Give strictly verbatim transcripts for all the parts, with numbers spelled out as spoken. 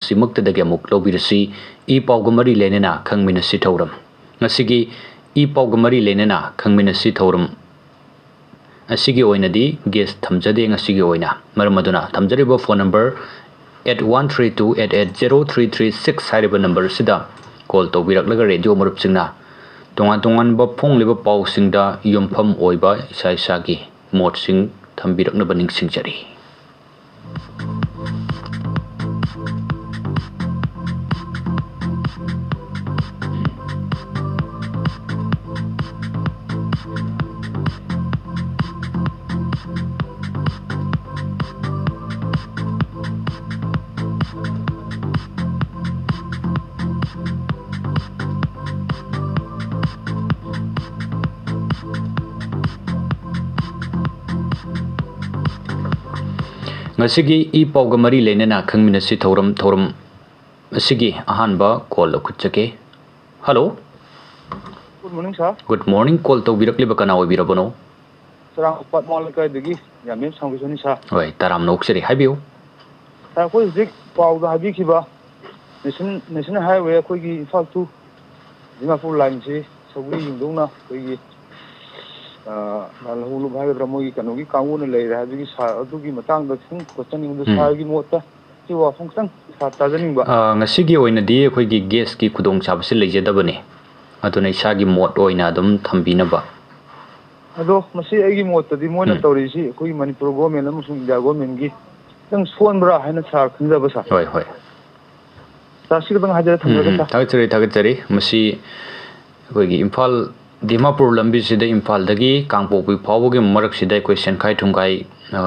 ꯁꯤꯃꯛꯇꯗꯒꯤ ꯑꯃꯨꯛ ꯂꯧꯕꯤꯔꯁꯤ꯫ ꯏ ꯄꯥꯎꯒ ꯃꯔꯤ ꯂꯩꯅꯅ ꯈꯪꯃꯤꯟꯅꯁꯤ ꯊꯧꯔꯝ꯫ ꯉꯁꯤꯒꯤ ꯏ ꯄꯥꯎꯒ ꯃꯔꯤ ꯂꯩꯅꯅ ꯈꯪꯃꯤꯟꯅꯁꯤ ꯊꯧꯔꯝ ꯑꯁꯤꯒꯤ ꯑꯣꯏꯅꯗꯤ ꯒꯦꯁ ꯊꯝꯖꯗꯦ ꯉꯁꯤꯒꯤ ꯑꯣꯏꯅ꯫ ꯃꯔꯝ ꯑꯗꯨꯅ ꯊꯝꯖꯔꯤꯕ phone number eight one three two eight eight zero three three six ꯍꯥꯏꯔꯤꯕ ꯅꯝꯕꯔ ꯑꯁꯤꯗ ꯀꯣꯜ ꯇꯧꯕꯤꯔꯛꯂꯒ ꯔꯦꯗꯤꯑꯣ ꯃꯔꯨꯞꯁꯤꯡꯅ ꯇꯣꯉꯥꯟ ꯇꯣꯉꯥꯟꯕ ꯐꯣꯡꯂꯤꯕ ꯄꯥꯎꯁꯤꯡꯗ ꯌꯨꯝꯐꯝ ꯑꯣꯏꯕ ꯏꯁꯥ ꯏꯁꯥꯒꯤ ꯃꯣꯠꯁꯤꯡ ꯊꯝꯕꯤꯔꯛꯅꯕ ꯅꯤꯡꯁꯤꯡꯖꯔꯤ꯫ ꯉꯁꯤꯒꯤ ꯏ ꯄꯥꯎꯒ ꯃꯔꯤ ꯂꯩꯅꯅ ꯈꯪꯃꯤꯟꯅꯁꯤ ꯊꯧꯔꯝ, ꯊꯧꯔꯝ ꯑꯁꯤꯒꯤ ꯑꯍꯥꯟꯕ ꯀꯣꯜ ꯂꯧꯈꯠꯆꯒꯦ꯫ Hello. Good morning, sir. Good morning, call ꯇꯧꯕꯤꯔꯛꯂꯤꯕ ꯀꯅꯥ ꯑꯣꯏꯕꯤꯔꯕꯅꯣ? ꯆꯔꯥꯡꯄꯥꯠ ꯃꯥꯎ ꯂꯩꯀꯥꯏꯗꯒꯤ ꯌꯥꯝꯕꯦꯝ ꯁꯥꯡꯕꯤꯁꯣꯅꯤ, sir꯫ ꯍꯣꯏ, ꯇꯔꯥꯝꯅ ꯑꯣꯛꯆꯔꯤ, ꯍꯥꯏꯕꯤꯌꯨ꯫ Sir, ꯑꯩꯈꯣꯏ ꯍꯧꯖꯤꯛ ꯄꯥꯎꯗ ꯍꯥꯏꯕꯤꯈꯤꯕ National, National Highway ꯑꯩꯈꯣꯏꯒꯤ ꯏꯝꯐꯥꯜ to ꯗꯤꯃꯥꯄꯨꯔ line ꯁꯤ ꯁꯧꯒ꯭ꯔꯤ ꯌꯨꯡꯗꯧꯅ ꯑꯩꯈꯣꯏꯒꯤ, ꯑ, ꯂꯥꯜꯍꯧꯂꯨꯞ ꯍꯥꯏꯒꯗ꯭ꯔꯥ, ꯃꯣꯏꯒꯤ ꯀꯩꯅꯣꯒꯤ ꯀꯥꯡꯕꯨꯅ ꯂꯩꯔꯦ ꯍꯥꯏꯕꯒꯤ sir ꯑꯗꯨꯒꯤ ꯃꯇꯥꯡꯗ ꯈꯤꯇꯪ ꯈꯣꯠꯆꯅꯤꯡꯕꯗꯨ, ꯎꯝ꯫ Sir ꯒꯤ ꯃꯣꯠꯇ ꯁꯤ ꯋꯥꯐꯝ ꯈꯤꯇꯪ ꯁꯥ-, ꯇꯥꯖꯅꯤꯡꯕ꯫ ꯑ, ꯉꯁꯤꯒꯤ ꯑꯣꯏꯅꯗꯤ ꯑꯩꯈꯣꯏꯒꯤ gas ꯀꯤ ꯈꯨꯗꯣꯡꯆꯥꯕꯁꯤ ꯂꯩꯖꯗꯕꯅꯤ, ꯑꯗꯨꯅ ꯏꯁꯥꯒꯤ ꯃꯣꯠ ꯑꯣꯏꯅ ꯑꯗꯨꯝ ꯊꯝꯕꯤꯅꯕ꯫ ꯑꯗꯣ ꯃꯁꯤ ꯑꯩꯒꯤ ꯃꯣꯠꯇꯗꯤ ꯃꯣꯏꯅ ꯎꯝ꯫ ꯇꯧꯔꯤꯁꯤ ꯑꯩꯈꯣꯏꯒꯤ ꯃꯅꯤꯄꯨꯔ government ꯑꯃꯁꯨꯡ India government ꯒꯤ ꯈꯤꯇꯪ ꯁꯣꯟꯕ꯭ꯔꯥ ꯍꯥꯏꯅ sir ꯈꯟꯖꯕ, sir꯫ ꯍꯣꯏ, ꯍꯣꯏ꯫ Sir, ꯁꯤ ꯈꯤꯇꯪ ꯍꯥꯏꯖꯔ ꯎꯝ, ꯊꯝꯖꯔꯒꯦ, ꯎꯝ꯫ Sir꯫ ꯊꯥꯒꯠꯆꯔꯤ, ꯊꯥꯒꯠꯆꯔꯤ꯫ ꯃꯁꯤ ꯑꯩꯈꯣꯏꯒꯤ ꯏꯝꯐꯥꯜ ꯗꯤꯃꯥꯄꯨꯔ ꯂꯝꯕꯤꯁꯤꯗ ꯏꯝꯐꯥꯜꯗꯒꯤ ꯀꯥꯡꯄꯣꯛꯄꯤ ꯐꯥꯎꯕꯒꯤ ꯃꯔꯛꯁꯤꯗ ꯑꯩꯈꯣꯏ ꯁꯦꯟꯈꯥꯏ ꯊꯨꯝꯈꯥꯏ, ꯑ,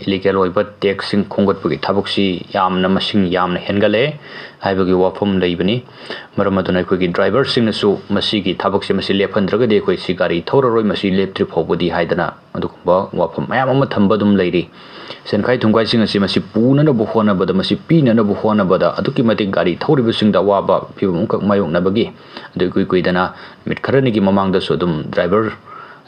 illegal ꯑꯣꯏꯕ tax ꯁꯤꯡ ꯈꯣꯝꯒꯠꯄꯒꯤ ꯊꯕꯛꯁꯤ ꯌꯥꯝꯅ ꯃꯁꯤꯡ ꯌꯥꯝꯅ ꯍꯦꯟꯒꯠꯂꯦ ꯍꯥꯏꯕꯒꯤ ꯋꯥꯐꯝ ꯂꯩꯕꯅꯤ꯫ ꯃꯔꯝ ꯑꯗꯨꯅ ꯑꯩꯈꯣꯏꯒꯤ driver ꯁꯤꯡꯅꯁꯨ ꯃꯁꯤꯒꯤ ꯊꯕꯛꯁꯤ, ꯃꯁꯤ ꯂꯦꯞꯍꯟꯗ꯭ꯔꯒꯗꯤ ꯑꯩꯈꯣꯏ ꯁꯤ ꯒꯥꯔꯤ ꯊꯧꯔꯔꯣꯏ, ꯃꯁꯤ ꯂꯦꯞꯇ꯭ꯔꯤ ꯐꯥꯎꯕꯗꯤ ꯍꯥꯏꯗꯅ ꯑꯗꯨꯒꯨꯝꯕ ꯋꯥꯐꯝ ꯃꯌꯥꯝ ꯑꯃ ꯊꯝꯕ ꯑꯗꯨꯝ ꯂꯩꯔꯤ꯫ ꯁꯦꯟꯈꯥꯏ ꯊꯨꯝꯈꯥꯏꯁꯤꯡ ꯑꯁꯤ ꯃꯁꯤ ꯄꯨꯅꯅꯕ ꯍꯣꯠꯅꯕꯗ, ꯃꯁꯤ ꯄꯤꯅꯅꯕ ꯍꯣꯠꯅꯕꯗ ꯑꯗꯨꯛꯀꯤ ꯃꯇꯤꯛ ꯒꯥꯔꯤ ꯊꯧꯔꯤꯕꯁꯤꯡꯗ ꯑꯋꯥꯕ ꯐꯤꯕꯝ ꯑꯃꯈꯛ ꯃꯥꯌꯣꯛꯅꯕꯒꯤ, ꯑꯗꯨ ꯏꯀꯨꯏ ꯀꯨꯏꯗꯅ ꯅꯨꯃꯤꯠ ꯈꯔꯅꯤꯒꯤ ꯃꯃꯥꯡꯗꯁꯨ ꯑꯗꯨꯝ driver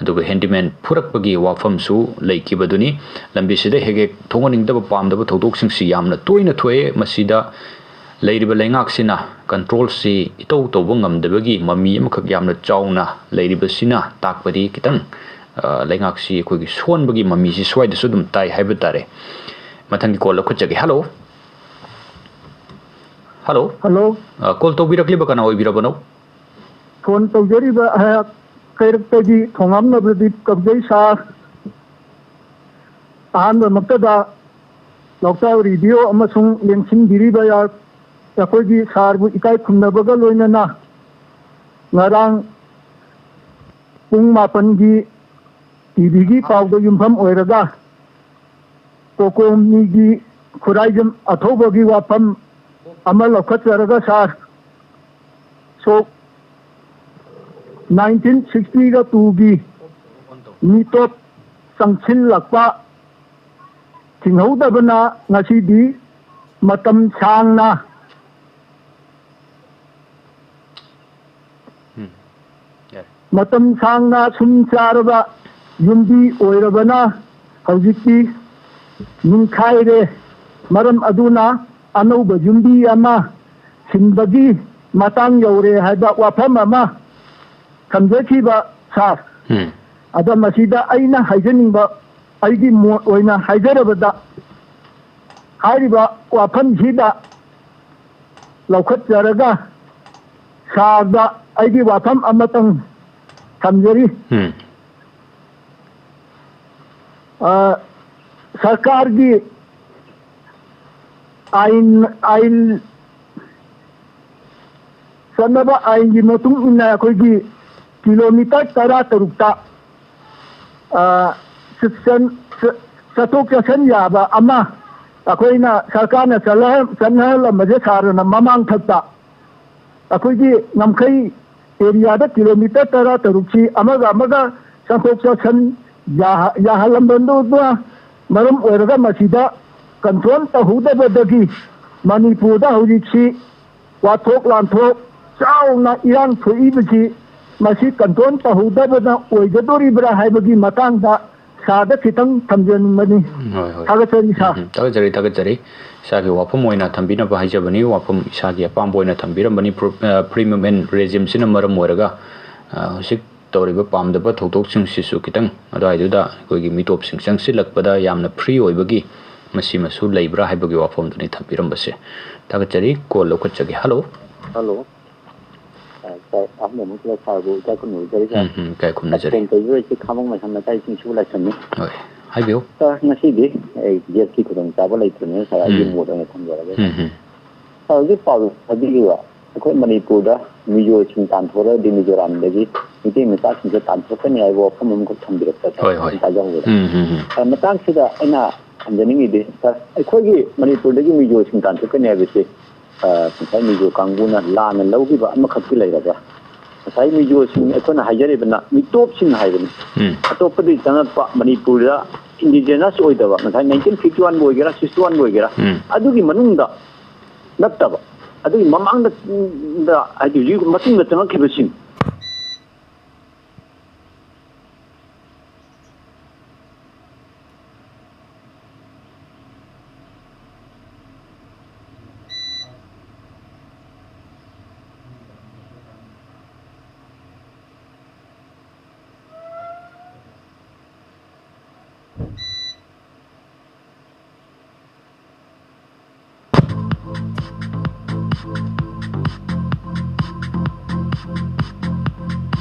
ꯑꯗꯨꯒ handyman ꯐꯨꯔꯛꯄꯒꯤ ꯋꯥꯐꯝꯁꯨ ꯂꯩꯈꯤꯕꯗꯨꯅꯤ꯫ ꯂꯝꯕꯤꯁꯤꯗ ꯍꯦꯛ ꯍꯦꯛ ꯊꯣꯛꯍꯟꯅꯤꯡꯗꯕ ꯄꯥꯝꯗꯕ ꯊꯧꯗꯣꯛꯁꯤꯡꯁꯤ ꯌꯥꯝꯅ ꯇꯣꯏꯅ ꯊꯣꯛꯑꯦ꯫ ꯃꯁꯤꯗ ꯂꯩꯔꯤꯕ ꯂꯩꯉꯥꯛꯁꯤꯅ ꯀꯟꯇ꯭ꯔꯣꯜꯁꯤ ꯏꯇꯧ ꯇꯧꯕ ꯉꯝꯗꯕꯒꯤ ꯃꯃꯤ ꯑꯃꯈꯛ ꯌꯥꯝꯅ ꯆꯥꯎꯅ ꯂꯩꯔꯤꯕꯁꯤꯅ ꯇꯥꯛꯄꯗꯤ ꯈꯤꯇꯪ, ꯑ, ꯂꯩꯉꯥꯛꯁꯤ ꯑꯩꯈꯣꯏꯒꯤ ꯁꯣꯟꯕꯒꯤ ꯃꯃꯤꯁꯤ ꯁ꯭ꯋꯥꯏꯗꯁꯨ ꯑꯗꯨꯝ ꯇꯥꯏ ꯍꯥꯏꯕ ꯇꯥꯔꯦ꯫ ꯃꯊꯪꯒꯤ ꯀꯣꯜ ꯂꯧꯈꯠꯆꯒꯦ꯫ ꯍꯜꯂꯣ꯫ ꯍꯜꯂꯣ꯫ ꯍꯜꯂꯣ꯫ ꯑ, ꯀꯣꯜ ꯇꯧꯕꯤꯔꯛꯂꯤꯕ ꯀꯅꯥ ꯑꯣꯏꯕꯤꯔꯕꯅꯣ? ꯐꯣꯟ ꯇꯧꯖꯔꯤꯕ ꯑꯩꯍꯥꯛ ꯀꯩꯔꯛꯇꯒꯤ ꯊꯣꯉꯥꯝ ꯅꯕꯗꯤꯞ ꯀꯧꯖꯩ ꯁꯥꯔ꯫ ꯑꯍꯥꯟꯕꯃꯛꯇꯗ ꯂꯣꯛꯇꯥꯛ ꯔꯦꯗꯤꯑꯣ ꯑꯃꯁꯨꯡ ꯂꯦꯡꯁꯤꯟꯕꯤꯔꯤꯕ ꯑꯩꯈꯣꯏꯒꯤ ꯁꯥꯔꯕꯨ ꯏꯀꯥꯏ ꯈꯨꯝꯅꯕꯒ ꯂꯣꯏꯅꯅ ꯉꯔꯥꯡ ꯄꯨꯡ ꯃꯥꯄꯟꯒꯤ ꯇꯤꯚꯤꯒꯤ ꯄꯥꯎꯗ ꯌꯨꯝꯐꯝ ꯑꯣꯏꯔꯒ ꯀꯣꯀꯣꯃꯤꯒꯤ ꯈꯨꯔꯥꯏꯖꯝ ꯑꯊꯧꯕꯒꯤ ꯋꯥꯐꯝ ꯑꯃ ꯂꯧꯈꯠꯆꯔꯒ ꯁꯥꯔ, ꯁꯣꯛ ꯅꯥꯏꯟꯇꯤꯟ ꯁꯤꯛꯁꯇꯤꯒ ꯇꯨꯒꯤ ꯃꯤꯇꯣꯞ ꯆꯪꯁꯤꯜꯂꯛꯄ ꯊꯤꯡꯍꯧꯗꯕꯅ ꯉꯁꯤꯗꯤ ꯃꯇꯝ ꯁꯥꯡꯅ ꯎꯝ, ꯌꯥꯔꯦ꯫ ꯃꯇꯝ ꯁꯥꯡꯅ ꯁꯨꯝ ꯆꯥꯔꯕ ꯌꯨꯝꯕꯤ ꯑꯣꯏꯔꯕꯅ ꯍꯧꯖꯤꯛꯇꯤ ꯅꯤꯡꯈꯥꯏꯔꯦ꯫ ꯃꯔꯝ ꯑꯗꯨꯅ ꯑꯅꯧꯕ ꯌꯨꯝꯕꯤ ꯑꯃ ꯁꯤꯟꯕꯒꯤ ꯃꯇꯥꯡ ꯌꯧꯔꯦ ꯍꯥꯏꯕ ꯋꯥꯐꯝ ꯑꯃ ꯊꯝꯖꯈꯤꯕ ꯁꯥꯔ꯫ ꯎꯝ꯫ ꯑꯗ ꯃꯁꯤꯗ ꯑꯩꯅ ꯍꯥꯏꯖꯅꯤꯡꯕ, ꯑꯩꯒꯤ ꯃꯣꯠ ꯑꯣꯏꯅ ꯍꯥꯏꯖꯔꯕꯗ, ꯍꯥꯏꯔꯤꯕ ꯋꯥꯐꯝꯁꯤꯗ ꯂꯧꯈꯠꯆꯔꯒ ꯁꯥꯔꯗ ꯑꯩꯒꯤ ꯋꯥꯐꯝ ꯑꯃꯇꯪ ꯊꯝꯖꯔꯤ꯫ ꯎꯝ꯫ ꯑ, ꯁꯔꯀꯥꯔꯒꯤ ꯑꯥꯏꯟ, ꯑꯥꯏꯟ, ꯆꯠꯅꯕ ꯑꯥꯏꯟꯒꯤ ꯃꯇꯨꯡ ꯏꯟꯅ ꯑꯩꯈꯣꯏꯒꯤ ꯀꯤꯂꯣꯃꯤꯇꯔ ꯇꯔꯥ ꯇꯔꯨꯛꯇ, ꯑ, ꯆꯠ-, ꯆꯠ-, ꯆꯠꯊꯣꯛ ꯆꯠꯁꯤꯟ ꯌꯥꯕ ꯑꯃ ꯑꯩꯈꯣꯏꯅ ꯁꯔꯀꯥꯔꯅ ꯆꯠꯅꯍꯜ-, ꯆꯠꯅꯍꯜꯂꯝꯕꯁꯦ ꯁꯥꯔꯅ ꯃꯃꯥꯡꯊꯛꯇ ꯑꯩꯈꯣꯏꯒꯤ ꯉꯝꯈꯩ ꯑꯦꯔꯤꯌꯥꯗ ꯀꯤꯂꯣꯃꯤꯇꯔ ꯇꯔꯥ ꯇꯔꯨꯛꯁꯤ ꯑꯃꯒ ꯑꯃꯒ ꯆꯠꯊꯣꯛ ꯆꯠꯁꯤꯟ ꯌꯥꯍ-, ꯌꯥꯍꯜꯂꯝꯕꯗꯨꯗ ꯃꯔꯝ ꯑꯣꯏꯔꯒ ꯃꯁꯤꯗ ꯀꯟꯇ꯭ꯔꯣꯜ ꯇꯧꯍꯧꯗꯕꯗꯒꯤ ꯃꯅꯤꯄꯨꯔꯗ ꯍꯧꯖꯤꯛꯁꯤ ꯋꯥꯊꯣꯛ ꯂꯥꯟꯊꯣꯛ ꯆꯥꯎꯅ ꯏꯔꯥꯡ ꯊꯣꯛꯏꯕꯁꯤ ꯃꯁꯤ ꯀꯟꯇ꯭ꯔꯣꯜ ꯇꯧꯍꯧꯗꯕꯅ ꯑꯣꯏꯒꯗꯣꯔꯤꯕ꯭ꯔꯥ ꯍꯥꯏꯕꯒꯤ ꯃꯇꯥꯡꯗ ꯁꯥꯔꯗ ꯈꯤꯇꯪ ꯊꯝꯖꯅꯤꯡꯕꯅꯤ꯫ ꯍꯣꯏ, ꯍꯣꯏ꯫ ꯊꯥꯒꯠꯆꯔꯤ, ꯁꯥꯔ꯫ ꯎꯝ, ꯎꯝ꯫ ꯊꯥꯒꯠꯆꯔꯤ, ꯊꯥꯒꯠꯆꯔꯤ꯫ ꯏꯁꯥꯒꯤ ꯋꯥꯐꯝ ꯑꯣꯏꯅ ꯊꯝꯕꯤꯅꯕ ꯍꯥꯏꯖꯕꯅꯤ꯫ ꯋꯥꯐꯝ ꯏꯁꯥꯒꯤ ꯑꯄꯥꯝꯕ ꯑꯣꯏꯅ ꯊꯝꯕꯤꯔꯝꯕꯅꯤ꯫ ꯄ꯭ꯔꯣ-, ꯑ, Free Movement Regimeꯁꯤꯅ ꯃꯔꯝ ꯑꯣꯏꯔꯒ, ꯑ, ꯍꯧꯖꯤꯛ ꯇꯧꯔꯤꯕ ꯄꯥꯝꯗꯕ ꯊꯧꯗꯣꯛꯁꯤꯡꯁꯤꯁꯨ ꯈꯤꯇꯪ ꯑꯗꯨꯋꯥꯏꯗꯨꯗ ꯑꯩꯈꯣꯏꯒꯤ ꯃꯤꯇꯣꯞꯁꯤꯡ ꯆꯪꯁꯤꯜꯂꯛꯄꯗ ꯌꯥꯝꯅ free ꯑꯣꯏꯕꯒꯤ ꯃꯁꯤꯃꯁꯨ ꯂꯩꯕ꯭ꯔꯥ ꯍꯥꯏꯕꯒꯤ ꯋꯥꯐꯝꯗꯨꯅꯤ ꯊꯝꯕꯤꯔꯝꯕꯁꯦ꯫ ꯊꯥꯒꯠꯆꯔꯤ꯫ ꯀꯣꯜ ꯂꯧꯈꯠꯆꯒꯦ꯫ ꯍꯜꯂꯣ꯫ ꯍꯜꯂꯣ꯫ ꯑ, ꯁꯥꯔ, ꯑꯍꯥꯟꯕ ꯑꯃ ꯁꯤꯗ ꯁꯥꯔꯕꯨ ꯏꯀꯥꯏ ꯈꯨꯝꯅꯕ ꯖꯔꯤ ꯁꯥꯔ꯫ ꯎꯝ, ꯎꯝ, ꯏꯀꯥꯏ ꯈꯨꯝꯅꯖꯔꯤ꯫ ꯐꯣꯟ ꯇꯧꯖꯔꯛꯏꯁꯦ ꯈꯥꯃꯣꯡ ꯃꯁꯝ ꯂꯩꯀꯥꯏ ꯆꯤꯡꯁꯨ ꯂꯥꯏꯁ꯭ꯔꯝꯅꯤ꯫ ꯍꯣꯏ, ꯍꯥꯏꯕꯤꯌꯨ꯫ ꯁꯥꯔ, ꯉꯁꯤꯗꯤ ꯑꯩ ꯒꯦꯁꯀꯤ ꯈꯨꯗꯣꯡꯆꯥꯕ ꯂꯩꯇ꯭ꯔꯕꯅꯤꯅ ꯁꯥꯔ, ꯑꯩꯒꯤ ꯎꯝ꯫ ꯃꯣꯠ ꯑꯣꯏꯅ ꯊꯝꯖꯔꯒꯦ꯫ ꯎꯝ, ꯎꯝ꯫ ꯁꯥꯔ, ꯍꯧꯖꯤꯛ ꯄꯥꯎ ꯊꯥꯕꯤꯈꯤꯕ ꯑꯩꯈꯣꯏ ꯃꯅꯤꯄꯨꯔꯗ ꯃꯤꯖꯣꯁꯤꯡ ꯇꯥꯟꯊꯣꯔꯛꯑꯗꯤ ꯃꯤꯖꯣꯔꯥꯝꯗꯒꯤ ꯃꯤꯇꯩ ꯃꯆꯥꯁꯤꯡꯁꯦ ꯇꯥꯟꯊꯣꯔꯛꯀꯅꯤ ꯍꯥꯏꯕ ꯋꯥꯐꯝ ꯑꯃꯈꯛ ꯊꯝꯕꯤꯔꯛꯄ ꯁꯥꯔ, ꯍꯣꯏ, ꯍꯣꯏ꯫ ꯇꯥꯖꯍꯧꯕꯗ꯫ ꯎꯝ, ꯎꯝ, ꯎꯝ꯫ ꯁꯥꯔ, ꯃꯇꯥꯡꯁꯤꯗ ꯑꯩꯅ ꯊꯝꯖꯅꯤꯡꯉꯤꯗꯤ, ꯁꯥꯔ, ꯑꯩꯈꯣꯏꯒꯤ ꯃꯅꯤꯄꯨꯔꯗꯒꯤ ꯃꯤꯖꯣꯁꯤꯡ ꯇꯥꯟꯊꯣꯛꯀꯅꯤ ꯍꯥꯏꯕꯁꯤ, ꯑ, ꯉꯁꯥꯏ ꯃꯤꯖꯣ ꯀꯥꯡꯕꯨꯅ ꯂꯥꯟꯅ ꯂꯧꯈꯤꯕ ꯑꯃꯈꯛꯇꯤ ꯂꯩꯔꯒ, ꯉꯁꯥꯏ ꯃꯤꯖꯣꯁꯤꯡ ꯑꯩꯈꯣꯏꯅ ꯍꯥꯏꯖꯔꯤꯕꯅ ꯃꯤꯇꯣꯞꯁꯤꯡ ꯍꯥꯏꯕꯅꯤ꯫ ꯎꯝ꯫ ꯑꯇꯣꯞꯄꯗꯒꯤ ꯆꯪꯉꯛꯄ ꯃꯅꯤꯄꯨꯔꯗ indigenous ꯑꯣꯏꯗꯕ, ꯉꯁꯥꯏ nineteen fifty one ꯕꯨ ꯑꯣꯏꯒꯦꯔꯥ, sixty one ꯕꯨ ꯑꯣꯏꯒꯦꯔꯥ, ꯎꯝ꯫ ꯑꯗꯨꯒꯤ ꯃꯅꯨꯡꯗ ꯅꯠꯇꯕ, ꯑꯗꯨꯒꯤ ꯃꯃꯥꯡꯗ, ꯗ, ꯍꯥꯏꯗꯤ ꯍꯧꯖꯤꯛ ꯃꯇꯨꯡꯗ ꯆꯪꯉꯛꯈꯤꯕꯁꯤꯡ,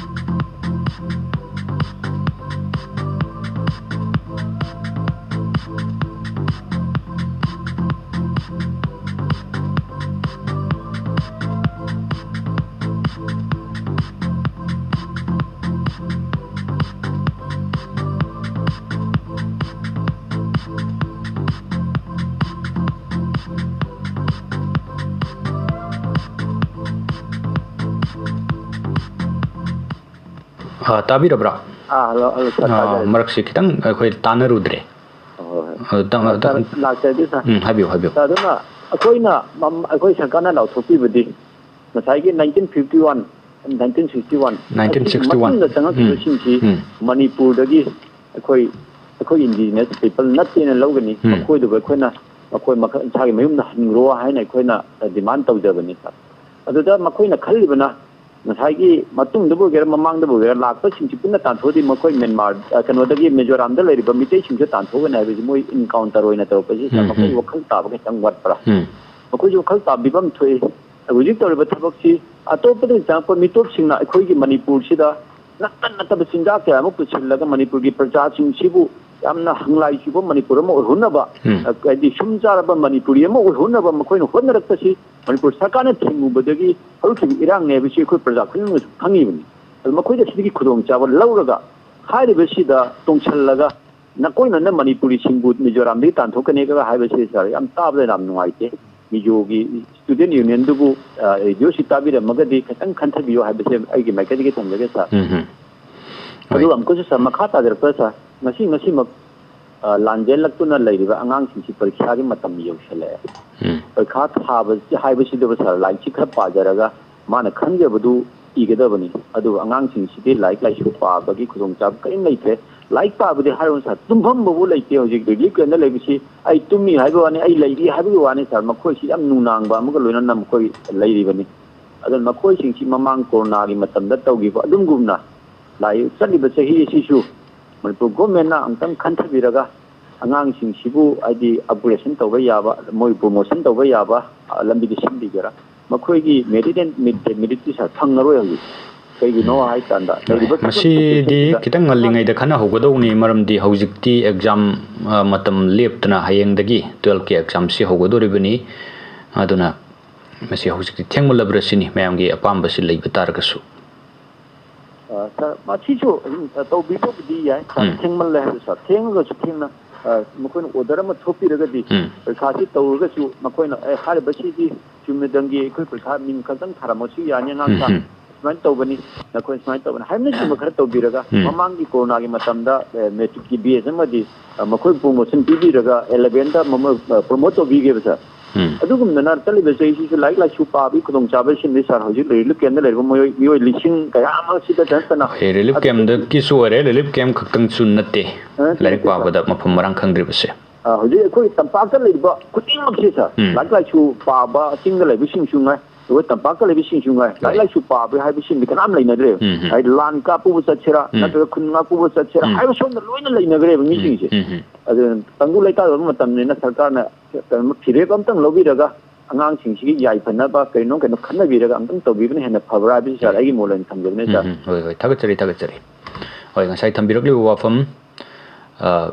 ꯑ, ꯇꯥꯕꯤꯔꯕ꯭ꯔꯥ? ꯑꯥ, ꯍꯜꯂꯣ, ꯍꯜꯂꯣ, ꯁꯥꯔ, ꯑ, ꯇꯥꯖꯔꯦ꯫ ꯃꯔꯛꯁꯤ ꯈꯤꯇꯪ ꯑꯩꯈꯣꯏ ꯇꯥꯟꯅꯔꯨꯗ꯭ꯔꯦ꯫ ꯍꯣꯏ, ꯍꯣꯏ꯫ ꯑ, ꯇ-, ꯑ, ꯇ-, ꯁꯥꯔ, ꯂꯥꯛꯆꯔꯒꯦ, ꯁꯥꯔ꯫ ꯎꯝ, ꯍꯥꯏꯕꯤꯌꯨ, ꯍꯥꯏꯕꯤꯌꯨ꯫ ꯁꯥꯔ, ꯑꯗꯨꯅ ꯑꯩꯈꯣꯏꯅ ꯃꯝ-, ꯑꯩꯈꯣꯏ ꯁꯔꯀꯥꯔꯅ ꯂꯥꯎꯊꯣꯛꯄꯤꯕꯗꯤ ꯉꯁꯥꯏꯒꯤ nineteen fifty one, nineteen sixty one, nineteen sixty one꯫ ꯃꯇꯨꯡꯗ ꯆꯪꯉꯛꯈꯤꯕꯁꯤꯡꯁꯤ ꯎꯝ, ꯎꯝ꯫ ꯃꯅꯤꯄꯨꯔꯗꯒꯤ ꯑꯩꯈꯣꯏ ꯑꯩꯈꯣꯏ indigenous people ꯅꯠꯇꯦꯅ ꯂꯧꯒꯅꯤ꯫ ꯎꯝ꯫ ꯃꯈꯣꯏꯗꯨꯕꯨ ꯑꯩꯈꯣꯏꯅ ꯃꯈꯣꯏ ꯃꯈ-, ꯃꯁꯥꯒꯤ ꯃꯌꯨꯝꯗ ꯍꯟꯈ꯭ꯔꯣ ꯍꯥꯏꯅ ꯑꯩꯈꯣꯏꯅ demand ꯇꯧꯖꯕꯅꯤ, ꯁꯥꯔ꯫ ꯑꯗꯨꯗ ꯃꯈꯣꯏꯅ ꯈꯜꯂꯤꯕꯅ ꯉꯁꯥꯏꯒꯤ ꯃꯇꯨꯡꯗꯕꯨ ꯑꯣꯏꯒꯦꯔꯥ ꯃꯃꯥꯡꯗꯕꯨ ꯑꯣꯏꯒꯦꯔꯥ ꯂꯥꯛꯄꯁꯤꯡꯁꯤ ꯄꯨꯟꯅ ꯇꯥꯟꯊꯣꯛꯑꯗꯤ ꯃꯈꯣꯏ ꯃ꯭ꯌꯥꯟꯃꯥꯔ, ꯑ, ꯀꯩꯅꯣꯗꯒꯤ ꯃꯤꯖꯣꯔꯥꯝꯗ ꯂꯩꯔꯤꯕ ꯃꯤꯇꯩꯁꯤꯡꯁꯨ ꯇꯥꯟꯊꯣꯛꯀꯅꯤ ꯍꯥꯏꯕꯁꯤ ꯃꯣꯏ encounter ꯑꯣꯏꯅ ꯇꯧꯔꯛꯄꯁꯤ, ꯁꯥꯔ, ꯎꯝ, ꯃꯈꯣꯏ ꯎꯝ꯫ ꯋꯥꯈꯜ ꯇꯥꯕ ꯈꯤꯇꯪ ꯋꯥꯠꯄ꯭ꯔꯥ? ꯎꯝ꯫ ꯃꯈꯣꯏꯁꯨ ꯋꯥꯈꯜ ꯇꯥꯕꯤꯐꯝ ꯊꯣꯛꯏ꯫ ꯍꯧꯖꯤꯛ ꯇꯧꯔꯤꯕ ꯊꯕꯛꯁꯤ ꯑꯇꯣꯞꯄꯗꯒꯤ ꯆꯪꯉꯛꯄ ꯃꯤꯇꯣꯞꯁꯤꯡꯅ ꯑꯩꯈꯣꯏꯒꯤ ꯃꯅꯤꯄꯨꯔꯁꯤꯗ ꯅꯥꯀꯟ ꯅꯠꯇꯕ ꯆꯤꯟꯖꯥꯛ ꯀꯌꯥ ꯑꯃ ꯄꯨꯁꯤꯜꯂꯒ ꯃꯅꯤꯄꯨꯔꯒꯤ ꯄ꯭ꯔꯖꯥꯁꯤꯡꯁꯤꯕꯨ ꯌꯥꯝꯅ ꯍꯪꯂꯥꯏ ꯆꯨꯕ ꯃꯅꯤꯄꯨꯔ ꯑꯃ ꯑꯣꯏꯍꯟꯅꯕ, ꯎꯝ꯫ ꯑ, ꯍꯥꯏꯗꯤ ꯁꯨꯝ ꯆꯥꯔꯕ ꯃꯅꯤꯄꯨꯔꯤ ꯑꯃ ꯑꯣꯏꯍꯟꯅꯕ ꯃꯈꯣꯏꯅ ꯍꯣꯠꯅꯔꯛꯄꯁꯤ ꯃꯅꯤꯄꯨꯔ ꯁꯔꯀꯥꯔꯅ ꯊꯤꯡꯉꯨꯕꯗꯒꯤ ꯍꯧꯔꯛꯈꯤꯕ ꯏꯔꯥꯡꯅꯦ ꯍꯥꯏꯕꯁꯤ ꯑꯩꯈꯣꯏ ꯄ꯭ꯔꯖꯥ ꯈꯨꯗꯤꯡꯃꯛꯅꯁꯨ ꯈꯪꯉꯤꯕꯅꯤ꯫ ꯑꯗꯨ ꯃꯈꯣꯏꯗ ꯁꯤꯒꯤ ꯈꯨꯗꯣꯡꯆꯥꯕ ꯂꯧꯔꯒ ꯍꯥꯏꯔꯤꯕꯁꯤꯗ ꯇꯣꯡꯁꯤꯜꯂꯒ ꯅꯈꯣꯏꯅ ꯅ ꯃꯅꯤꯄꯨꯔꯤꯁꯤꯡꯕꯨ ꯃꯤꯖꯣꯔꯥꯝꯗꯒꯤ ꯇꯥꯟꯊꯣꯛꯀꯅꯤꯒ ꯍꯥꯏꯕꯁꯤ, ꯁꯥꯔ, ꯌꯥꯝ ꯇꯥꯕꯗ ꯌꯥꯝ ꯅꯨꯡꯉꯥꯏꯇꯦ꯫ ꯃꯤꯖꯣꯒꯤ student unionꯗꯨꯕꯨ, ꯑ, radioꯁꯤ ꯇꯥꯕꯤꯔꯝꯃꯒꯗꯤ ꯈꯤꯇꯪ ꯈꯟꯊꯕꯤꯌꯨ ꯍꯥꯏꯕꯁꯦ ꯑꯩꯒꯤ ꯃꯥꯏꯀꯩꯗꯒꯤ ꯊꯝꯖꯒꯦ, ꯁꯥꯔ꯫ ꯎꯝ, ꯎꯝ꯫ ꯍꯣꯏ꯫ ꯑꯗꯨꯒ ꯑꯃꯨꯛꯀꯁꯨ, ꯁꯥꯔ, ꯃꯈꯥ ꯇꯥꯖꯔꯛꯄ, ꯁꯥꯔ, ꯉꯁꯤ, ꯉꯁꯤꯃꯛ, ꯑ, ꯂꯥꯟꯖꯦꯜꯂꯛꯇꯨꯅ ꯂꯩꯔꯤꯕ ꯑꯉꯥꯡꯁꯤꯡꯁꯤ ꯄꯔꯤꯈ꯭ꯌꯥꯒꯤ ꯃꯇꯝ ꯌꯧꯁꯤꯜꯂꯛꯑꯦ꯫ ꯎꯝ꯫ ꯄꯔꯤꯈ꯭ꯌꯥ ꯊꯥꯕ ꯍꯥꯏꯕꯁꯤꯗꯕꯨ, ꯁꯥꯔ, ꯂꯥꯏꯔꯤꯛꯁꯤ ꯈꯔ ꯄꯥꯖꯔꯒ ꯃꯥꯅ ꯈꯪꯖꯕꯗꯨ ꯏꯒꯗꯕꯅꯤ꯫ ꯑꯗꯨꯒ ꯑꯉꯥꯡꯁꯤꯡꯁꯤꯗꯤ ꯂꯥꯏꯔꯤꯛ ꯂꯥꯏꯁꯨ ꯄꯥꯕꯒꯤ ꯈꯨꯗꯣꯡꯆꯥꯕ ꯀꯔꯤꯝ ꯂꯩꯇ꯭ꯔꯦ꯫ ꯂꯥꯏꯔꯤꯛ ꯄꯥꯕꯗꯤ ꯍꯥꯏꯔꯨꯅꯨ, ꯁꯥꯔ, ꯇꯨꯝꯐꯝꯕꯕꯨ ꯂꯩꯇꯦ꯫ ꯍꯧꯖꯤꯛ relief campꯗ ꯂꯩꯕꯁꯤ ꯑꯩ ꯇꯨꯝꯃꯤ ꯍꯥꯏꯕꯒꯤ ꯋꯥꯅꯤ, ꯑꯩ ꯂꯩꯔꯤ ꯍꯥꯏꯕꯒꯤ ꯋꯥꯅꯤ, ꯁꯥꯔ꯫ ꯃꯈꯣꯏꯁꯤ ꯌꯥꯝ ꯅꯨꯡꯅꯥꯡꯕ ꯑꯃꯒ ꯂꯣꯏꯅꯅ ꯃꯈꯣꯏ ꯂꯩꯔꯤꯕꯅꯤ꯫ ꯑꯗꯨꯅ ꯃꯈꯣꯏꯁꯤꯡꯁꯤ ꯃꯃꯥꯡ ꯀꯣꯔꯣꯅꯥꯒꯤ ꯃꯇꯝꯗ ꯇꯧꯈꯤꯕ ꯑꯗꯨꯝꯒꯨꯝꯅ ꯂꯥꯛꯏ-, ꯆꯠꯂꯤꯕ ꯆꯍꯤ ꯑꯁꯤꯁꯨ ꯃꯅꯤꯄꯨꯔ ꯒꯣꯔꯃꯦꯟꯅ ꯑꯃꯨꯛꯇꯪ ꯈꯟꯊꯕꯤꯔꯒ ꯑꯉꯥꯡꯁꯤꯡꯁꯤꯕꯨ ꯍꯥꯏꯗꯤ upgradation ꯇꯧꯕ ꯌꯥꯕ, ꯃꯣꯏ promotion ꯇꯧꯕ ꯌꯥꯕ, ꯑ, ꯂꯝꯕꯤꯗ ꯁꯤꯟꯕꯤꯒꯦꯔꯥ? ꯃꯈꯣꯏꯒꯤ merit and merit, meritꯇꯤ, ꯁꯥꯔ, ꯐꯪꯉꯔꯣꯏ ꯍꯧꯖꯤꯛ꯫ ꯀꯩꯒꯤꯅꯣ ꯎꯝ꯫ ꯍꯥꯏ ꯀꯥꯟꯗ ꯍꯣꯏ꯫ ꯂꯩꯔꯤꯕ ꯃꯁꯤꯗꯤ ꯁꯤꯆꯨꯋꯦꯁꯟꯁꯤꯗ ꯈꯤꯇꯪ ꯉꯜꯂꯤꯉꯩꯗ ꯈꯟꯅꯍꯧꯒꯗꯧꯕꯅꯤ, ꯃꯔꯝꯗꯤ ꯍꯧꯖꯤꯛꯇꯤ exam, ꯑ, ꯃꯇꯝ ꯂꯦꯞꯇꯅ ꯍꯌꯦꯡꯗꯒꯤ twelveꯀꯤ examꯁꯤ ꯍꯧꯒꯗꯧꯔꯤꯕꯅꯤ꯫ ꯑꯗꯨꯅ ꯃꯁꯤ ꯍꯧꯖꯤꯛꯇꯤ ꯊꯦꯡꯃꯜꯂꯕ꯭ꯔꯥ ꯁꯤꯅꯤ, ꯃꯌꯥꯝꯒꯤ ꯑꯄꯥꯝꯕꯁꯤ ꯂꯩꯕ ꯇꯥꯔꯒꯁꯨ꯫ ꯑ, ꯁꯥꯔ, ꯃꯁꯤꯁꯨ ꯑꯗꯨꯝ, ꯑ, ꯇꯧꯕꯤꯕꯕꯨꯗꯤ ꯌꯥꯏ, ꯁꯥꯔ꯫ ꯎꯝ꯫ ꯊꯦꯡꯃꯜꯂꯦ ꯍꯥꯏꯕ, ꯁꯥꯔ꯫ ꯊꯦꯡꯉꯒꯁꯨ ꯊꯦꯡꯅ, ꯑ, ꯃꯈꯣꯏꯅ order ꯑꯃ ꯊꯣꯛꯄꯤꯔꯒꯗꯤ ꯎꯝ꯫ ꯄꯔꯤꯈꯥꯁꯤ ꯇꯧꯔꯒꯁꯨ ꯃꯈꯣꯏꯅ, "ꯑꯦ, ꯍꯥꯏꯔꯤꯕꯁꯤꯗꯤ ꯆꯨꯝꯅꯗꯪꯒꯤ ꯑꯩꯈꯣꯏ ꯄꯔꯤꯈꯥ ꯃꯤꯡ ꯈꯛꯇꯪ ꯊꯥꯔꯝꯃꯁꯨ ꯌꯥꯅꯤ, ꯑꯉꯥꯡ ꯎꯝ, ꯁꯥ-, ꯎꯝ꯫ ꯁꯨꯃꯥꯏꯅ ꯇꯧꯕꯅꯤ, ꯅꯈꯣꯏ ꯁꯨꯃꯥꯏꯅ ꯇꯧꯕꯅꯤ" ꯍꯥꯏꯕꯅꯆꯤꯡꯕ ꯈꯔ ꯇꯧꯕꯤꯔꯒ, ꯎꯝ꯫ ꯃꯃꯥꯡꯒꯤ ꯀꯣꯔꯣꯅꯥꯒꯤ ꯃꯇꯝꯗ, ꯑ, matricꯀꯤ batch ꯑꯃꯗꯤ, ꯑ, ꯃꯈꯣꯏ promotion ꯄꯤꯕꯤꯔꯒ elevenꯗ ꯃꯃ-, ꯑ, promote ꯇꯧꯕꯤꯈꯤꯕ, ꯁꯥꯔ꯫ ꯎꯝ꯫ ꯑꯗꯨꯒꯨꯝꯗꯅ ꯆꯠꯂꯤꯕ ꯆꯍꯤꯁꯤꯁꯨ ꯂꯥꯏꯔꯤꯛ ꯂꯥꯏꯁꯨ ꯄꯥꯕꯒꯤ ꯈꯨꯗꯣꯡꯆꯥꯕꯁꯤꯡꯗꯤ, ꯁꯥꯔ, ꯍꯧꯖꯤꯛ ꯔꯤꯂꯤꯐ ꯀꯦꯝꯗ ꯂꯩꯔꯤꯕ ꯃꯤꯑꯣꯏ, ꯃꯤꯑꯣꯏ ꯂꯤꯁꯤꯡ ꯀꯌꯥ ꯑꯃ ꯁꯤꯗ ꯅꯠꯇꯅ ꯍꯣꯏ, ꯔꯤꯂꯤꯐ ꯑꯗꯨ ꯀꯦꯝꯗꯒꯤꯁꯨ ꯑꯣꯏꯔꯦ, ꯔꯤꯂꯤꯐ ꯀꯦꯝ ꯈꯛꯇꯪꯁꯨ ꯅꯠꯇꯦ, ꯅꯠꯇꯦ, ꯂꯥꯏꯔꯤꯛ ꯅꯠꯇꯦ, ꯁꯥꯔ꯫ ꯄꯥꯕꯗ ꯃꯐꯝ ꯃꯔꯥꯡ ꯈꯪꯗ꯭ꯔꯤꯕꯁꯦ꯫ ꯑ, ꯍꯧꯖꯤꯛ ꯑꯩꯈꯣꯏ ꯇꯝꯄꯥꯛꯇ ꯂꯩꯔꯤꯕ ꯈꯨꯗꯤꯡꯃꯛꯁꯦ, ꯁꯥꯔ, ꯎꯝ꯫ ꯂꯥꯏꯔꯤꯛ ꯂꯥꯏꯁꯨ ꯄꯥꯕ, ꯆꯤꯡꯗ ꯂꯩꯕꯁꯤꯡꯁꯨ ꯉꯥꯏ, ꯑꯩꯈꯣꯏ ꯇꯝꯄꯥꯛꯇ ꯂꯩꯕꯁꯤꯡꯁꯨ ꯉꯥꯏ, ꯂꯥꯏꯔꯤꯛ ꯍꯣꯏ꯫ ꯂꯥꯏꯁꯨ ꯄꯥꯕ ꯍꯥꯏꯕꯁꯤꯃꯗꯤ ꯀꯅꯥꯝ ꯂꯩꯅꯗ꯭ꯔꯦꯕ꯫ ꯎꯝ, ꯎꯝ꯫ ꯍꯥꯏꯗꯤ ꯂꯥꯟ ꯀꯥꯞꯄꯨꯕ ꯆꯠꯁꯤꯔꯥ, ꯎꯝ꯫ ꯅꯠꯇ꯭ꯔꯒ ꯈꯨꯟ ꯉꯥꯛꯄꯨꯕ ꯆꯠꯁꯤꯔꯥ ꯎꯝ꯫ ꯍꯥꯏꯕ ꯁꯣꯝꯗ ꯂꯣꯏꯅ ꯂꯩꯅꯈ꯭ꯔꯦꯕ ꯎꯝ, ꯃꯤꯁꯤꯡꯁꯦ꯫ ꯎꯝ, ꯎꯝ꯫ ꯑꯗꯨꯅ ꯇꯪꯗꯨ ꯂꯩꯇꯥꯗꯕ ꯃꯇꯝꯅꯤꯅ ꯁꯔꯀꯥꯔꯅ ꯀꯩꯅꯣ ꯐꯤꯔꯦꯞ ꯑꯝꯇꯪ ꯂꯧꯕꯤꯔꯒ ꯑꯉꯥꯡꯁꯤꯡꯁꯤꯒꯤ ꯌꯥꯏꯐꯅꯕ ꯀꯩꯅꯣ ꯀꯩꯅꯣ ꯈꯟꯅꯕꯤꯔꯒ ꯑꯝꯇꯪ ꯇꯧꯕꯤꯕꯅ ꯍꯦꯟꯅ ꯐꯕ꯭ꯔꯥ ꯍꯥꯏꯕꯁꯤ, ꯁꯥꯔ, ꯍꯣꯏ꯫ ꯑꯩꯒꯤ ꯃꯣꯠ ꯑꯣꯏꯅ ꯊꯝꯖꯕꯅꯦ, ꯎꯝ, ꯁꯥꯔ꯫ ꯎꯝ꯫ ꯍꯣꯏ, ꯍꯣꯏ꯫ ꯊꯥꯒꯠꯆꯔꯤ, ꯊꯥꯒꯠꯆꯔꯤ꯫ ꯍꯣꯏ, ꯉꯁꯥꯏ ꯊꯝꯕꯤꯔꯛꯂꯤꯕ ꯋꯥꯐꯝ, ꯑ,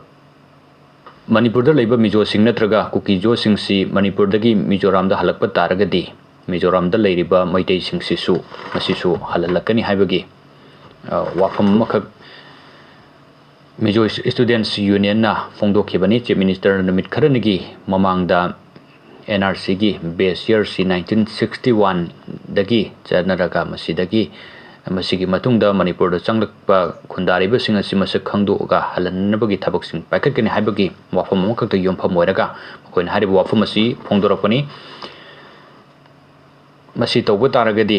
ꯃꯅꯤꯄꯨꯔꯗ ꯂꯩꯕ ꯃꯤꯖꯣꯁꯤꯡ ꯅꯠꯇ꯭ꯔꯒ ꯀꯨꯀꯤꯖꯣꯁꯤꯡꯁꯤ ꯃꯅꯤꯄꯨꯔꯗꯒꯤ ꯃꯤꯖꯣꯔꯥꯝꯗ ꯍꯜꯂꯛꯄ ꯇꯥꯔꯒꯗꯤ, ꯃꯤꯖꯣꯔꯥꯝꯗ ꯂꯩꯔꯤꯕ ꯃꯩꯇꯩꯁꯤꯡꯁꯤꯁꯨ ꯃꯁꯤꯁꯨ ꯍꯜꯍꯜꯂꯛꯀꯅꯤ ꯍꯥꯏꯕꯒꯤ, ꯑ, ꯋꯥꯐꯝ ꯑꯃꯈꯛ ꯃꯤꯖꯣ ꯏꯁꯇꯨꯗꯦꯟꯠꯁ ꯌꯨꯅꯤꯌꯟꯅ ꯐꯣꯡꯗꯣꯛꯈꯤꯕꯅꯤ꯫ ꯆꯤꯐ ꯃꯤꯅꯤꯁꯇꯔꯅ ꯅꯨꯃꯤꯠ ꯈꯔꯅꯤꯒꯤ ꯃꯃꯥꯡꯗ ꯑꯦꯟ ꯑꯥꯔ ꯁꯤꯒꯤ ꯕꯦꯁ ꯌꯔꯁꯤ ꯅꯥꯏꯟꯇꯤꯟ ꯁꯤꯛꯁꯇꯤ ꯋꯥꯟꯗꯒꯤ ꯆꯠꯅꯔꯒ, ꯃꯁꯤꯗꯒꯤ, ꯃꯁꯤꯒꯤ ꯃꯇꯨꯡꯗ ꯃꯅꯤꯄꯨꯔꯗ ꯆꯪꯂꯛꯄ ꯈꯨꯟꯗꯥꯔꯤꯕꯁꯤꯡ ꯑꯁꯤ ꯃꯁꯛ ꯈꯪꯗꯣꯛꯑꯒ ꯍꯜꯍꯟꯅꯕꯒꯤ ꯊꯕꯛꯁꯤꯡ ꯄꯥꯏꯈꯠꯀꯅꯤ ꯍꯥꯏꯕꯒꯤ ꯋꯥꯐꯝ ꯑꯃꯈꯛꯇ ꯌꯨꯝꯐꯝ ꯑꯣꯏꯔꯒ ꯃꯈꯣꯏꯅ ꯍꯥꯏꯔꯤꯕ ꯋꯥꯐꯝ ꯑꯁꯤ ꯐꯣꯡꯗꯣꯔꯛꯄꯅꯤ꯫ ꯃꯁꯤ ꯇꯧꯕ ꯇꯥꯔꯒꯗꯤ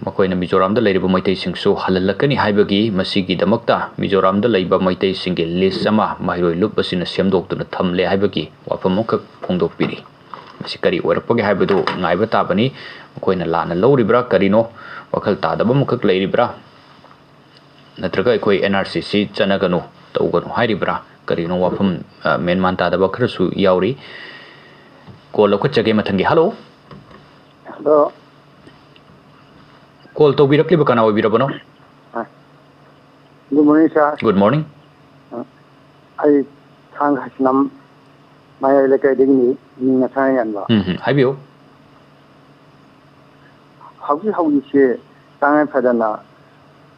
ꯃꯈꯣꯏꯅ ꯃꯤꯖꯣꯔꯥꯝꯗ ꯂꯩꯔꯤꯕ ꯃꯩꯇꯩꯁꯤꯡꯁꯨ ꯍꯜꯍꯜꯂꯛꯀꯅꯤ ꯍꯥꯏꯕꯒꯤ, ꯃꯁꯤꯒꯤꯗꯃꯛꯇ ꯃꯤꯖꯣꯔꯥꯝꯗ ꯂꯩꯕ ꯃꯩꯇꯩꯁꯤꯡꯒꯤ ꯂꯤꯁ ꯑꯃ ꯃꯍꯩꯔꯣꯏ ꯂꯨꯞ ꯑꯁꯤꯅ ꯁꯦꯝꯗꯣꯛꯇꯨꯅ ꯊꯝꯂꯦ ꯍꯥꯏꯕꯒꯤ ꯋꯥꯐꯝ ꯑꯃꯈꯛ ꯐꯣꯡꯗꯣꯛꯄꯤꯔꯤ꯫ ꯃꯁꯤ ꯀꯔꯤ ꯑꯣꯏꯔꯛꯄꯒꯦ ꯍꯥꯏꯕꯗꯨ ꯉꯥꯏꯕ ꯇꯥꯕꯅꯤ꯫ ꯃꯈꯣꯏꯅ ꯂꯥꯟꯅ ꯂꯧꯔꯤꯕ꯭ꯔꯥ, ꯀꯔꯤꯅꯣ, ꯋꯥꯈꯜ ꯇꯥꯗꯕ ꯑꯃꯈꯛ ꯂꯩꯔꯤꯕ꯭ꯔꯥ, ꯅꯠꯇ꯭ꯔꯒ ꯑꯩꯈꯣꯏ ꯑꯦꯟ ꯑꯥꯔ ꯁꯤꯁꯤ ꯆꯠꯅꯒꯅꯨ, ꯇꯧꯒꯅꯨ ꯍꯥꯏꯔꯤꯕ꯭ꯔꯥ, ꯀꯔꯤꯅꯣ, ꯋꯥꯐꯝ, ꯑ, ꯃꯦꯟ ꯃꯥꯟ ꯇꯥꯗꯕ ꯈꯔꯁꯨ ꯌꯥꯎꯔꯤ꯫ ꯀꯣꯜ ꯂꯧꯈꯠꯆꯒꯦ ꯃꯊꯪꯒꯤ꯫ ꯍꯜꯂꯣ꯫ ꯍꯜꯂꯣ꯫ ꯀꯣꯜ ꯇꯧꯕꯤꯔꯛꯂꯤꯕ ꯀꯅꯥ ꯑꯣꯏꯕꯤꯔꯕꯅꯣ? ꯑ, good morning, sir꯫ Good morning꯫ ꯑ, ꯑꯩ ꯊꯥꯡꯒ ꯍꯩꯁꯅꯝ ꯃꯌꯥꯏ ꯂꯩꯀꯥꯏꯗꯒꯤꯅꯤ, ꯃꯤꯡꯅ ꯁꯅꯥꯌꯥꯟꯕ꯫ ꯎꯝ, ꯎꯝ, ꯍꯥꯏꯕꯤꯌꯨ꯫ ꯍꯧꯖꯤꯛ ꯍꯧꯖꯤꯛꯁꯦ ꯇꯉꯥꯏ ꯐꯗꯅ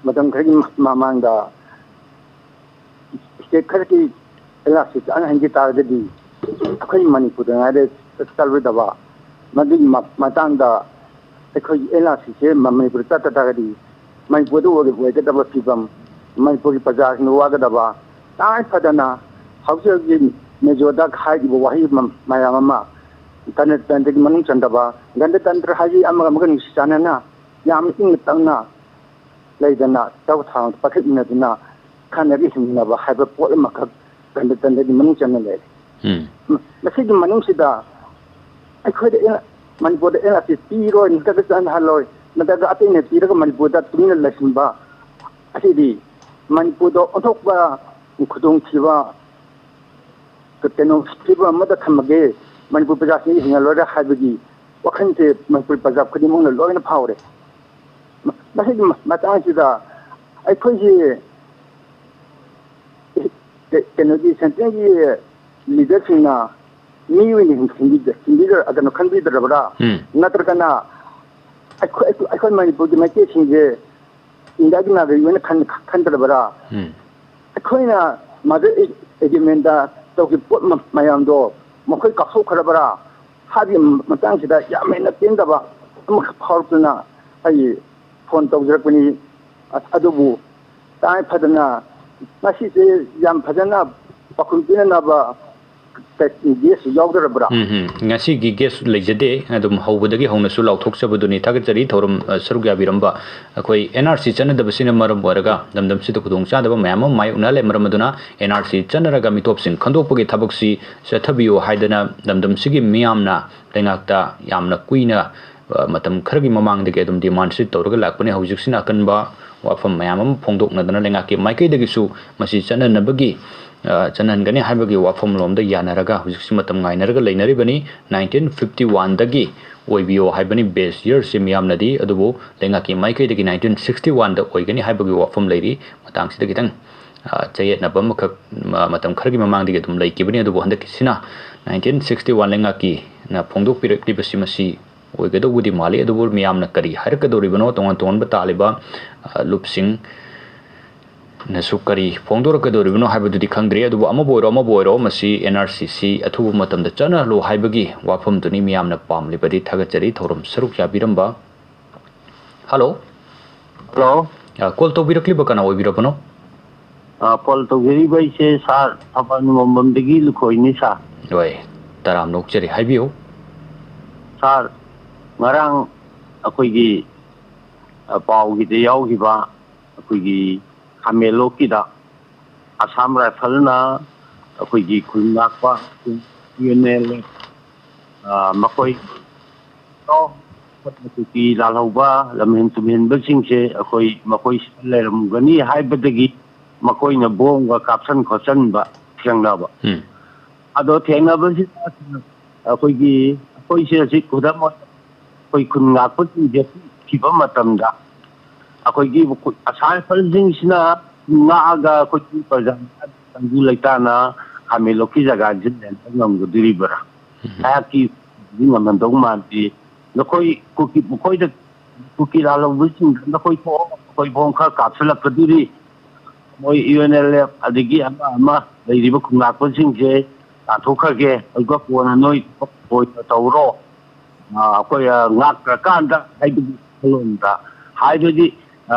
ꯃꯇꯝ ꯈꯔꯒꯤ ꯃ-, ꯃꯃꯥꯡꯗ state ꯈꯔꯒꯤ ꯑꯦꯟ ꯑꯥꯔ ꯁꯤ ꯆꯠꯅꯍꯟꯈꯤ ꯇꯥꯔꯒꯗꯤ ꯑꯩꯈꯣꯏ ꯃꯅꯤꯄꯨꯔꯗ ꯉꯥꯏꯔꯦ ꯆꯠꯂꯣꯏꯗꯕ꯫ ꯃꯗꯨꯒꯤ ꯃ-, ꯃꯇꯥꯡꯗ ꯑꯩꯈꯣꯏꯒꯤ ꯑꯦꯟ ꯑꯥꯔ ꯁꯤꯁꯦ ꯃ-, ꯃꯅꯤꯄꯨꯔꯗ ꯆꯠꯇ ꯇꯥꯔꯒꯗꯤ ꯃꯅꯤꯄꯨꯔꯗ ꯑꯣꯏ-, ꯑꯣꯏꯒꯗꯕ ꯐꯤꯕꯝ, ꯃꯅꯤꯄꯨꯔꯒꯤ ꯄ꯭ꯔꯖꯥꯁꯤꯡꯅ ꯋꯥꯒꯗꯕ, ꯇꯉꯥꯏ ꯐꯗꯅ ꯍꯧꯖꯤꯛ ꯍꯧꯖꯤꯛ ꯃꯦꯖꯣꯔꯗ ꯍꯥꯏꯔꯤꯕ ꯋꯥꯍꯩ ꯃ-, ꯃꯌꯥꯝ ꯑꯃ ꯒꯅꯇꯟꯇ꯭ꯔꯒꯤ ꯃꯅꯨꯡ ꯆꯟꯗꯕ, ꯒꯅꯇꯟꯇ꯭ꯔ ꯍꯥꯏꯁꯤ ꯑꯃꯒ ꯑꯃꯒ ꯅꯨꯡꯁꯤ ꯆꯥꯟꯅꯅ, ꯌꯥꯝ ꯏꯪꯅ ꯇꯞꯅ ꯂꯩꯗꯅ, ꯆꯥꯎ ꯊꯥꯡ ꯄꯥꯏꯈꯠꯃꯤꯟꯅꯗꯨꯅ ꯈꯟꯅꯔꯒ ꯍꯤꯡꯃꯤꯟꯅꯕ ꯍꯥꯏꯕ ꯄꯣꯠ ꯑꯃꯈꯛ ꯒꯅꯇꯟꯇ꯭ꯔꯒꯤ ꯃꯅꯨꯡ ꯆꯟꯅ ꯂꯩꯔꯦ꯫ ꯎꯝ꯫ ꯃ-, ꯃꯁꯤꯒꯤ ꯃꯅꯨꯡꯁꯤꯗ ꯑꯩꯈꯣꯏꯗ ꯑꯦꯟ-, ꯃꯅꯤꯄꯨꯔꯗ ꯑꯦꯟ ꯑꯥꯔ ꯁꯤ ꯄꯤꯔꯣꯏ, ꯅꯠꯇ꯭ꯔꯒ ꯆꯠꯍꯜꯂꯣꯏ, ꯅꯠꯇ꯭ꯔꯒ ꯑꯇꯩꯅ ꯄꯤꯔꯒ ꯃꯅꯤꯄꯨꯔꯗ ꯇꯨꯃꯤꯟꯅ ꯂꯩꯁꯤꯟꯕ ꯑꯁꯤꯗꯤ ꯃꯅꯤꯄꯨꯔꯗ ꯑꯣꯟꯊꯣꯛꯄ ꯈꯨꯗꯣꯡꯊꯤꯕ ꯀ-, ꯀꯩꯅꯣ, ꯐꯤꯕꯝ ꯑꯃꯗ ꯊꯝꯃꯒꯦ, ꯃꯅꯤꯄꯨꯔ ꯄ꯭ꯔꯖꯥꯁꯤꯡ ꯍꯤꯡꯍꯜꯂꯣꯏꯔꯦ ꯍꯥꯏꯕꯒꯤ ꯋꯥꯈꯜꯁꯦ ꯃꯅꯤꯄꯨꯔ ꯄ꯭ꯔꯖꯥ ꯈꯨꯗꯤꯡꯃꯛꯅ ꯂꯣꯏꯅ ꯐꯥꯎꯔꯦ꯫ ꯃ-, ꯃꯁꯤꯒꯤ ꯃ-, ꯃꯇꯥꯡꯁꯤꯗ ꯑꯩꯈꯣꯏꯒꯤ ꯀ-, ꯀꯩꯅꯣꯒꯤ central ꯒꯤ leader ꯁꯤꯡꯅ ꯃꯤ ꯑꯣꯏꯅ ꯍꯤꯡ-, ꯍꯤꯡꯕꯤꯗ-, ꯍꯤꯡꯕꯤꯗ-, ꯀꯩꯅꯣ, ꯈꯟꯕꯤꯗ꯭ꯔꯕ꯭ꯔꯥ? ꯎꯝ꯫ ꯅꯠꯇ꯭ꯔꯒꯅ ꯑꯩꯈꯣꯏ, ꯑꯩꯈꯣꯏ, ꯑꯩꯈꯣꯏ ꯃꯅꯤꯄꯨꯔꯒꯤ ꯃꯩꯇꯩꯁꯤꯡꯁꯦ ꯏꯟꯗꯤꯌꯥꯒꯤ ꯅꯥꯒꯔꯤꯛ ꯑꯣꯏꯅ ꯈꯟ-, ꯈꯟꯗ꯭ꯔꯕ꯭ꯔꯥ? ꯎꯝ꯫ ꯑꯩꯈꯣꯏꯅ Madrid Agreement ꯇꯧꯈꯤꯕ ꯄꯣꯠ ꯃ-, ꯃꯌꯥꯝꯗꯣ ꯃꯈꯣꯏ ꯀꯥꯎꯊꯣꯛꯈ꯭ꯔꯕ꯭ꯔꯥ ꯍꯥꯏꯕꯒꯤ ꯃꯇꯥꯡꯁꯤꯗ ꯌꯥꯝ ꯍꯦꯟꯅ ꯄꯦꯟꯗꯕ ꯑꯃꯈꯛ ꯐꯥꯎꯔꯛꯇꯨꯅ ꯑꯩ phone ꯇꯧꯖꯔꯛꯄꯅꯤ꯫ ꯑ-, ꯑꯗꯨꯕꯨ ꯇꯉꯥꯏ ꯐꯗꯅ ꯉꯁꯤꯁꯦ ꯌꯥꯝ ꯐꯖꯅ ꯄꯥꯎꯈꯨꯝ ꯄꯤꯅꯅꯕ ꯀ-, guest ꯌꯥꯎꯗ꯭ꯔꯕ꯭ꯔꯥ? ꯎꯝ, ꯎꯝ꯫ ꯉꯁꯤꯒꯤ guest ꯂꯩꯖꯗꯦ꯫ ꯑꯗꯨꯝ ꯍꯧꯕꯗꯒꯤ ꯍꯧꯅꯁꯨ ꯂꯥꯎꯊꯣꯛꯆꯕꯗꯨꯅꯤ꯫ ꯊꯥꯒꯠꯆꯔꯤ ꯊꯧꯔꯝ, ꯑ, ꯁꯔꯨꯛ ꯌꯥꯕꯤꯔꯝꯕ꯫ ꯑꯩꯈꯣꯏ N R C ꯆꯠꯅꯗꯕꯁꯤꯅ ꯃꯔꯝ ꯑꯣꯏꯔꯒ ꯂꯝꯗꯝꯁꯤꯗ ꯈꯨꯗꯣꯡꯆꯥꯗꯕ ꯃꯌꯥꯝ ꯑꯃ ꯃꯥꯌꯣꯛꯅꯍꯜꯂꯦ꯫ ꯃꯔꯝ ꯑꯗꯨꯅ N R C ꯆꯠꯅꯔꯒ ꯃꯤꯇꯣꯞꯁꯤꯡ ꯈꯟꯗꯣꯛꯄꯒꯤ ꯊꯕꯛꯁꯤ ꯆꯠꯊꯕꯤꯌꯨ ꯍꯥꯏꯗꯅ ꯂꯝꯗꯝꯁꯤꯒꯤ ꯃꯤꯌꯥꯝꯅ ꯂꯩꯉꯥꯛꯇ ꯌꯥꯝꯅ ꯀꯨꯏꯅ, ꯑ, ꯃꯇꯝ ꯈꯔꯒꯤ ꯃꯃꯥꯡꯗꯒꯤ ꯑꯗꯨꯝ demand ꯁꯤ ꯇꯧꯔꯒ ꯂꯥꯛꯄꯅꯤ꯫ ꯍꯧꯖꯤꯛꯁꯤꯅ ꯑꯀꯟꯕ ꯋꯥꯐꯝ ꯃꯌꯥꯝ ꯑꯃ ꯐꯣꯡꯗꯣꯛꯅꯗꯅ ꯂꯩꯉꯥꯛꯀꯤ ꯃꯥꯏꯀꯩꯗꯒꯤꯁꯨ ꯃꯁꯤ ꯆꯠꯅꯅꯕꯒꯤ, ꯑ, ꯆꯠꯅꯍꯟꯒꯅꯤ ꯍꯥꯏꯕꯒꯤ ꯋꯥꯐꯝꯂꯣꯝꯗ ꯌꯥꯅꯔꯒ ꯍꯧꯖꯤꯛꯁꯤ ꯃꯇꯝ ꯉꯥꯏꯅꯔꯒ ꯂꯩꯅꯔꯤꯕꯅꯤ꯫ Nineteen fifty one ꯗꯒꯤ ꯑꯣꯏꯕꯤꯌꯣ ꯍꯥꯏꯕꯅꯤ base year ꯁꯤ ꯃꯤꯌꯥꯝꯅꯗꯤ, ꯑꯗꯨꯕꯨ ꯂꯩꯉꯥꯛꯀꯤ ꯃꯥꯏꯀꯩꯗꯒꯤ nineteen sixty one ꯗ ꯑꯣꯏꯒꯅꯤ ꯍꯥꯏꯕꯒꯤ ꯋꯥꯐꯝ ꯂꯩꯔꯤ꯫ ꯃꯇꯥꯡꯁꯤꯗ ꯈꯤꯇꯪ, ꯑ, ꯆꯌꯦꯠꯅꯕ ꯑꯃꯈꯛ, ꯃ-, ꯃꯇꯝ ꯈꯔꯒꯤ ꯃꯃꯥꯡꯗꯒꯤ ꯑꯗꯨꯝ ꯂꯩꯈꯤꯕꯅꯤ, ꯑꯗꯨꯕꯨ ꯍꯟꯗꯛꯀꯤꯁꯤꯅ nineteen sixty one ꯂꯩꯉꯥꯛꯀꯤꯅ ꯐꯣꯡꯗꯣꯛꯄꯤꯔꯛꯂꯤꯕꯁꯤ ꯃꯁꯤ ꯑꯣꯏꯒꯗꯧꯕꯗꯤ ꯃꯥꯜꯂꯤ꯫ ꯑꯗꯨꯕꯨ ꯃꯤꯌꯥꯝꯅ ꯀꯔꯤ ꯍꯥꯏꯔꯛꯀꯗꯧꯔꯤꯕꯅꯣ, ꯇꯣꯉꯥꯟ ꯇꯣꯉꯥꯟꯕ ꯇꯥꯜꯂꯤꯕ, ꯑ, ꯂꯨꯞꯁꯤꯡ ꯅꯁꯨ ꯀꯔꯤ ꯐꯣꯡꯗꯣꯔꯛꯀꯗꯧꯔꯤꯕꯅꯣ ꯍꯥꯏꯕꯗꯨꯗꯤ ꯈꯪꯗ꯭ꯔꯤ, ꯑꯗꯨꯕꯨ ꯑꯃꯕꯨ ꯑꯣꯏꯔꯣ ꯑꯃꯕꯨ ꯑꯣꯏꯔꯣ ꯃꯁꯤ N R C ꯁꯤ ꯑꯊꯨꯕ ꯃꯇꯝꯗ ꯆꯠꯅꯍꯜꯂꯨ ꯍꯥꯏꯕꯒꯤ ꯋꯥꯐꯝꯗꯨꯅꯤ ꯃꯤꯌꯥꯝꯅ ꯄꯥꯝꯂꯤꯕꯗꯤ꯫ ꯊꯥꯒꯠꯆꯔꯤ ꯊꯧꯔꯝ ꯁꯔꯨꯛ ꯌꯥꯕꯤꯔꯝꯕ꯫ Hello꯫ Hello꯫ ꯑ, call ꯇꯧꯕꯤꯔꯛꯂꯤꯕ ꯀꯅꯥ ꯑꯣꯏꯕꯤꯔꯕꯅꯣ? ꯑ, call ꯇꯧꯖꯔꯤꯕ ꯑꯩꯁꯦ sir ꯊꯧꯕꯥꯜ ꯅꯤꯉꯣꯝꯕꯝꯗꯒꯤ ꯂꯨꯈꯣꯏꯅꯤ sir꯫ ꯍꯣꯏ, ꯇꯔꯥꯝꯅ ꯑꯣꯛꯆꯔꯤ, ꯍꯥꯏꯕꯤꯌꯨ꯫ ꯁꯥꯔ, ꯉꯔꯥꯡ ꯑꯩꯈꯣꯏꯒꯤ, ꯑ, ꯄꯥꯎꯒꯤꯗ ꯌꯥꯎꯈꯤꯕ ꯑꯩꯈꯣꯏꯒꯤ ꯈꯥꯃꯦꯟꯂꯣꯛꯀꯤꯗ ꯑꯁꯥꯝ ꯔꯥꯏꯐꯜꯅ ꯑꯩꯈꯣꯏꯒꯤ ꯈꯨꯟ ꯉꯥꯛꯄ ꯌꯨ ꯑꯦꯟ ꯑꯦꯜ ꯑꯦꯐ, ꯑ, ꯃꯈꯣꯏ ꯀꯨꯀꯤ ꯂꯥꯜꯍꯧꯕ ꯂꯝꯍꯦꯟ ꯇꯨꯝꯍꯦꯟꯕꯁꯤꯡꯁꯦ ꯑꯩꯈꯣꯏ ꯃꯈꯣꯏ ꯁꯤꯗ ꯂꯩꯔꯝꯒꯅꯤ ꯍꯥꯏꯕꯗꯒꯤ ꯃꯈꯣꯏꯅ ꯕꯣꯝꯒ ꯀꯥꯞꯁꯟ ꯈꯣꯠꯆꯟꯕ ꯊꯦꯡꯅꯕ꯫ ꯎꯝ꯫ ꯑꯗꯣ ꯊꯦꯡꯅꯕꯁꯤꯗ ꯑꯩꯈꯣꯏꯒꯤ, ꯑꯩꯈꯣꯏꯁꯦ ꯍꯧꯖꯤꯛ ꯈꯨꯗꯝ ꯑꯣꯏꯅ ꯑꯩꯈꯣꯏ ꯈꯨꯟ ꯉꯥꯛꯄꯁꯤꯡꯁꯦ ꯊꯤꯕ ꯃꯇꯝꯗ ꯑꯩꯈꯣꯏꯒꯤ ꯑꯁꯥꯝ ꯔꯥꯏꯐꯜꯁꯤꯡꯁꯤꯅ ꯉꯥꯛꯑꯒ ꯑꯩꯈꯣꯏꯒꯤ ꯄ꯭ꯔꯖꯥ ꯇꯪꯗꯨ ꯂꯩꯇꯥꯅ ꯈꯥꯃꯦꯟꯂꯣꯛꯀꯤ ꯖꯒꯥꯁꯤ ꯂꯦꯟꯕ ꯉꯝꯒꯗꯣꯔꯤꯕ꯭ꯔꯥ? ꯎꯝ꯫ ꯑꯩꯍꯥꯛꯀꯤ ꯉꯝꯍꯟꯗꯧ ꯃꯥꯟꯗꯦ꯫ ꯅꯈꯣꯏ ꯀꯨꯀꯤ, ꯃꯈꯣꯏꯗ, ꯀꯨꯀꯤ ꯂꯥꯜꯍꯧꯕꯁꯤꯡꯗ ꯅꯈꯣꯏ ꯊꯣꯛꯑꯣ, ꯅꯈꯣꯏ ꯕꯣꯝ ꯈꯔ ꯀꯥꯞꯁꯤꯜꯂꯛꯀꯗꯣꯔꯤ꯫ ꯃꯣꯏ ꯌꯨ ꯑꯦꯟ ꯑꯦꯜ ꯑꯦꯐ ꯑꯗꯒꯤ ꯑꯃ ꯑꯃ ꯂꯩꯔꯤꯕ ꯈꯨꯟꯉꯥꯛꯄꯁꯤꯡꯁꯦ ꯇꯥꯟꯊꯣꯛꯈ꯭ꯔꯒꯦ, ꯑꯗꯨꯒ ꯀꯣꯟꯅ ꯅꯣꯏ ꯊꯕꯛ ꯑꯣꯏꯅ ꯇꯧꯔꯣ꯫ ꯑ, ꯑꯩꯈꯣꯏ, ꯑ, ꯉꯥꯛꯇ꯭ꯔꯀꯥꯟꯗ ꯍꯥꯏꯕꯒꯤ ꯋꯥꯈꯜꯂꯣꯟꯗ ꯍꯥꯏꯕꯗꯤ, ꯑ,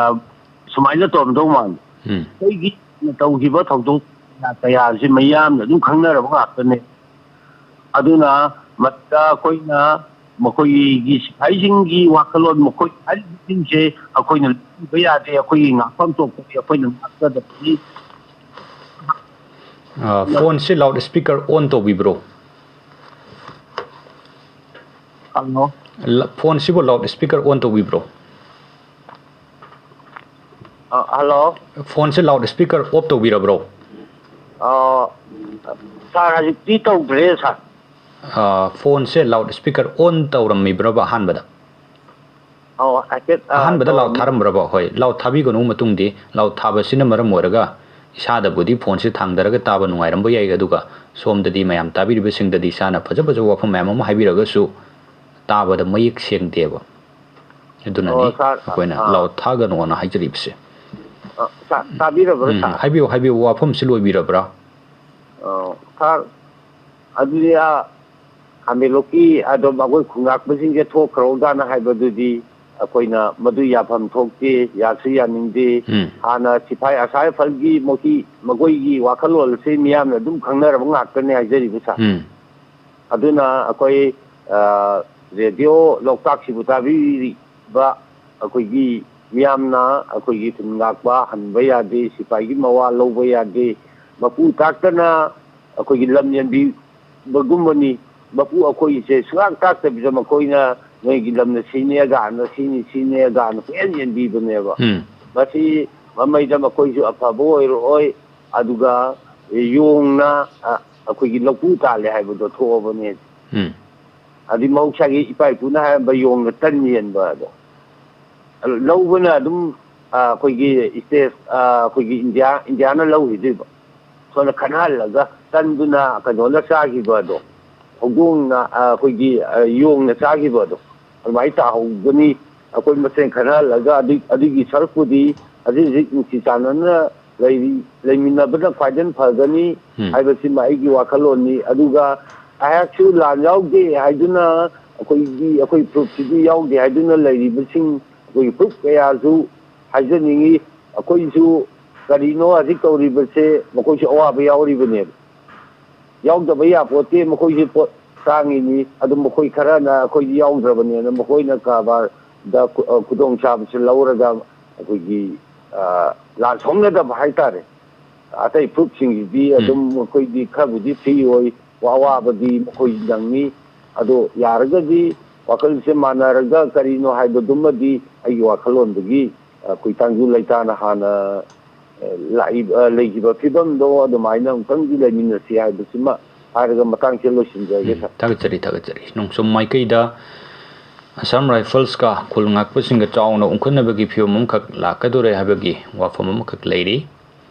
ꯁꯨꯃꯥꯏꯅ ꯇꯧꯔꯝꯗꯧ ꯃꯥꯜꯂꯤ꯫ ꯎꯝ꯫ ꯑꯩꯈꯣꯏꯒꯤ ꯇꯧꯈꯤꯕ ꯊꯧꯗꯣꯛ ꯀꯌꯥ ꯀꯌꯥꯁꯤ ꯃꯤꯌꯥꯝꯅ ꯑꯗꯨꯝ ꯈꯪꯅꯔꯕ ꯉꯥꯛꯇꯅꯦ꯫ ꯑꯗꯨꯅ ꯃꯁꯤꯗ ꯑꯩꯈꯣꯏꯅ ꯃꯈꯣꯏꯒꯤ ꯁꯤꯐꯥꯏꯁꯤꯡꯒꯤ ꯋꯥꯈꯜꯂꯣꯟ, ꯃꯈꯣꯏ ꯍꯥꯏꯔꯤꯕꯁꯤꯡꯁꯦ ꯑꯩꯈꯣꯏꯅ ꯂꯧꯁꯤꯟꯕ ꯌꯥꯗꯦ꯫ ꯑꯩꯈꯣꯏꯒꯤ ꯉꯥꯛꯐꯝ ꯊꯣꯛꯄꯗꯤ ꯑꯩꯈꯣꯏꯅ ꯉꯥꯛꯀꯗꯕꯅꯤ꯫ ꯑ, ꯐꯣꯟꯁꯦ ꯂꯥꯎꯠ ꯁ꯭ꯄꯤꯀꯔ ꯑꯣꯟ ꯇꯧꯕꯤꯕ꯭ꯔꯣ? ꯍꯜꯂꯣ꯫ ꯂ-, ꯐꯣꯟꯁꯤꯕꯨ ꯂꯥꯎꯠ ꯁ꯭ꯄꯤꯀꯔ ꯑꯣꯟ ꯇꯧꯕꯤꯕ꯭ꯔꯣ? ꯑ, ꯍꯜꯂꯣ꯫ ꯐꯣꯟꯁꯦ ꯂꯥꯎꯠ ꯁ꯭ꯄꯤꯀꯔ ꯑꯣꯐ ꯇꯧꯕꯤꯔꯕ꯭ꯔꯣ? ꯑ, ꯁꯥꯔ, ꯍꯧꯖꯤꯛꯇꯤ ꯇꯧꯗ꯭ꯔꯦ, ꯁꯥꯔ꯫ ꯑ, ꯐꯣꯟꯁꯦ ꯂꯥꯎꯠ ꯁ꯭ꯄꯤꯀꯔ ꯑꯣꯟ ꯇꯧꯔꯝꯃꯤꯕ꯭ꯔꯕ ꯑꯍꯥꯟꯕꯗ? ꯑꯧ, ꯍꯥꯏꯐꯦꯠ, ꯑ, ꯑꯍꯥꯟꯕꯗ ꯂꯥꯎꯠ ꯇꯧꯔꯝꯃꯤ꯫ ꯊꯥꯔꯝꯕ꯭ꯔꯕ? ꯍꯣꯏ, ꯂꯥꯎꯠ ꯊꯥꯕꯤꯒꯅꯨ ꯃꯇꯨꯡꯗꯤ꯫ ꯂꯥꯎꯠ ꯊꯥꯕꯁꯤꯅ ꯃꯔꯝ ꯑꯣꯏꯔꯒ ꯏꯁꯥꯗꯕꯨꯗꯤ ꯐꯣꯟꯁꯦ ꯊꯥꯡꯗꯔꯒ ꯇꯥꯕ ꯅꯨꯡꯉꯥꯏꯔꯝꯕ ꯌꯥꯏ, ꯑꯗꯨꯒ ꯁꯣꯝꯗꯗꯤ ꯃꯌꯥꯝ ꯇꯥꯕꯤꯔꯤꯕꯁꯤꯡꯗꯗꯤ ꯏꯁꯥꯅ ꯐꯖ ꯐꯖꯕ ꯋꯥꯐꯝ ꯃꯌꯥꯝ ꯑꯃ ꯍꯥꯏꯕꯤꯔꯒꯁꯨ ꯇꯥꯕꯗ ꯃꯌꯦꯛ ꯁꯦꯡꯗꯦꯕ꯫ ꯑꯗꯨꯅꯅꯤ ꯑꯣ, ꯁꯥꯔ, ꯑꯩꯈꯣꯏꯅ ꯑꯥ꯫ ꯂꯥꯎꯠ ꯊꯥꯒꯅꯣꯅ ꯍꯥꯏꯖꯔꯤꯕꯁꯦ꯫ ꯑ, ꯁꯥꯔ, ꯇꯥꯕꯤꯔꯕ꯭ꯔꯥ, ꯎꯝ, ꯁꯥꯔ? ꯍꯥꯏꯕꯤꯌꯨ, ꯍꯥꯏꯕꯤꯌꯨ, ꯋꯥꯐꯝꯁꯤ ꯂꯣꯏꯕꯤꯔꯕ꯭ꯔꯥ? ꯑ, ꯁꯥꯔ, ꯑꯗꯨꯗꯤ, ꯑꯥ, ꯈꯥꯃꯦꯟꯂꯣꯛꯀꯤ ꯑꯗꯨꯝ ꯑꯩꯈꯣꯏ ꯈꯨꯟꯉꯥꯛꯄꯁꯤꯡꯁꯦ ꯊꯣꯛꯈ꯭ꯔꯣ ꯀꯥꯏꯅ ꯍꯥꯏꯕꯗꯨꯗꯤ ꯑꯩꯈꯣꯏꯅ ꯃꯗꯨ ꯌꯥꯐꯝ ꯊꯣꯛꯇꯦ, ꯌꯥꯁꯨ ꯌꯥꯅꯤꯡꯗꯦ꯫ ꯎꯝ꯫ ꯍꯥꯟꯅ ꯁꯤꯐꯥꯏ ꯑꯁꯥꯝ ꯔꯥꯏꯐꯜꯒꯤ ꯃꯈꯣꯏ, ꯃꯈꯣꯏꯒꯤ ꯋꯥꯈꯜꯂꯣꯟ ꯑꯁꯤ ꯃꯤꯌꯥꯝꯅ ꯑꯗꯨꯝ ꯈꯪꯅꯔꯕ ꯉꯥꯛꯇꯅꯦ ꯍꯥꯏꯖꯔꯤꯕ, ꯁꯥꯔ꯫ ꯎꯝ꯫ ꯑꯗꯨꯅ ꯑꯩꯈꯣꯏ, ꯑ, ꯔꯦꯗꯤꯑꯣ ꯂꯣꯛꯇꯥꯛꯁꯤꯕꯨ ꯇꯥꯕꯤꯔꯤꯕ ꯑꯩꯈꯣꯏꯒꯤ ꯃꯤꯌꯥꯝꯅ ꯑꯩꯈꯣꯏꯒꯤ ꯈꯨꯟ ꯉꯥꯛꯄ ꯍꯟꯕ ꯌꯥꯗꯦ, ꯁꯤꯐꯥꯏꯒꯤ ꯃꯋꯥ ꯂꯧꯕ ꯌꯥꯗꯦ, ꯃꯄꯨ ꯇꯥꯛꯇꯅ ꯑꯩꯈꯣꯏꯒꯤ ꯂꯝ ꯌꯦꯟꯕꯤꯕꯒꯨꯝꯕꯅꯤ꯫ ꯃꯄꯨ ꯑꯩꯈꯣꯏꯒꯤꯁꯦ ꯁꯨꯡꯇꯥꯛ ꯇꯥꯛꯇꯕꯤꯗ ꯃꯈꯣꯏꯅ ꯅꯣꯏꯒꯤ ꯂꯝꯅ ꯁꯤꯅꯦ ꯒꯥꯅ, ꯁꯤꯅꯤ ꯁꯤꯅꯦ ꯒꯥꯅ ꯄꯨꯡꯌꯦꯟ ꯌꯦꯟꯕꯤꯕꯅꯦꯕ꯫ ꯎꯝ꯫ ꯃꯁꯤ ꯃꯃꯩꯗ ꯃꯈꯣꯏꯁꯨ ꯑꯐꯕ ꯑꯣꯏꯔꯛꯑꯣꯏ꯫ ꯑꯗꯨꯒ ꯌꯣꯡꯅ, ꯑ, ꯑꯩꯈꯣꯏꯒꯤ ꯂꯧꯄꯨ ꯇꯥꯜꯂꯦ ꯍꯥꯏꯕꯗꯣ ꯊꯣꯛꯑꯕꯅꯦ꯫ ꯎꯝ꯫ ꯑꯗꯨꯗꯤ ꯃꯍꯧꯁꯥꯒꯤ ꯏꯄꯥ ꯏꯄꯨꯅ ꯍꯥꯏꯔꯝꯕ ꯌꯣꯡꯅ ꯇꯟ ꯌꯦꯟꯕ ꯑꯗꯣ꯫ ꯑꯗꯣ ꯂꯧꯕꯅ ꯑꯗꯨꯝ, ꯑ, ꯑꯩꯈꯣꯏꯒꯤ state, ꯑ, ꯑꯩꯈꯣꯏꯒꯤ ꯏꯟꯗꯤꯌꯥ, ꯏꯟꯗꯤꯌꯥꯅ ꯂꯧꯈꯤꯗꯣꯏꯕ꯫ ꯁꯣꯝꯗ ꯈꯟꯅꯍꯜꯂꯒ ꯇꯟꯗꯨꯅ ꯀꯩꯅꯣꯅ ꯆꯥꯈꯤꯕ ꯑꯗꯣ, ꯍꯧꯗꯣꯡꯅ, ꯑ, ꯑꯩꯈꯣꯏꯒꯤ, ꯑ, ꯌꯣꯡꯅ ꯆꯥꯈꯤꯕ ꯑꯗꯣ, ꯑꯗꯨꯃꯥꯏꯅ ꯇꯥꯍꯧꯒꯅꯤ꯫ ꯑꯩꯈꯣꯏ ꯃꯁꯦꯟ ꯈꯟꯅꯍꯜꯂꯒ ꯑꯗꯨ-, ꯑꯗꯨꯒꯤ ꯁꯔꯨꯛꯄꯨꯗꯤ ꯍꯧꯖꯤꯛ ꯍꯧꯖꯤꯛ ꯅꯨꯡꯁꯤ ꯆꯥꯟꯅꯅ ꯂꯩꯔꯤ-, ꯂꯩꯃꯤꯟꯅꯕꯅ ꯈ꯭ꯋꯥꯏꯗꯩ ꯐꯒꯅꯤ ꯎꯝ꯫ ꯍꯥꯏꯕꯁꯤꯃ ꯑꯩꯒꯤ ꯋꯥꯈꯜꯂꯣꯟꯅꯤ꯫ ꯑꯗꯨꯒ ꯑꯩꯍꯥꯛꯁꯨ ꯂꯥꯟ ꯌꯥꯎꯗꯦ ꯍꯥꯏꯗꯨꯅ ꯑꯩꯈꯣꯏꯒꯤ, ꯑꯩꯈꯣꯏ proof ꯁꯤꯗꯤ ꯌꯥꯎꯗꯦ ꯍꯥꯏꯗꯨꯅ ꯂꯩꯔꯤꯕꯁꯤꯡ ꯑꯩꯈꯣꯏꯒꯤ proof ꯀꯌꯥꯁꯨ ꯍꯥꯏꯖꯅꯤꯡꯉꯤ꯫ ꯑꯩꯈꯣꯏꯁꯨ ꯀꯔꯤꯅꯣ ꯍꯧꯖꯤꯛ ꯇꯧꯔꯤꯕꯁꯦ ꯃꯈꯣꯏꯁꯨ ꯑꯋꯥꯕ ꯌꯥꯎꯔꯤꯕꯅꯦꯕ꯫ ꯌꯥꯎꯗꯕ ꯌꯥꯄꯣꯠꯇꯦ, ꯃꯈꯣꯏꯁꯨ ꯄꯣꯠ ꯇꯥꯡꯉꯤꯅꯤ꯫ ꯑꯗꯨ ꯃꯈꯣꯏ ꯈꯔꯅ ꯑꯩꯈꯣꯏꯗꯤ ꯌꯥꯎꯗ꯭ꯔꯕꯅꯦꯅ ꯃꯈꯣꯏꯅ ꯀꯔꯕꯥꯔꯗ ꯈꯨ-, ꯑ, ꯈꯨꯗꯣꯡꯆꯥꯕꯁꯤ ꯂꯧꯔꯒ ꯑꯩꯈꯣꯏꯒꯤ, ꯑ, ꯂꯥꯟ ꯁꯣꯛꯅꯗꯕ ꯍꯥꯏꯇꯥꯔꯦ꯫ ꯑꯇꯩ proof ꯁꯤꯡꯁꯤꯗꯤ ꯎꯝ꯫ ꯑꯗꯨꯝ ꯃꯈꯣꯏꯗꯤ ꯈꯔꯕꯨꯗꯤ free ꯑꯣꯏ, ꯑꯋꯥꯕꯗꯤ ꯃꯈꯣꯏ ꯅꯪꯉꯤ꯫ ꯑꯗꯣ ꯌꯥꯔꯒꯗꯤ ꯋꯥꯈꯜꯁꯦ ꯃꯥꯟꯅꯔꯒ ꯀꯔꯤꯅꯣ ꯍꯥꯏꯕꯗꯨꯃꯗꯤ ꯑꯩꯒꯤ ꯋꯥꯈꯜꯂꯣꯟꯗꯒꯤ ꯑꯩꯈꯣꯏ ꯇꯥꯡꯖꯨ ꯂꯩꯇꯥꯅ ꯍꯥꯟꯅ, ꯑ, ꯂꯥꯛꯏꯕ, ꯑ, ꯂꯩꯈꯤꯕ ꯐꯤꯕꯝꯗꯣ ꯑꯗꯨꯃꯥꯏꯅ ꯑꯃꯨꯛꯇꯪꯗꯤ ꯂꯩꯃꯤꯟꯅꯁꯤ ꯍꯥꯏꯕꯁꯤꯃ ꯍꯥꯏꯔꯒ ꯃꯇꯥꯡꯁꯦ ꯂꯣꯏꯁꯤꯟꯖꯔꯒꯦ, ꯎꯝ, ꯁꯥꯔ꯫ ꯊꯥꯒꯠꯆꯔꯤ, ꯊꯥꯒꯠꯆꯔꯤ꯫ ꯅꯣꯡꯆꯨꯝ ꯃꯥꯏꯀꯩꯗ ꯑꯁꯥꯝ ꯔꯥꯏꯐꯜꯁꯀ ꯈꯨꯜ ꯉꯥꯛꯄꯁꯤꯡꯒ ꯆꯥꯎꯅ ꯎꯪꯈꯠꯅꯕꯒꯤ ꯐꯤꯕꯝ ꯑꯃꯈꯛ ꯂꯥꯛꯀꯗꯧꯔꯦ ꯍꯥꯏꯕꯒꯤ ꯋꯥꯐꯝ ꯑꯃꯈꯛ ꯂꯩꯔꯤ꯫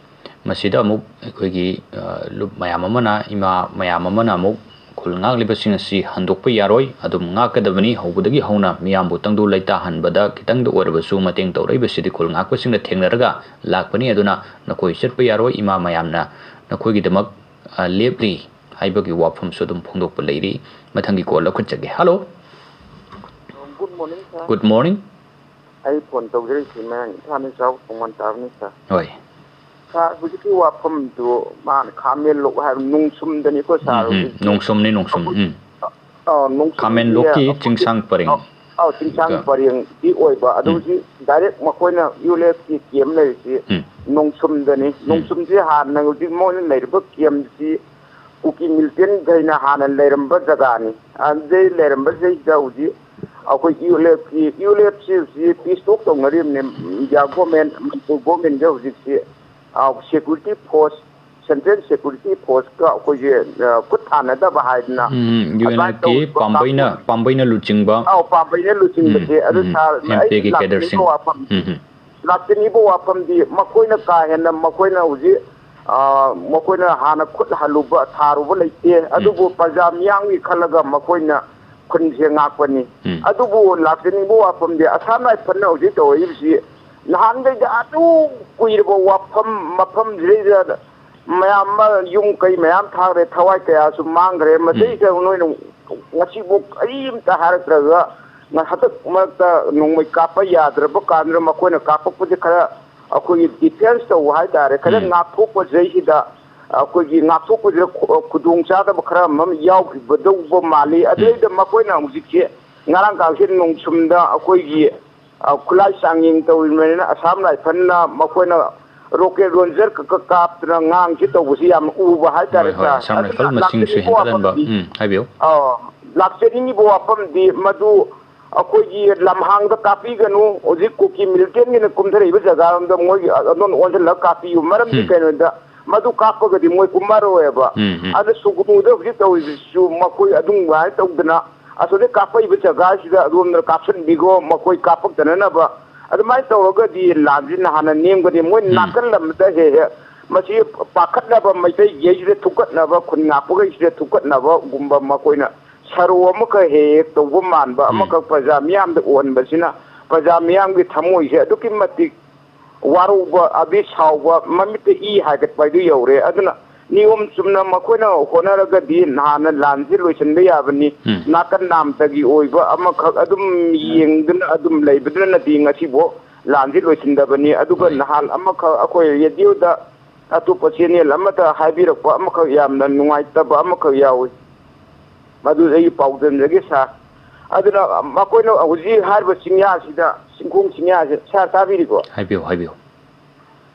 ꯃꯁꯤꯗ ꯑꯃꯨꯛ ꯑꯩꯈꯣꯏꯒꯤ, ꯑ, ꯂꯨꯞ ꯃꯌꯥꯝ ꯑꯃꯅ, ꯏꯃꯥ ꯃꯌꯥꯝ ꯑꯃꯅ ꯑꯃꯨꯛ ꯈꯨꯜ ꯉꯥꯛꯂꯤꯕꯁꯤꯡ ꯑꯁꯤ ꯍꯟꯗꯣꯛꯄ ꯌꯥꯔꯣꯏ, ꯑꯗꯨꯝ ꯉꯥꯛꯀꯗꯕꯅꯤ, ꯍꯧꯕꯗꯒꯤ ꯍꯧꯅ ꯃꯤꯌꯥꯝꯕꯨ ꯇꯪꯗꯨ ꯂꯩꯇꯥꯍꯟꯕꯗ ꯈꯤꯇꯪꯗ ꯑꯣꯏꯔꯕꯁꯨ ꯃꯇꯦꯡ ꯇꯧꯔꯛꯏꯕꯁꯤꯗꯤ ꯈꯨꯜ ꯉꯥꯛꯄꯁꯤꯡꯅ ꯊꯦꯡꯅꯔꯒ ꯂꯥꯛꯄꯅꯤ꯫ ꯑꯗꯨꯅ ꯅꯈꯣꯏ ꯆꯠꯄ ꯌꯥꯔꯣꯏ, ꯏꯃꯥ ꯃꯌꯥꯝꯅ ꯅꯈꯣꯏꯒꯤꯗꯃꯛ, ꯑ, ꯂꯦꯞꯂꯤ ꯍꯥꯏꯕꯒꯤ ꯋꯥꯐꯝꯁꯨ ꯑꯗꯨꯝ ꯐꯣꯡꯗꯣꯛꯄ ꯂꯩꯔꯤ꯫ ꯃꯊꯪꯒꯤ call ꯂꯧꯈꯠꯆꯒꯦ꯫ Hello꯫ Good morning, sir꯫ Good morning꯫ ꯑꯩ phone ꯇꯧꯖꯔꯛꯏꯁꯤ ꯃꯌꯥꯡ ꯏꯝꯐꯥꯜ ꯏꯆꯥꯎ ꯈꯣꯡꯃꯟ ꯇꯥꯕꯅꯤ, sir꯫ ꯍꯣꯏ꯫ Sir, ꯍꯧꯖꯤꯛꯀꯤ ꯋꯥꯐꯝꯗꯨ ꯃꯥꯅ ꯈꯥꯃꯦꯟ ꯂꯣꯛ ꯍꯥꯏꯕ ꯅꯣꯡꯁꯨꯝꯗꯅꯤꯀꯣ, sir, ꯎꯝ, ꯎꯝ꯫ ꯍꯧꯖꯤꯛꯁꯦ꯫ ꯅꯣꯡꯁꯨꯝꯅꯤ, ꯅꯣꯡꯁꯨꯝ꯫ ꯎꯝ꯫ ꯑꯥ, ꯅꯣꯡꯆꯨꯝꯁꯦ ꯈꯥꯃꯦꯟꯂꯣꯛꯀꯤ ꯑꯩꯈꯣꯏꯒꯤ, ꯆꯤꯡꯁꯥꯡ ꯄꯔꯦꯡ꯫ ꯑꯥ, ꯑꯥ, ꯆꯤꯡꯁꯥꯡ ꯎꯝ꯫ ꯄꯔꯦꯡꯗꯤ ꯑꯣꯏꯕ꯫ ꯑꯗꯨ ꯎꯝ꯫ ꯍꯧꯖꯤꯛ direct ꯃꯈꯣꯏꯅ ꯌꯨ ꯑꯦꯜ ꯑꯦꯐꯀꯤ ꯀꯦꯝ ꯂꯩꯔꯤꯁꯤ ꯎꯝ꯫ ꯅꯣꯡꯆꯨꯝꯗꯅꯤ꯫ ꯎꯝ꯫ ꯅꯣꯡꯆꯨꯝꯁꯦ ꯍꯥꯟꯅ ꯍꯧꯖꯤꯛ ꯃꯣꯏꯅ ꯂꯩꯔꯤꯕ ꯀꯦꯝꯁꯤ ꯀꯨꯀꯤ ꯃꯤꯂꯤꯇꯦꯟꯈꯩꯅ ꯍꯥꯟꯅ ꯂꯩꯔꯝꯕ ꯖꯒꯥꯅꯤ꯫ ꯑꯗꯨꯗꯩ ꯂꯩꯔꯝꯕꯁꯤꯗꯩꯗ ꯍꯧꯖꯤꯛ ꯑꯩꯈꯣꯏ ꯌꯨ ꯑꯦꯜ ꯑꯦꯐꯀꯤ, ꯌꯨ ꯑꯦꯜ ꯑꯦꯐꯁꯤ ꯍꯧꯖꯤꯛ peace talk ꯇꯧꯅꯔꯤꯕꯅꯤ꯫ ꯏꯟꯗꯤꯌꯥ ꯒꯣꯔꯃꯦꯟ, ꯃꯅꯤꯄꯨꯔ ꯒꯣꯔꯃꯦꯟꯒ ꯍꯧꯖꯤꯛꯁꯤ, uh, security force, central security forceꯀ ꯑꯩꯈꯣꯏꯁꯦ, ꯑ, ꯈꯨꯠ ꯊꯥꯅꯗꯕ ꯍꯥꯏꯗꯅ ꯎꯝ, ꯑꯗꯨꯃꯥꯏꯅ ꯌꯨ ꯑꯦꯟ ꯑꯦꯐꯀꯤ ꯇꯧꯔꯤꯕ ꯄꯥꯝꯕꯩꯅ, ꯀꯥꯡꯕꯨ꯫ ꯄꯥꯝꯕꯩꯅ ꯂꯨꯆꯤꯡꯕ꯫ ꯑꯧ, ꯄꯥꯝꯕꯩꯅ ꯎꯝ, ꯂꯨꯆꯤꯡꯕꯁꯦ꯫ ꯑꯗꯨ ꯎꯝ, ꯁꯥꯔ, ꯑꯩꯅ ꯑꯦꯝ ꯄꯤ ꯑꯦꯒꯤ ꯂꯥꯛꯆꯅꯤꯡꯕ ꯀꯦꯗꯔꯁꯤꯡ꯫ ꯋꯥꯐꯝꯗꯤ, ꯎꯝ, ꯎꯝ꯫ ꯂꯥꯛꯆꯅꯤꯡꯕ ꯋꯥꯐꯝꯗꯤ ꯃꯈꯣꯏꯅ ꯀꯥ ꯍꯦꯟꯅ ꯃꯈꯣꯏꯅ ꯍꯧꯖꯤꯛ, ꯑ, ꯃꯈꯣꯏꯅ ꯍꯥꯟꯅ ꯈꯨꯠ ꯍꯜꯂꯨꯕ, ꯊꯥꯔꯨꯕ ꯂꯩꯇꯦ꯫ ꯎꯝ꯫ ꯑꯗꯨꯕꯨ ꯄ꯭ꯔꯖꯥ ꯃꯤꯌꯥꯝꯒꯤ ꯈꯜꯂꯒ ꯃꯈꯣꯏꯅ ꯈꯨꯟꯁꯦ ꯉꯥꯛꯄꯅꯤ꯫ ꯎꯝ꯫ ꯑꯗꯨꯕꯨ ꯂꯥꯛꯆꯅꯤꯡꯕ ꯋꯥꯐꯝꯗꯤ ꯑꯁꯥꯝ ꯔꯥꯏꯐꯜꯅ ꯍꯧꯖꯤꯛ ꯇꯧꯔꯛꯏꯕꯁꯤ ꯅꯍꯥꯟꯈꯩꯗ ꯑꯗꯨ ꯀꯨꯏꯔꯕ ꯋꯥꯐꯝ, ꯃꯐꯝꯁꯤꯗꯩꯗ ꯃꯌꯥꯝ ꯑꯃ ꯌꯨꯝ ꯀꯩ ꯃꯌꯥꯝ ꯊꯥꯈ꯭ꯔꯦ, ꯊꯋꯥꯏ ꯀꯌꯥꯁꯨ ꯃꯥꯡꯈ꯭ꯔꯦ꯫ ꯎꯝ꯫ ꯃꯁꯤꯗꯩꯗ ꯅꯣꯏꯅ ꯉꯁꯤꯐꯥꯎ ꯀꯔꯤꯝꯇ ꯍꯥꯏꯔꯛꯇ꯭ꯔꯒ ꯉ-, ꯍꯟꯗꯛ ꯃꯔꯛꯇ ꯅꯣꯡꯃꯩ ꯀꯥꯞꯄ ꯌꯥꯗ꯭ꯔꯕ ꯀꯥꯟꯗꯨꯗ ꯃꯈꯣꯏꯅ ꯀꯥꯞꯄꯛꯄꯁꯦ ꯈꯔ ꯑꯩꯈꯣꯏꯒꯤ defence ꯇꯧꯕ ꯍꯥꯏꯇꯥꯔꯦ, ꯈꯔ ꯎꯝ꯫ ꯉꯥꯛꯊꯣꯛꯄꯁꯤꯗꯩꯁꯤꯗ ꯑꯩꯈꯣꯏꯒꯤ ꯉꯥꯛꯊꯣꯛꯄꯁꯤꯗ ꯈꯨ-, ꯈꯨꯗꯣꯡ ꯆꯥꯗꯕ ꯈꯔ ꯑꯃ ꯌꯥꯎꯈꯤꯕꯗꯧꯕ ꯃꯥꯜꯂꯤ꯫ ꯎꯝ꯫ ꯑꯗꯨꯗꯩꯗ ꯃꯈꯣꯏꯅ ꯍꯧꯖꯤꯛꯁꯦ ꯉꯔꯥꯡ ꯀꯥꯡꯁꯦ ꯅꯣꯡꯁꯨꯝꯗ ꯑꯩꯈꯣꯏꯒꯤ, ꯑ, ꯈꯨꯠꯂꯥꯏ ꯆꯥꯡꯌꯦꯡ ꯇꯧꯔꯤꯕꯅꯤꯅ ꯑꯁꯥꯝ ꯔꯥꯏꯐꯜꯅ ꯃꯈꯣꯏꯅ rocket launcher ꯈꯛ ꯈꯛ ꯀꯥꯞꯇꯅ ꯉꯥꯡꯁꯤ ꯇꯧꯕꯁꯤ ꯌꯥꯝꯅ ꯎꯕ ꯍꯥꯏꯇꯥꯔꯦ, ꯍꯣꯏ, ꯍꯣꯏ, ꯁꯥꯔ꯫ ꯑꯁꯥꯝ ꯔꯥꯏꯐꯜ ꯑꯗꯨꯅ ꯃꯁꯤꯡ ꯂꯥꯛꯆꯅꯤꯡꯕ ꯁꯨꯍꯦꯟꯒꯠꯍꯟꯕ꯫ ꯋꯥꯐꯝꯗꯤ, ꯎꯝ, ꯍꯥꯏꯕꯤꯌꯨ꯫ ꯑ, ꯂꯥꯛꯆꯅꯤꯡꯉꯤꯕ ꯋꯥꯐꯝꯗꯤ ꯃꯗꯨ ꯑꯩꯈꯣꯏꯒꯤ ꯂꯝꯍꯥꯡꯗ ꯀꯥꯞꯄꯤꯒꯅꯨ꯫ ꯍꯧꯖꯤꯛ ꯀꯨꯀꯤ ꯃꯤꯂꯤꯇꯦꯟꯒꯤꯅ ꯀꯨꯝꯊꯔꯛꯏꯕ ꯖꯒꯥꯔꯣꯝꯗ ꯃꯣꯏꯒꯤ ꯑꯗꯣꯝ ꯑꯣꯟꯁꯤꯜꯂꯒ ꯀꯥꯞꯄꯤꯌꯨ꯫ ꯃꯔꯝꯗꯤ ꯎꯝ꯫ ꯀꯩꯅꯣꯗ ꯃꯗꯨ ꯀꯥꯞꯄꯒꯗꯤ ꯃꯣꯏ ꯀꯨꯝꯃꯔꯣꯏꯕ꯫ ꯎꯝ, ꯎꯝ꯫ ꯑꯗꯨꯅ ꯁꯨꯒꯅꯨꯗ ꯍꯧꯖꯤꯛ ꯇꯧꯔꯤꯕꯁꯤꯁꯨ ꯃꯈꯣꯏ ꯑꯗꯨꯃꯥꯏꯅ ꯇꯧꯗꯅ ꯑꯁꯣꯝꯗ ꯀꯥꯞꯄꯛꯏꯕ ꯖꯒꯥꯁꯤꯗ ꯑꯗꯣꯝꯗ ꯀꯥꯞꯁꯤꯟꯕꯤꯈꯣ, ꯃꯈꯣꯏ ꯀꯥꯞꯄꯛꯇꯅꯅꯕ꯫ ꯑꯗꯨꯃꯥꯏꯅ ꯇꯧꯔꯒꯗꯤ ꯂꯥꯟꯁꯤ ꯅꯍꯥꯟꯅ ꯅꯦꯝꯒꯅꯤ꯫ ꯃꯣꯏ ꯎꯝ꯫ ꯅꯥꯀꯜ ꯑꯃꯗ ꯍꯦꯛ ꯍꯦꯛ ꯃꯁꯤ ꯄꯥꯈꯠꯅꯕ, ꯃꯩꯇꯩꯒꯩꯁꯤꯗ ꯊꯨꯀꯠꯅꯕ, ꯈꯨꯟ ꯉꯥꯛꯄꯈꯩꯁꯤꯗ ꯊꯨꯀꯠꯅꯕꯒꯨꯝꯕ ꯃꯈꯣꯏꯅ ꯁꯔꯨ ꯑꯃꯈꯛ ꯍꯦꯛ ꯍꯦꯛ ꯇꯧꯕ ꯃꯥꯟꯕ, ꯎꯝ꯫ ꯑꯃꯈꯛ ꯄ꯭ꯔꯖꯥ ꯃꯤꯌꯥꯝꯗ ꯎꯍꯟꯕꯁꯤꯅ ꯄ꯭ꯔꯖꯥ ꯃꯤꯌꯥꯝꯒꯤ ꯊꯃꯣꯏꯁꯦ ꯑꯗꯨꯛꯀꯤ ꯃꯇꯤꯛ ꯋꯥꯔꯧꯕ, ꯑꯗꯩ ꯁꯥꯎꯕ, ꯃꯃꯤꯠꯇ ꯏ ꯍꯥꯏꯒꯠꯄ ꯍꯥꯏꯗꯨ ꯌꯧꯔꯦ꯫ ꯑꯗꯨꯅ ꯅꯤꯌꯣꯝ ꯆꯨꯝꯅ ꯃꯈꯣꯏꯅ ꯍꯣꯠꯅꯔꯒꯗꯤ ꯅꯍꯥꯟꯅ ꯂꯥꯟꯁꯤ ꯂꯣꯏꯁꯤꯟꯕ ꯌꯥꯕꯅꯤ꯫ ꯎꯝ꯫ ꯅꯥꯀꯟ ꯅꯥꯝꯇꯒꯤ ꯑꯣꯏꯕ ꯑꯃꯈꯛ ꯑꯗꯨꯝ ꯌꯦꯡꯗꯨꯅ ꯑꯗꯨꯝ ꯂꯩꯕꯗꯨꯅꯗꯤ ꯉꯁꯤꯐꯥꯎ ꯂꯥꯟꯁꯤ ꯂꯣꯏꯁꯤꯟꯗꯕꯅꯤ꯫ ꯑꯗꯨꯒ ꯍꯣꯏ꯫ ꯅꯍꯥꯟ ꯑꯃꯈꯛ ꯑꯩꯈꯣꯏ ꯔꯦꯗꯤꯑꯣꯗ ꯑꯇꯣꯞꯄ ꯆꯦꯅꯦꯜ ꯑꯃꯗ ꯍꯥꯏꯕꯤꯔꯛꯄ ꯑꯃꯈꯛ ꯌꯥꯝꯅ ꯅꯨꯡꯉꯥꯏꯇꯕ ꯑꯃꯈꯛ ꯌꯥꯎꯏ꯫ ꯃꯗꯨ ꯑꯩ ꯄꯥꯎꯗꯝꯖꯒꯦ ꯁꯥꯔ꯫ ꯑꯗꯨꯅ ꯃꯈꯣꯏꯅ ꯍꯧꯖꯤꯛ ꯍꯥꯏꯔꯤꯕ ꯆꯤꯡꯌꯥꯁꯤꯗ, ꯆꯤꯡꯈꯣꯡ ꯆꯤꯡꯌꯥꯁꯦ, ꯁꯥꯔ ꯇꯥꯕꯤꯔꯤꯀꯣ? ꯍꯥꯏꯕꯤꯌꯨ, ꯍꯥꯏꯕꯤꯌꯨ꯫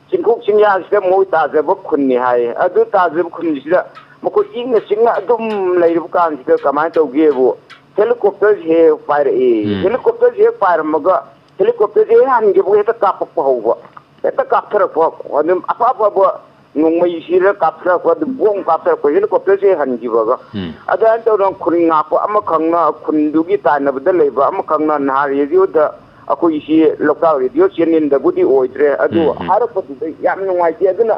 ꯆꯤꯡꯈꯣꯡ ꯆꯤꯡꯌꯥꯁꯤꯗ ꯃꯣꯏ ꯇꯥꯖꯕ ꯈꯨꯟꯅꯤ ꯍꯥꯏꯌꯦ꯫ ꯑꯗꯨ ꯇꯥꯖꯕ ꯈꯨꯟꯁꯤꯗ ꯃꯈꯣꯏ ꯏꯪꯅ ꯆꯤꯛꯅ ꯑꯗꯨꯝ ꯂꯩꯔꯕ ꯀꯥꯟꯁꯤꯗ ꯀꯃꯥꯏꯅ ꯇꯧꯒꯦꯕꯨ, helicopterꯁꯤ ꯍꯦꯛ ꯄꯥꯏꯔꯛꯏ꯫ ꯎꯝ꯫ Helicopterꯁꯤ ꯍꯦꯛ ꯄꯥꯏꯔꯝꯃꯒ, helicopterꯁꯤ ꯍꯦꯛ ꯍꯟꯈꯤꯕꯒ ꯍꯦꯛꯇ ꯀꯥꯞꯄꯛꯄ ꯍꯧꯕ, ꯍꯦꯛꯇ ꯀꯥꯞꯊꯔꯛꯄ꯫ ꯑꯗꯨꯝ ꯑꯐ ꯑꯐꯕ ꯅꯣꯡꯃꯩꯁꯤꯗ ꯀꯥꯞꯊꯔꯛꯄ, ꯑꯗꯨꯝ ꯕꯣꯝ ꯀꯥꯞꯊꯔꯛꯄ, helicopterꯁꯤ ꯍꯦꯛ ꯍꯟꯈꯤꯕꯒ꯫ ꯎꯝ꯫ ꯑꯗꯨꯃꯥꯏꯅ ꯇꯧꯗꯅ ꯈꯨꯟ ꯉꯥꯛꯄ ꯑꯃꯈꯛꯅ, ꯈꯨꯟꯗꯨꯒꯤ ꯇꯥꯏꯅꯕꯗ ꯂꯩꯕ ꯑꯃꯈꯛꯅ ꯅꯍꯥꯟ radioꯗ, ꯑꯩꯈꯣꯏ ꯁꯤ ꯂꯣꯛꯇꯥꯛ radio channelꯗꯕꯨꯗꯤ ꯑꯣꯏꯗ꯭ꯔꯦ, ꯑꯗꯨ ꯎꯝ, ꯎꯝ꯫ ꯍꯥꯏꯔꯛꯄꯗꯨꯗ ꯌꯥꯝ ꯅꯨꯡꯉꯥꯏꯇꯦ꯫ ꯑꯗꯨꯅ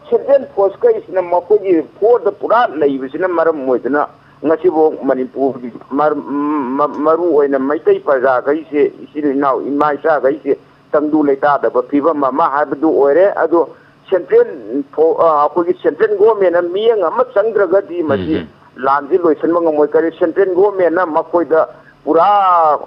central forceꯈꯩꯁꯤꯅ ꯃꯈꯣꯏꯒꯤ forceꯇ ꯄꯨꯔꯥ ꯂꯩꯕꯁꯤꯅ ꯃꯔꯝ ꯑꯣꯏꯗꯅ ꯉꯁꯤꯐꯥꯎ ꯃꯅꯤꯄꯨꯔꯒꯤ ꯃꯔ-, ꯃ-, ꯃꯔꯨ ꯑꯣꯏꯅ ꯃꯩꯇꯩ ꯄ꯭ꯔꯖꯥꯈꯩꯁꯦ, ꯏꯆꯤꯜ ꯏꯅꯥꯎ, ꯏꯃꯥ ꯏꯆꯥꯈꯩꯁꯦ ꯇꯪꯗꯨ ꯂꯩꯇꯥꯗꯕ ꯐꯤꯕꯝ ꯑꯃ ꯍꯥꯏꯕꯗꯨ ꯑꯣꯏꯔꯦ꯫ ꯑꯗꯣ central ꯐꯣ-, ꯑ, ꯑꯩꯈꯣꯏꯒꯤ central governmentꯅ ꯃꯤꯠꯌꯦꯡ ꯑꯃ ꯆꯪꯗ꯭ꯔꯒꯗꯤ ꯃꯁꯤ ꯎꯝ, ꯎꯝ꯫ ꯂꯥꯟꯁꯤ ꯂꯣꯏꯁꯤꯟꯕ ꯉꯝꯃꯣꯏ꯫ ꯀꯔꯤ, central governmentꯅ ꯃꯈꯣꯏꯗ ꯄꯨꯔꯥ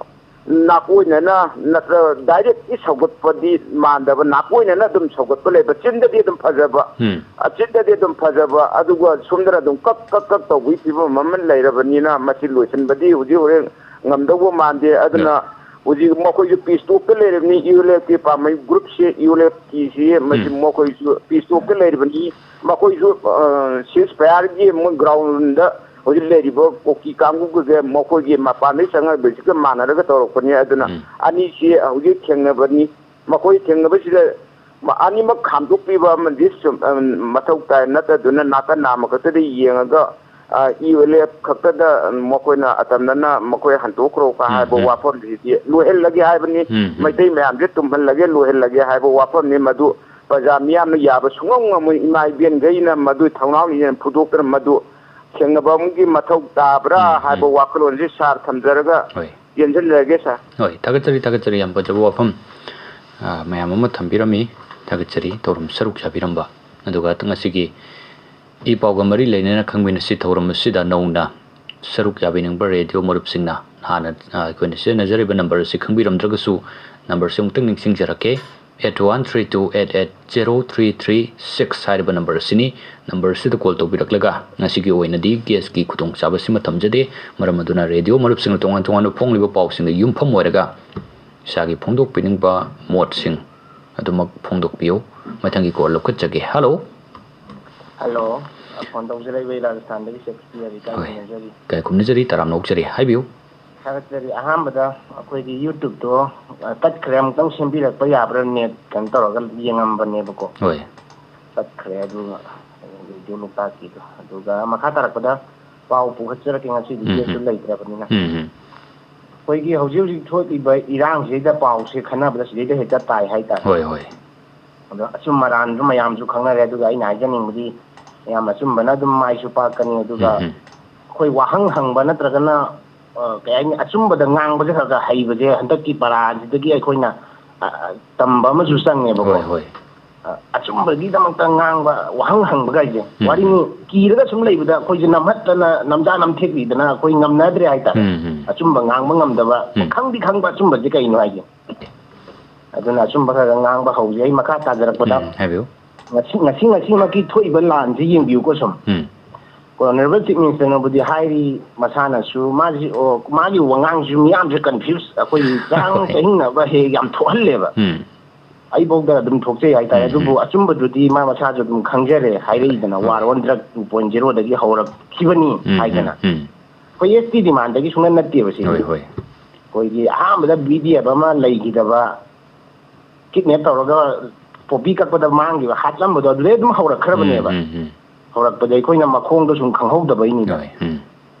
ꯅꯥꯀꯣꯏꯅꯅ ꯅꯠꯇ꯭ꯔ directly ꯁꯧꯒꯠꯄꯗꯤ ꯃꯥꯟꯗꯕ, ꯅꯥꯀꯣꯏꯅꯅ ꯑꯗꯨꯝ ꯁꯧꯒꯠꯄ ꯂꯩꯕ, ꯆꯤꯟꯗꯗꯤ ꯑꯗꯨꯝ ꯐꯖꯕ, ꯎꯝ꯫ ꯑ, ꯆꯤꯟꯗꯗꯤ ꯑꯗꯨꯝ ꯐꯖꯕ, ꯑꯗꯨꯒ ꯁꯣꯝꯗꯅ ꯑꯗꯨꯝ ꯀꯛ ꯀꯛ ꯀꯛ ꯇꯧꯕꯒꯤ ꯐꯤꯕꯝ ꯑꯃ ꯂꯩꯔꯕꯅꯤꯅ ꯃꯁꯤ ꯂꯣꯏꯁꯤꯟꯕꯗꯤ ꯍꯧꯖꯤꯛ ꯍꯣꯔꯦꯟ ꯉꯝꯗꯧꯕ ꯃꯥꯟꯗꯦ꯫ ꯑꯗꯨꯅ ꯎꯝ꯫ ꯍꯧꯖꯤꯛ ꯃꯈꯣꯏꯁꯨ peace talkꯇ ꯂꯩꯔꯕꯅꯤ, ULFꯀꯤ ꯄꯥꯝꯕꯩ groupꯁꯦ, ULFꯀꯤꯁꯤ ꯃꯁꯤ ꯎꯝ꯫ ꯃꯈꯣꯏꯁꯨ peace talkꯇ ꯂꯩꯔꯤꯕꯅꯤ꯫ ꯃꯈꯣꯏꯁꯨ, ꯑ, ceasefireꯒꯤ ꯃꯣꯏ groundꯗ ꯍꯧꯖꯤꯛ ꯂꯩꯔꯤꯕ ꯀꯨꯀꯤ ꯀꯥꯡꯕꯨꯒ ꯃꯈꯣꯏꯒꯤ ꯃꯄꯥꯟꯗꯒꯤ ꯆꯪꯉꯛꯏꯕꯁꯤꯒ ꯃꯥꯟꯅꯔꯒ ꯇꯧꯔꯛꯄꯅꯤ꯫ ꯑꯗꯨꯅ ꯎꯝ꯫ ꯑꯅꯤꯁꯤ ꯍꯧꯖꯤꯛ ꯊꯦꯡꯅꯕꯅꯤ꯫ ꯃꯈꯣꯏ ꯊꯦꯡꯅꯕꯁꯤꯗ ꯃ-, ꯑꯅꯤꯃꯛ ꯈꯥꯝꯗꯣꯛꯄꯤꯕ ꯑꯃꯗꯤ ꯁꯨꯝ, ꯑꯝ, ꯃꯊꯧ ꯇꯥꯏ꯫ ꯅꯠꯇꯗꯨꯅ ꯅꯥꯀꯟ ꯅꯥꯝꯃ ꯈꯛꯇꯗ ꯌꯦꯡꯉꯒ, ꯑ, ULF ꯈꯛꯇꯗ ꯃꯈꯣꯏꯅ ꯑꯇꯝꯅꯅ ꯃꯈꯣꯏ ꯍꯟꯗꯣꯛꯈ꯭ꯔꯣ ꯀ ꯎꯝ, ꯍꯥꯏꯕ ꯎꯝ꯫ ꯋꯥꯐꯝꯁꯤꯗꯤ ꯂꯣꯏꯍꯜꯂꯒꯦ ꯍꯥꯏꯕꯅꯤ꯫ ꯎꯝ, ꯎꯝ꯫ ꯃꯩꯇꯩ ꯃꯌꯥꯝꯁꯦ ꯇꯨꯝꯍꯜꯂꯒꯦ, ꯂꯣꯏꯍꯜꯂꯒꯦ ꯍꯥꯏꯕ ꯋꯥꯐꯝꯅꯤ꯫ ꯃꯗꯨ ꯄ꯭ꯔꯖꯥ ꯃꯤꯌꯥꯝꯅ ꯌꯥꯕ ꯁꯨꯡꯉꯝ ꯉꯝꯃꯣꯏ꯫ ꯏꯃꯥ ꯏꯕꯦꯟꯈꯩꯅ ꯃꯗꯨ ꯊꯧꯅꯥ ꯂꯩꯅ ꯐꯨꯗꯣꯛꯇꯅ ꯃꯗꯨ ꯊꯦꯡꯅꯕ ꯑꯃꯒꯤ ꯃꯊꯧ ꯇꯥꯕ꯭ꯔꯥ ꯎꯝ, ꯍꯥꯏꯕ ꯎꯝ꯫ ꯋꯥꯈꯜꯂꯣꯟꯁꯤ ꯁꯥꯔ ꯊꯝꯖꯔꯒ ꯍꯣꯏ꯫ ꯇꯦꯟꯁꯤꯜꯂꯒꯦ ꯁꯥꯔ꯫ ꯍꯣꯏ, ꯊꯥꯒꯠꯆꯔꯤ, ꯊꯥꯒꯠꯆꯔꯤ꯫ ꯌꯥꯝ ꯐꯖꯕ ꯋꯥꯐꯝ, ꯑ, ꯃꯌꯥꯝ ꯑꯃ ꯊꯝꯕꯤꯔꯝꯃꯤ꯫ ꯊꯥꯒꯠꯆꯔꯤ ꯊꯧꯔꯝ ꯁꯔꯨꯛ ꯌꯥꯕꯤꯔꯝꯕ꯫ ꯑꯗꯨꯒ ꯉꯁꯤꯒꯤ ꯏ ꯄꯥꯎꯒ ꯃꯔꯤ ꯂꯩꯅꯅ ꯈꯪꯃꯤꯟꯅꯁꯤ ꯊꯧꯔꯝ ꯑꯁꯤꯗ ꯅꯧꯅ ꯁꯔꯨꯛ ꯌꯥꯕꯤꯅꯤꯡꯕ ꯔꯦꯗꯤꯑꯣ ꯃꯔꯨꯞꯁꯤꯡꯅ ꯍꯥꯟꯅ, ꯑ, ꯑꯩꯈꯣꯏꯅ ꯁꯤꯖꯤꯟꯅꯖꯔꯤꯕ ꯅꯝꯕꯔ ꯑꯁꯤ ꯈꯪꯕꯤꯔꯝꯗ꯭ꯔꯒꯁꯨ ꯅꯝꯕꯔꯁꯤ ꯑꯃꯨꯛꯇꯪ ꯅꯤꯡꯁꯤꯡꯖꯔꯛꯀꯦ꯫ eight one three two eight eight zero three three six ꯍꯥꯏꯔꯤꯕ ꯅꯝꯕꯔ ꯑꯁꯤꯅꯤ꯫ ꯅꯝꯕꯔ ꯑꯁꯤꯗ ꯀꯣꯜ ꯇꯧꯕꯤꯔꯛꯂꯒ ꯉꯁꯤꯒꯤ ꯑꯣꯏꯅꯗꯤ ꯒꯦꯁꯀꯤ ꯈꯨꯗꯣꯡꯆꯥꯕꯁꯤꯃ ꯊꯝꯖꯗꯦ꯫ ꯃꯔꯝ ꯑꯗꯨꯅ ꯔꯦꯗꯤꯑꯣ ꯃꯔꯨꯞꯁꯤꯡꯅ ꯇꯣꯉꯥꯟ ꯇꯣꯉꯥꯟꯕ ꯐꯣꯡꯂꯤꯕ ꯄꯥꯎꯁꯤꯡꯗ ꯌꯨꯝꯐꯝ ꯑꯣꯏꯔꯒ ꯏꯁꯥꯒꯤ ꯐꯣꯡꯗꯣꯛꯄꯤꯅꯤꯡꯕ ꯃꯣꯠꯁꯤꯡ ꯑꯗꯨꯃꯛ ꯐꯣꯡꯗꯣꯛꯄꯤꯌꯨ꯫ ꯃꯊꯪꯒꯤ ꯀꯣꯜ ꯂꯧꯈꯠꯆꯒꯦ꯫ ꯍꯜꯂꯣ꯫ ꯍꯜꯂꯣ꯫ ꯐꯣꯟ ꯇꯧꯖꯔꯛꯏꯕ ꯑꯩ ꯔꯥꯖꯁꯊꯥꯟꯗꯒꯤ ꯁꯦꯛꯁꯄꯤꯌꯔ ꯏꯀꯥꯏ ꯍꯣꯏ꯫ ꯈꯨꯝꯅꯖꯔꯤ꯫ ꯏꯀꯥꯏ ꯈꯨꯝꯅꯖꯔꯤ, ꯇꯔꯥꯝꯅ ꯑꯣꯛꯆꯔꯤ꯫ ꯍꯥꯏꯕꯤꯌꯨ꯫ ꯊꯥꯒꯠꯆꯔꯤ꯫ ꯑꯍꯥꯟꯕꯗ ꯑꯩꯈꯣꯏꯒꯤ YouTube-ꯇꯣ, ꯑ, ꯇꯠꯈ꯭ꯔꯦ, ꯑꯃꯨꯛꯇꯪ ꯁꯦꯝꯕꯤꯔꯛꯄ ꯌꯥꯕ꯭ꯔꯥ? Net ꯀꯩꯅꯣ ꯇꯧꯔꯒ ꯌꯦꯡꯉꯝꯕꯅꯦꯕꯀꯣ꯫ ꯍꯣꯏ꯫ ꯇꯠꯈ꯭ꯔꯦ ꯑꯗꯨꯒ, ꯑ, ꯔꯦꯗꯤꯑꯣ ꯂꯣꯛꯇꯥꯛꯀꯤꯗꯣ꯫ ꯑꯗꯨꯒ ꯃꯈꯥ ꯇꯥꯔꯛꯄꯗ ꯄꯥꯎ ꯄꯨꯈꯠꯆꯔꯛꯀꯦ ꯉꯁꯤꯗꯤ ꯎꯝ, ꯒꯦꯁꯁꯨ ꯎꯝ꯫ ꯂꯩꯇ꯭ꯔꯕꯅꯤꯅ꯫ ꯎꯝ, ꯎꯝ꯫ ꯑꯩꯈꯣꯏꯒꯤ ꯍꯧꯖꯤꯛ ꯍꯧꯖꯤꯛ ꯊꯣꯛꯂꯤꯕ ꯏꯔꯥꯡꯁꯤꯗꯩꯗ ꯄꯥꯎꯁꯦ ꯈꯟꯅꯕꯗ ꯁꯤꯗꯩꯗ ꯍꯦꯛꯇ ꯇꯥꯏ ꯍꯥꯏꯇꯥꯔꯦ꯫ ꯍꯣꯏ, ꯍꯣꯏ꯫ ꯑꯗꯣ ꯑꯆꯨꯝ ꯑꯔꯥꯟꯁꯨ ꯃꯌꯥꯝꯁꯨ ꯈꯪꯅꯔꯦ꯫ ꯑꯗꯨꯒ ꯑꯩꯅ ꯍꯥꯏꯖꯅꯤꯡꯕꯗꯤ ꯃꯌꯥꯝ ꯑꯆꯨꯝꯕꯅ ꯑꯗꯨꯝ ꯃꯥꯏꯁꯨ ꯄꯥꯛꯀꯅꯤ꯫ ꯑꯗꯨꯒ ꯎꯝ, ꯎꯝ꯫ ꯑꯩꯈꯣꯏ ꯋꯥꯍꯪ ꯍꯪꯕ ꯅꯠꯇ꯭ꯔꯒꯅ, ꯑ, ꯀꯩ ꯍꯥꯏꯅꯤ, ꯑꯆꯨꯝꯕꯗ ꯉꯥꯡꯕꯁꯦ ꯈꯔ ꯈꯔ ꯍꯩꯕꯁꯦ ꯍꯟꯗꯛꯀꯤ ꯄꯔꯥꯁꯤꯗꯒꯤ ꯑꯩꯈꯣꯏꯅ, ꯑ, ꯑ, ꯇꯝꯕ ꯑꯃꯁꯨ ꯆꯪꯉꯦꯕꯀꯣ꯫ ꯍꯣꯏ, ꯍꯣꯏ꯫ ꯑ, ꯑꯆꯨꯝꯕꯒꯤꯗꯃꯛꯇ ꯉꯥꯡꯕ, ꯋꯥꯍꯪ ꯍꯪꯕ ꯀꯥꯏꯁꯦ꯫ ꯎꯝ, ꯋꯥꯔꯤꯅꯤ, ꯎꯝ꯫ ꯀꯤꯔꯒ ꯁꯨꯝ ꯂꯩꯕꯗ ꯑꯩꯈꯣꯏꯁꯦ ꯅꯝꯍꯠꯇꯅ ꯅꯝꯖꯥ ꯅꯝꯊꯦꯛꯂꯤꯗꯅ ꯑꯩꯈꯣꯏ ꯉꯝꯅꯗ꯭ꯔꯦ ꯍꯥꯏꯇꯥꯔꯦ꯫ ꯎꯝ, ꯎꯝ꯫ ꯑꯆꯨꯝꯕ ꯉꯥꯡꯕ ꯉꯝꯗꯕ, ꯎꯝ꯫ ꯈꯪꯗꯤ ꯈꯪꯕ ꯑꯆꯨꯝꯕꯁꯦ ꯀꯩꯅꯣ ꯍꯥꯏꯁꯦ꯫ ꯑꯗꯨꯅ ꯑꯆꯨꯝꯕ ꯈꯔ ꯈꯔ ꯉꯥꯡꯕ ꯍꯧꯖꯩ꯫ ꯑꯩ ꯃꯈꯥ ꯇꯥꯖꯔꯛꯄꯗ ꯎꯝ, ꯍꯥꯏꯕꯤꯌꯨ꯫ ꯉꯁꯤ, ꯉꯁꯤ, ꯉꯁꯤꯃꯛꯀꯤ ꯊꯣꯛꯏꯕ ꯂꯥꯟꯁꯤ ꯌꯦꯡꯕꯤꯌꯨꯀꯣ ꯁꯨꯝ꯫ ꯎꯝ꯫ Honourable Chief Minister-ꯅꯕꯨꯗꯤ ꯍꯥꯏꯔꯤ, ꯃꯁꯥꯅꯁꯨ, ꯃꯥꯁꯤ, ꯑꯣ, ꯃꯥꯒꯤ ꯋꯥꯉꯥꯡꯁꯤꯁꯨ ꯃꯤꯌꯥꯝꯁꯦ confuse, ꯑꯩꯈꯣꯏꯒꯤ ꯆꯔꯥꯡ ꯍꯣꯏ꯫ ꯆꯍꯤꯡꯅꯕ ꯍꯦꯛ ꯌꯥꯝ ꯊꯣꯛꯍꯜꯂꯦꯕ꯫ ꯎꯝ꯫ ꯑꯩꯐꯧꯗ ꯑꯗꯨꯝ ꯊꯣꯛꯆꯩ ꯍꯥꯏꯇꯥꯔꯦ꯫ ꯎꯝ, ꯑꯗꯨꯕꯨ ꯎꯝ꯫ ꯑꯆꯨꯝꯕꯗꯨꯗꯤ ꯃꯥ ꯃꯁꯥꯁꯨ ꯑꯗꯨꯝ ꯈꯪꯖꯔꯦ, ꯍꯥꯏꯔꯛꯏꯗꯅ, ꯍꯣꯏ꯫ War on Drug two point zero-ꯗꯒꯤ ꯍꯧꯔꯛꯈꯤꯕꯅꯤ ꯎꯝ, ꯍꯥꯏꯗꯅ꯫ ꯎꯝ, ꯎꯝ꯫ ꯑꯩꯈꯣꯏ S T demand-ꯗꯒꯤ ꯁꯨꯡꯅꯠ ꯅꯠꯇꯦꯕ ꯁꯤꯗꯤ꯫ ꯍꯣꯏ, ꯍꯣꯏ꯫ ꯑꯩꯈꯣꯏꯒꯤ ꯑꯍꯥꯟꯕꯗ B D F ꯑꯃ ꯂꯩꯈꯤꯗꯕ, kidnap ꯇꯧꯔꯒ poppy ꯀꯛꯄꯗ ꯃꯥꯡꯈꯤꯕ, ꯍꯥꯠꯂꯝꯕꯗꯣ ꯑꯗꯨꯗꯩ ꯑꯗꯨꯝ ꯍꯧꯔꯛꯈ꯭ꯔꯕꯅꯦꯕ꯫ ꯎꯝ, ꯎꯝ, ꯎꯝ꯫ ꯍꯧꯔꯛꯄꯗ ꯑꯩꯈꯣꯏꯅ ꯃꯈꯣꯡꯗꯣ ꯁꯨꯝ ꯈꯪꯍꯧꯗꯕꯩꯅꯤꯗ꯫ ꯍꯣꯏ, ꯎꯝ꯫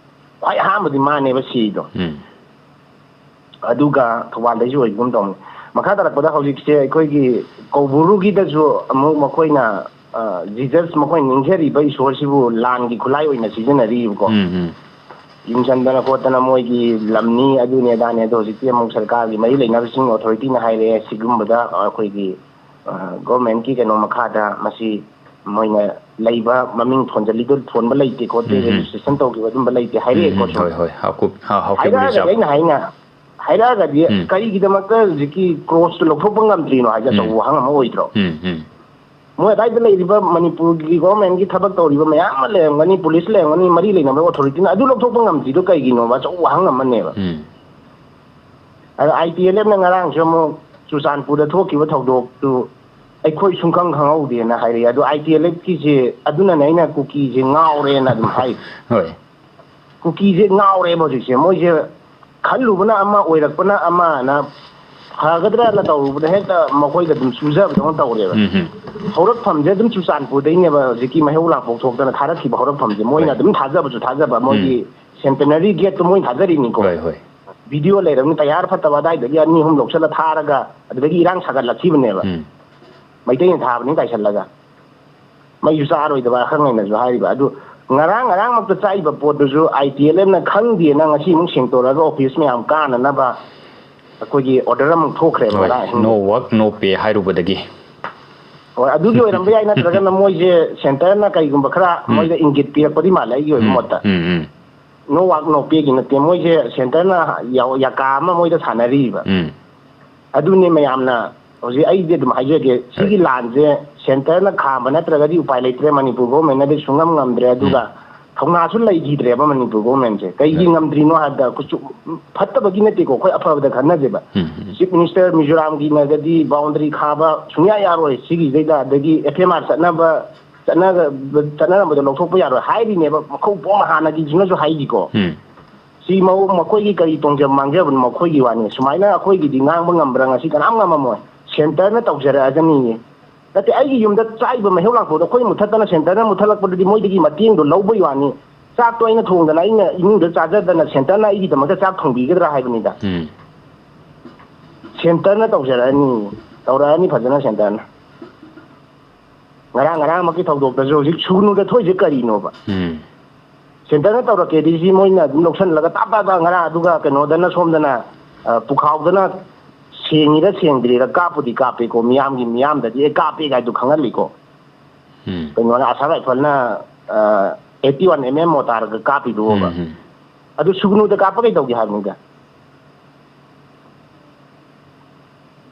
ꯈ꯭ꯋꯥꯏ ꯑꯍꯥꯟꯕꯗꯤ ꯃꯥꯅꯦꯕ ꯁꯤꯗꯣ꯫ ꯎꯝ꯫ ꯑꯗꯨꯒ ꯊꯧꯕꯥꯜꯗꯩꯁꯨ ꯑꯣꯏꯕꯒꯨꯝ ꯇꯧꯅꯤ꯫ ꯃꯈꯥ ꯇꯥꯔꯛꯄꯗ ꯍꯧꯖꯤꯛꯁꯦ ꯑꯩꯈꯣꯏꯒꯤ ꯀꯧꯕ꯭ꯔꯨꯒꯤꯗꯁꯨ ꯑꯃꯨꯛ ꯃꯈꯣꯏꯅ, ꯑ, Jesus, ꯃꯈꯣꯏꯅ ꯅꯤꯡꯖꯔꯤꯕ ꯏꯁꯣꯔꯁꯤꯕꯨ ꯂꯥꯟꯒꯤ ꯈꯨꯠꯂꯥꯏ ꯑꯣꯏꯅ ꯁꯤꯖꯤꯟꯅꯔꯤꯕꯀꯣ꯫ ꯎꯝ, ꯎꯝ꯫ ꯌꯨꯝ ꯆꯟꯗꯅ ꯈꯣꯠꯇꯅ ꯃꯣꯏꯒꯤ ꯂꯝꯅꯤ, ꯑꯗꯨꯅꯤ ꯑꯗꯥꯅꯤ, ꯑꯗꯣ ꯍꯧꯖꯤꯛꯇꯤ ꯑꯃꯨꯛ ꯁꯔꯀꯥꯔꯒꯤ ꯃꯔꯤ ꯂꯩꯅꯕꯁꯤꯡ, authority-ꯅ ꯍꯥꯏꯔꯛꯑꯦ, ꯁꯤꯒꯨꯝꯕꯗ ꯑꯩꯈꯣꯏꯒꯤ, ꯑ, government-ꯀꯤ ꯀꯩꯅꯣ ꯃꯈꯥꯗ ꯃꯁꯤ ꯃꯣꯏꯅ ꯂꯩꯕ ꯃꯃꯤꯡ ꯊꯣꯟꯖꯜꯂꯤꯗꯣ ꯊꯣꯟꯕ ꯂꯩꯇꯦ ꯈꯣꯠꯇꯦ, ꯎꯝ, ꯎꯝ꯫ Registration ꯇꯧꯈꯤꯕ ꯑꯗꯨꯝꯕ ꯂꯩꯇꯦ ꯍꯥꯏꯔꯛꯑꯦꯀꯣ ꯎꯝ, ꯎꯝ꯫ ꯁꯨꯝ꯫ ꯍꯣꯏ, ꯍꯣꯏ꯫ ꯍꯥꯀꯨꯞ-, ꯍꯥ-, ꯍꯥꯎꯈꯤꯕ ꯍꯥꯏꯔꯛꯑꯒꯗꯤ reserve꯫ ꯑꯩꯅ ꯍꯥꯏꯅ ꯍꯥꯏꯔꯛꯑꯒꯗꯤ ꯎꯝ꯫ ꯀꯔꯤꯒꯤꯗꯃꯛꯇ ꯍꯧꯖꯤꯛꯀꯤ ꯀ꯭ꯔꯣꯁꯇꯨ ꯂꯧꯊꯣꯛꯄ ꯉꯝꯗ꯭ꯔꯤꯅꯣ ꯍꯥꯏꯁꯦ ꯎꯝ꯫ ꯑꯆꯧꯕ ꯋꯥꯍꯪ ꯑꯃ ꯑꯣꯏꯗ꯭ꯔꯣ? ꯎꯝ, ꯎꯝ꯫ ꯃꯣꯏ ꯑꯗꯥꯏꯗ ꯂꯩꯔꯤꯕ ꯃꯅꯤꯄꯨꯔꯒꯤ ꯒꯣꯚꯔꯟꯃꯦꯟꯠꯀꯤ ꯊꯕꯛ ꯇꯧꯔꯤꯕ ꯃꯌꯥꯝ ꯑꯃ ꯂꯩꯔꯝꯒꯅꯤ, ꯄꯨꯂꯤꯁ ꯂꯩꯔꯝꯒꯅꯤ, ꯃꯔꯤ ꯂꯩꯅꯕ ꯑꯣꯊꯣꯔꯤꯇꯤꯅ ꯑꯗꯨ ꯂꯧꯊꯣꯛꯄ ꯉꯝꯗ꯭ꯔꯤꯗꯣ ꯀꯩꯒꯤꯅꯣꯕ? ꯑꯆꯧꯕ ꯋꯥꯍꯪ ꯑꯃꯅꯦꯕ꯫ ꯎꯝ꯫ ꯑꯗ ꯑꯥꯏ ꯇꯤ ꯑꯦꯜ ꯑꯦꯐꯅ ꯉꯔꯥꯡꯁꯨ ꯑꯃꯨꯛ ꯆꯨꯔꯆꯥꯟꯄꯨꯔꯗ ꯊꯣꯛꯈꯤꯕ ꯊꯧꯗꯣꯛꯇꯨ ꯑꯩꯈꯣꯏ ꯁꯨꯡꯈꯪ ꯈꯪꯍꯧꯗꯦꯅ ꯍꯥꯏꯔꯛꯑꯦ꯫ ꯑꯗꯣ ꯑꯥꯏ ꯇꯤ ꯑꯦꯜ ꯑꯦꯐꯀꯤꯁꯦ ꯑꯗꯨꯅꯅꯦ ꯑꯩꯅ ꯀꯨꯀꯤꯁꯦ ꯉꯥꯎꯔꯦꯅ ꯑꯗꯨꯝ ꯍꯥꯏ꯫ ꯍꯣꯏ꯫ ꯀꯨꯀꯤꯁꯦ ꯉꯥꯎꯔꯦꯕ ꯍꯧꯖꯤꯛꯁꯦ꯫ ꯃꯣꯏꯁꯦ ꯈꯜꯂꯨꯕꯅ ꯑꯃ, ꯑꯣꯏꯔꯛꯄꯅ ꯑꯃꯅ ꯐꯒꯗ꯭ꯔꯅ ꯇꯧꯔꯨꯕꯗ ꯍꯦꯛꯇ ꯃꯈꯣꯏꯗ ꯑꯗꯨꯝ ꯆꯨꯖꯕꯗꯧꯅ ꯇꯧꯔꯦꯕ꯫ ꯎꯝ, ꯎꯝ꯫ ꯍꯧꯔꯛꯐꯝꯁꯦ ꯑꯗꯨꯝ ꯆꯨꯔꯆꯥꯟꯄꯨꯔꯗꯩꯅꯦꯕ ꯍꯧꯖꯤꯛꯀꯤ ꯃꯩꯍꯧ ꯂꯥꯡꯄꯣꯛ ꯊꯣꯛꯇꯅ ꯊꯥꯔꯛꯈꯤꯕ ꯍꯧꯔꯛꯐꯝꯁꯦ꯫ ꯃꯣꯏꯅ ꯍꯣꯏ꯫ ꯑꯗꯨꯝ ꯊꯥꯖꯕꯁꯨ ꯊꯥꯖꯕ, ꯃꯣꯏꯒꯤ ꯎꯝ꯫ ꯁꯦꯟꯇꯦꯅꯔꯤ ꯒꯦꯠꯇꯣ ꯃꯣꯏꯅ ꯊꯥꯖꯔꯤꯅꯤꯀꯣ꯫ ꯍꯣꯏ, ꯍꯣꯏ꯫ ꯚꯤꯗꯤꯑꯣ ꯂꯩꯔꯕꯅꯤ, ꯇꯌꯥꯔ ꯐꯠꯇꯕ ꯑꯗꯥꯏꯗꯒꯤ ꯑꯅꯤ ꯑꯍꯨꯝ ꯂꯧꯁꯜꯂ ꯊꯥꯔꯒ ꯑꯗꯨꯗꯒꯤ ꯏꯔꯥꯡ ꯁꯥꯒꯠꯂꯛꯈꯤꯕꯅꯦꯕ꯫ ꯎꯝ꯫ ꯃꯩꯇꯩꯅ ꯊꯥꯕꯅꯤ ꯀꯥꯏꯁꯜꯂꯒ꯫ ꯃꯩꯁꯨ ꯆꯥꯔꯣꯏꯗꯕ ꯑꯈꯪ ꯑꯍꯩꯅꯁꯨ ꯍꯥꯏꯔꯤꯕ꯫ ꯑꯗꯨ ꯉꯔꯥꯡ, ꯉꯔꯥꯡꯃꯛꯇ ꯆꯥꯛꯏꯕ ꯄꯣꯠꯇꯨꯁꯨ ꯑꯥꯏ ꯇꯤ ꯑꯦꯜ ꯑꯦꯐꯅ ꯈꯪꯗꯦꯅ ꯉꯁꯤ ꯑꯃꯨꯛ ꯁꯦꯡꯇꯣꯔꯛꯑꯒ ꯑꯣꯐꯤꯁ ꯃꯌꯥꯝ ꯀꯥꯅꯅꯕ ꯑꯩꯈꯣꯏꯒꯤ ꯑꯣꯔꯗꯔ ꯑꯃꯨꯛ ꯊꯣꯛꯈ꯭ꯔꯦꯕ ꯍꯣꯏ, ꯉꯔꯥꯡ ꯑꯍꯤꯡ꯫ No work, no pay ꯍꯥꯏꯔꯨꯕꯗꯒꯤ꯫ ꯍꯣꯏ, ꯑꯗꯨꯒꯤ ꯑꯣꯏꯔꯝꯕ ꯌꯥꯏ, ꯅꯠꯇ꯭ꯔꯒꯅ ꯃꯣꯏꯁꯦ ꯁꯦꯟꯇꯔꯅ ꯀꯩꯒꯨꯝꯕ ꯈꯔ ꯎꯝ꯫ ꯃꯣꯏꯗ ꯏꯪꯒꯤꯠ ꯄꯤꯔꯛꯄꯗꯤ ꯃꯥꯜꯂꯦ ꯑꯩꯒꯤ ꯑꯣꯏꯕ ꯎꯝ, ꯃꯣꯠꯇ꯫ ꯎꯝ, ꯎꯝ꯫ No work, no payꯒꯤ ꯅꯠꯇꯦ, ꯃꯣꯏꯁꯦ ꯁꯦꯟꯇꯔꯅ ꯌꯥ-, ꯌꯥꯀꯥ ꯑꯃ ꯃꯣꯏꯗ ꯁꯥꯟꯅꯔꯤꯕ꯫ ꯎꯝ꯫ ꯑꯗꯨꯅꯦ ꯃꯌꯥꯝꯅ ꯍꯧꯖꯤꯛ ꯑꯩꯗꯤ ꯑꯗꯨꯝ ꯍꯥꯏꯖꯒꯦ, ꯁꯤꯒꯤ ꯍꯣꯏ꯫ ꯂꯥꯟꯁꯦ ꯁꯦꯟꯇꯔꯅ ꯈꯥꯝꯕ ꯅꯠꯇ꯭ꯔꯒꯗꯤ ꯎꯄꯥꯏ ꯂꯩꯇ꯭ꯔꯦ, ꯃꯅꯤꯄꯨꯔ ꯒꯣꯚꯔꯟꯃꯦꯟꯠꯅꯗꯤ ꯁꯨꯡꯉꯝ ꯉꯝꯗ꯭ꯔꯦ꯫ ꯑꯗꯨꯒ ꯎꯝ꯫ ꯊꯧꯅꯥꯁꯨ ꯂꯩꯈꯤꯗ꯭ꯔꯦꯕ ꯃꯅꯤꯄꯨꯔ ꯒꯣꯚꯔꯟꯃꯦꯟꯠꯁꯦ꯫ ꯀꯩꯒꯤ ꯍꯣꯏ꯫ ꯉꯝꯗ꯭ꯔꯤꯅꯣ ꯍꯥꯏꯕꯗ, ꯀꯨꯆꯨ-, ꯐꯠꯇꯕꯒꯤ ꯅꯠꯇꯦꯀꯣ, ꯑꯩꯈꯣꯏ ꯑꯐꯕꯗ ꯈꯟꯅꯁꯦꯕ꯫ ꯎꯝ, ꯎꯝ꯫ ꯆꯤꯐ ꯃꯤꯅꯤꯁꯇꯔ ꯃꯤꯖꯣꯔꯥꯝꯒꯤꯅꯒꯗꯤ ꯕꯥꯎꯟꯗꯔꯤ ꯈꯥꯕ ꯁꯨꯡꯌꯥ ꯌꯥꯔꯣꯏ, ꯁꯤꯒꯤꯁꯤꯗꯩꯗ, ꯑꯗꯒꯤ ꯑꯦꯐ ꯑꯦꯝ ꯑꯥꯔ ꯆꯠꯅꯕ, ꯆꯠꯅ-, ꯆꯠꯅꯔꯝꯕꯗꯣ ꯂꯧꯊꯣꯛꯄ ꯌꯥꯔꯣꯏ ꯍꯥꯏꯔꯤꯅꯦꯕ, ꯃꯈꯧ ꯄꯣꯝ ꯍꯥꯟꯅꯒꯤꯁꯤꯅꯁꯨ ꯍꯥꯏꯔꯤꯀꯣ꯫ ꯎꯝ꯫ ꯁꯤ ꯃꯧ-, ꯃꯈꯣꯏꯒꯤ ꯀꯔꯤ ꯇꯣꯡꯖꯕ ꯃꯥꯡꯖꯕꯅꯣ ꯃꯈꯣꯏꯒꯤ ꯋꯥꯅꯤ꯫ ꯁꯨꯃꯥꯏꯅ ꯑꯩꯈꯣꯏꯒꯤꯗꯤ ꯉꯥꯡꯕ ꯉꯝꯕ꯭ꯔꯥ? ꯉꯁꯤ ꯀꯅꯥꯝ ꯉꯝꯃꯝꯃꯣꯏ꯫ ꯁꯦꯟꯇꯔꯅ ꯇꯧꯖꯔꯛꯑꯒꯅꯤꯌꯦ꯫ ꯅꯠꯇꯦ, ꯑꯩꯒꯤ ꯌꯨꯝꯗ ꯆꯥꯛꯏꯕ ꯃꯩꯍꯧ ꯂꯥꯡꯄꯣꯛꯗꯣ ꯑꯩꯈꯣꯏ ꯃꯨꯊꯠꯇꯅ ꯁꯦꯟꯇꯔꯅ ꯃꯨꯊꯠꯂꯛꯄꯗꯨꯗꯤ ꯃꯣꯏꯗꯒꯤ ꯃꯇꯦꯡꯗꯣ ꯂꯧꯕꯩ ꯋꯥꯅꯤ꯫ ꯆꯥꯛꯇꯣ ꯑꯩꯅ ꯊꯣꯡꯗꯅ ꯑꯩꯅ ꯏꯃꯨꯡꯗ ꯆꯥꯖꯗꯅ ꯁꯦꯟꯇꯔꯅ ꯑꯩꯒꯤꯗꯃꯛꯇ ꯆꯥꯛ ꯊꯣꯡꯕꯤꯒꯗ꯭ꯔꯥ ꯍꯥꯏꯕꯅꯤꯗ꯫ ꯎꯝ꯫ ꯁꯦꯟꯇꯔꯅ ꯇꯧꯖꯔꯛꯑꯅꯤ, ꯇꯧꯔꯛꯑꯅꯤ ꯐꯖꯅ ꯁꯦꯟꯇꯔꯅ꯫ ꯉꯔꯥꯡ ꯉꯔꯥꯡꯃꯛꯀꯤ ꯊꯧꯗꯣꯛꯇꯁꯨ ꯍꯧꯖꯤꯛ ꯁꯨꯒꯅꯨꯗ ꯊꯣꯛꯏꯁꯦ ꯀꯔꯤꯅꯣꯕ? ꯎꯝ꯫ ꯁꯦꯟꯇꯔꯅ ꯇꯧꯔꯛꯀꯦꯗꯤ ꯁꯤ ꯃꯣꯏꯅ ꯑꯗꯨꯝ ꯂꯧꯁꯜꯂꯒ ꯇꯥꯞ ꯇꯥꯞ ꯇꯥꯞ ꯉꯔꯥꯡ ꯑꯗꯨꯒ ꯀꯩꯅꯣꯗꯅ ꯁꯣꯝꯗꯅ, ꯑ, ꯄꯨꯈꯥꯎꯗꯅ ꯁꯦꯡꯉꯤꯔ ꯁꯦꯡꯗ꯭ꯔꯤꯔ ꯀꯥꯞꯄꯨꯗꯤ ꯀꯥꯞꯄꯦꯀꯣ, ꯃꯤꯌꯥꯝꯒꯤ ꯃꯤꯌꯥꯝꯗꯗꯤ ꯑꯦ ꯀꯥꯞꯄꯦ ꯀꯥꯏꯗꯣ ꯈꯪꯍꯜꯂꯤꯀꯣ꯫ ꯎꯝ꯫ ꯀꯩꯅꯣꯅ ꯑꯁꯥꯝ ꯔꯥꯏꯐꯜꯅ, ꯑ, eighty one M M mortarꯒ ꯀꯥꯞꯄꯤꯗꯨꯕ꯫ ꯎꯝ, ꯎꯝ꯫ ꯑꯗꯨ ꯁꯨꯒꯅꯨꯗ ꯀꯥꯞꯄ ꯀꯩꯗꯧꯒꯦ ꯍꯥꯏꯕꯅꯤꯗ?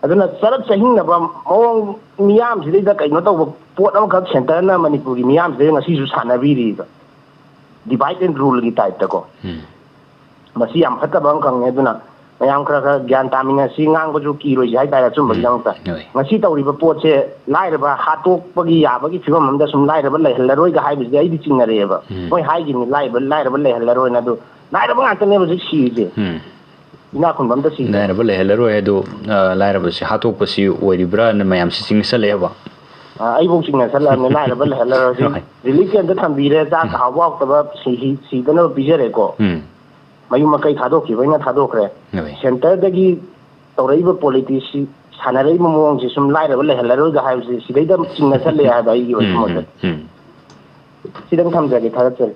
ꯑꯗꯨꯅ ꯆꯔꯛ ꯆꯍꯤꯡꯅꯕ ꯃꯑꯣꯡ, ꯃꯤꯌꯥꯝꯁꯤꯗꯩꯗ ꯀꯩꯅꯣ ꯇꯧꯕ ꯄꯣꯠ ꯑꯃꯈꯛ ꯁꯦꯟꯇꯔꯅ ꯃꯅꯤꯄꯨꯔꯒꯤ ꯃꯤꯌꯥꯝꯁꯤꯗꯩꯗ ꯉꯁꯤꯁꯨ ꯁꯥꯟꯅꯕꯤꯔꯤꯕ, divide and ruleꯒꯤ typeꯇꯀꯣ꯫ ꯎꯝ꯫ ꯃꯁꯤ ꯌꯥꯝ ꯐꯠꯇꯕ ꯑꯃꯈꯛꯅꯤ꯫ ꯑꯗꯨꯅ ꯃꯌꯥꯝ ꯈꯔ ꯈꯔ ꯒ꯭ꯌꯥꯟ ꯇꯥꯃꯤꯟꯅꯁꯤ, ꯉꯥꯡꯕꯁꯨ ꯀꯤꯔꯣꯏꯁꯤ ꯍꯥꯏꯇꯥꯔꯦ, ꯑꯆꯨꯝꯕꯒꯤꯗꯃꯛꯇ꯫ ꯎꯝ, ꯍꯣꯏ꯫ ꯉꯁꯤ ꯇꯧꯔꯤꯕ ꯄꯣꯠꯁꯦ ꯂꯥꯏꯔꯕ ꯍꯥꯠꯇꯣꯛꯄꯒꯤ ꯌꯥꯕꯒꯤ ꯐꯤꯕꯝ ꯑꯃꯗ ꯁꯨꯝ ꯂꯥꯏꯔꯕ ꯂꯩꯍꯜꯂꯔꯣꯏꯒ ꯍꯥꯏꯕꯁꯤꯗꯤ ꯑꯩꯗꯤ ꯆꯤꯡꯅꯔꯛꯑꯦꯕ꯫ ꯎꯝ꯫ ꯃꯣꯏ ꯍꯥꯏꯈꯤꯕꯅꯤ, ꯂꯥꯏꯔꯕ, ꯂꯥꯏꯔꯕ ꯂꯩꯍꯜꯂꯔꯣꯏꯅ, ꯑꯗꯨ ꯂꯥꯏꯔꯕ ꯉꯥꯛꯇꯅꯦꯕ ꯍꯧꯖꯤꯛ ꯁꯤꯔꯤꯁꯦ꯫ ꯎꯝ꯫ ꯏꯅꯥꯛ ꯈꯨꯟꯕ ꯑꯝꯇ ꯁꯤꯗꯦ꯫ ꯂꯥꯏꯔꯕ ꯂꯩꯍꯜꯂꯔꯣꯏ ꯑꯗꯨ, ꯑ, ꯂꯥꯏꯔꯕꯁꯤ ꯍꯥꯠꯇꯣꯛꯄꯁꯤ ꯑꯣꯏꯔꯤꯕ꯭ꯔꯥꯅ ꯃꯌꯥꯝꯁꯤ ꯆꯤꯡꯅꯁꯜꯂꯛꯑꯦꯕ꯫ ꯑ, ꯑꯩꯕꯨ ꯆꯤꯡꯅꯁꯜꯂꯛꯑꯕꯅꯤ, ꯂꯥꯏꯔꯕ ꯂꯩꯍꯜꯂꯔꯣꯏ꯫ ꯍꯧꯖꯤꯛ ꯍꯣꯏ꯫ Relief campꯇ ꯊꯝꯕꯤꯔꯦ, ꯆꯥꯛ ꯎꯝ꯫ ꯍꯥꯎꯕ ꯍꯥꯎꯇꯕ ꯁꯤ-, ꯁꯤ-, ꯁꯤꯗꯅꯕ ꯄꯤꯖꯔꯦꯀꯣ꯫ ꯎꯝ꯫ ꯃꯌꯨꯝ ꯃꯀꯩ ꯊꯥꯗꯣꯛꯈꯤꯕꯩꯅ ꯊꯥꯗꯣꯛꯈ꯭ꯔꯦ꯫ ꯍꯣꯏ꯫ Centreꯗꯒꯤ ꯇꯧꯔꯛꯏꯕ politicsꯁꯤ, ꯁꯥꯟꯅꯔꯛꯏꯕ ꯃꯑꯣꯡꯁꯤ ꯁꯨꯝ ꯂꯥꯏꯔꯕ ꯂꯩꯍꯜꯂꯔꯣꯏꯒ ꯍꯥꯏꯕꯁꯤ ꯁꯤꯗꯩꯗ ꯆꯤꯡꯅꯁꯜꯂꯛꯑꯦ ꯍꯥꯏꯕ ꯑꯩꯒꯤ ꯑꯣꯏꯕ ꯎꯝ, ꯃꯣꯠꯇꯗꯤ꯫ ꯎꯝ, ꯎꯝ꯫ ꯁꯤꯗꯪ ꯊꯝꯖꯒꯦ, ꯊꯥꯒꯠꯆꯔꯤ꯫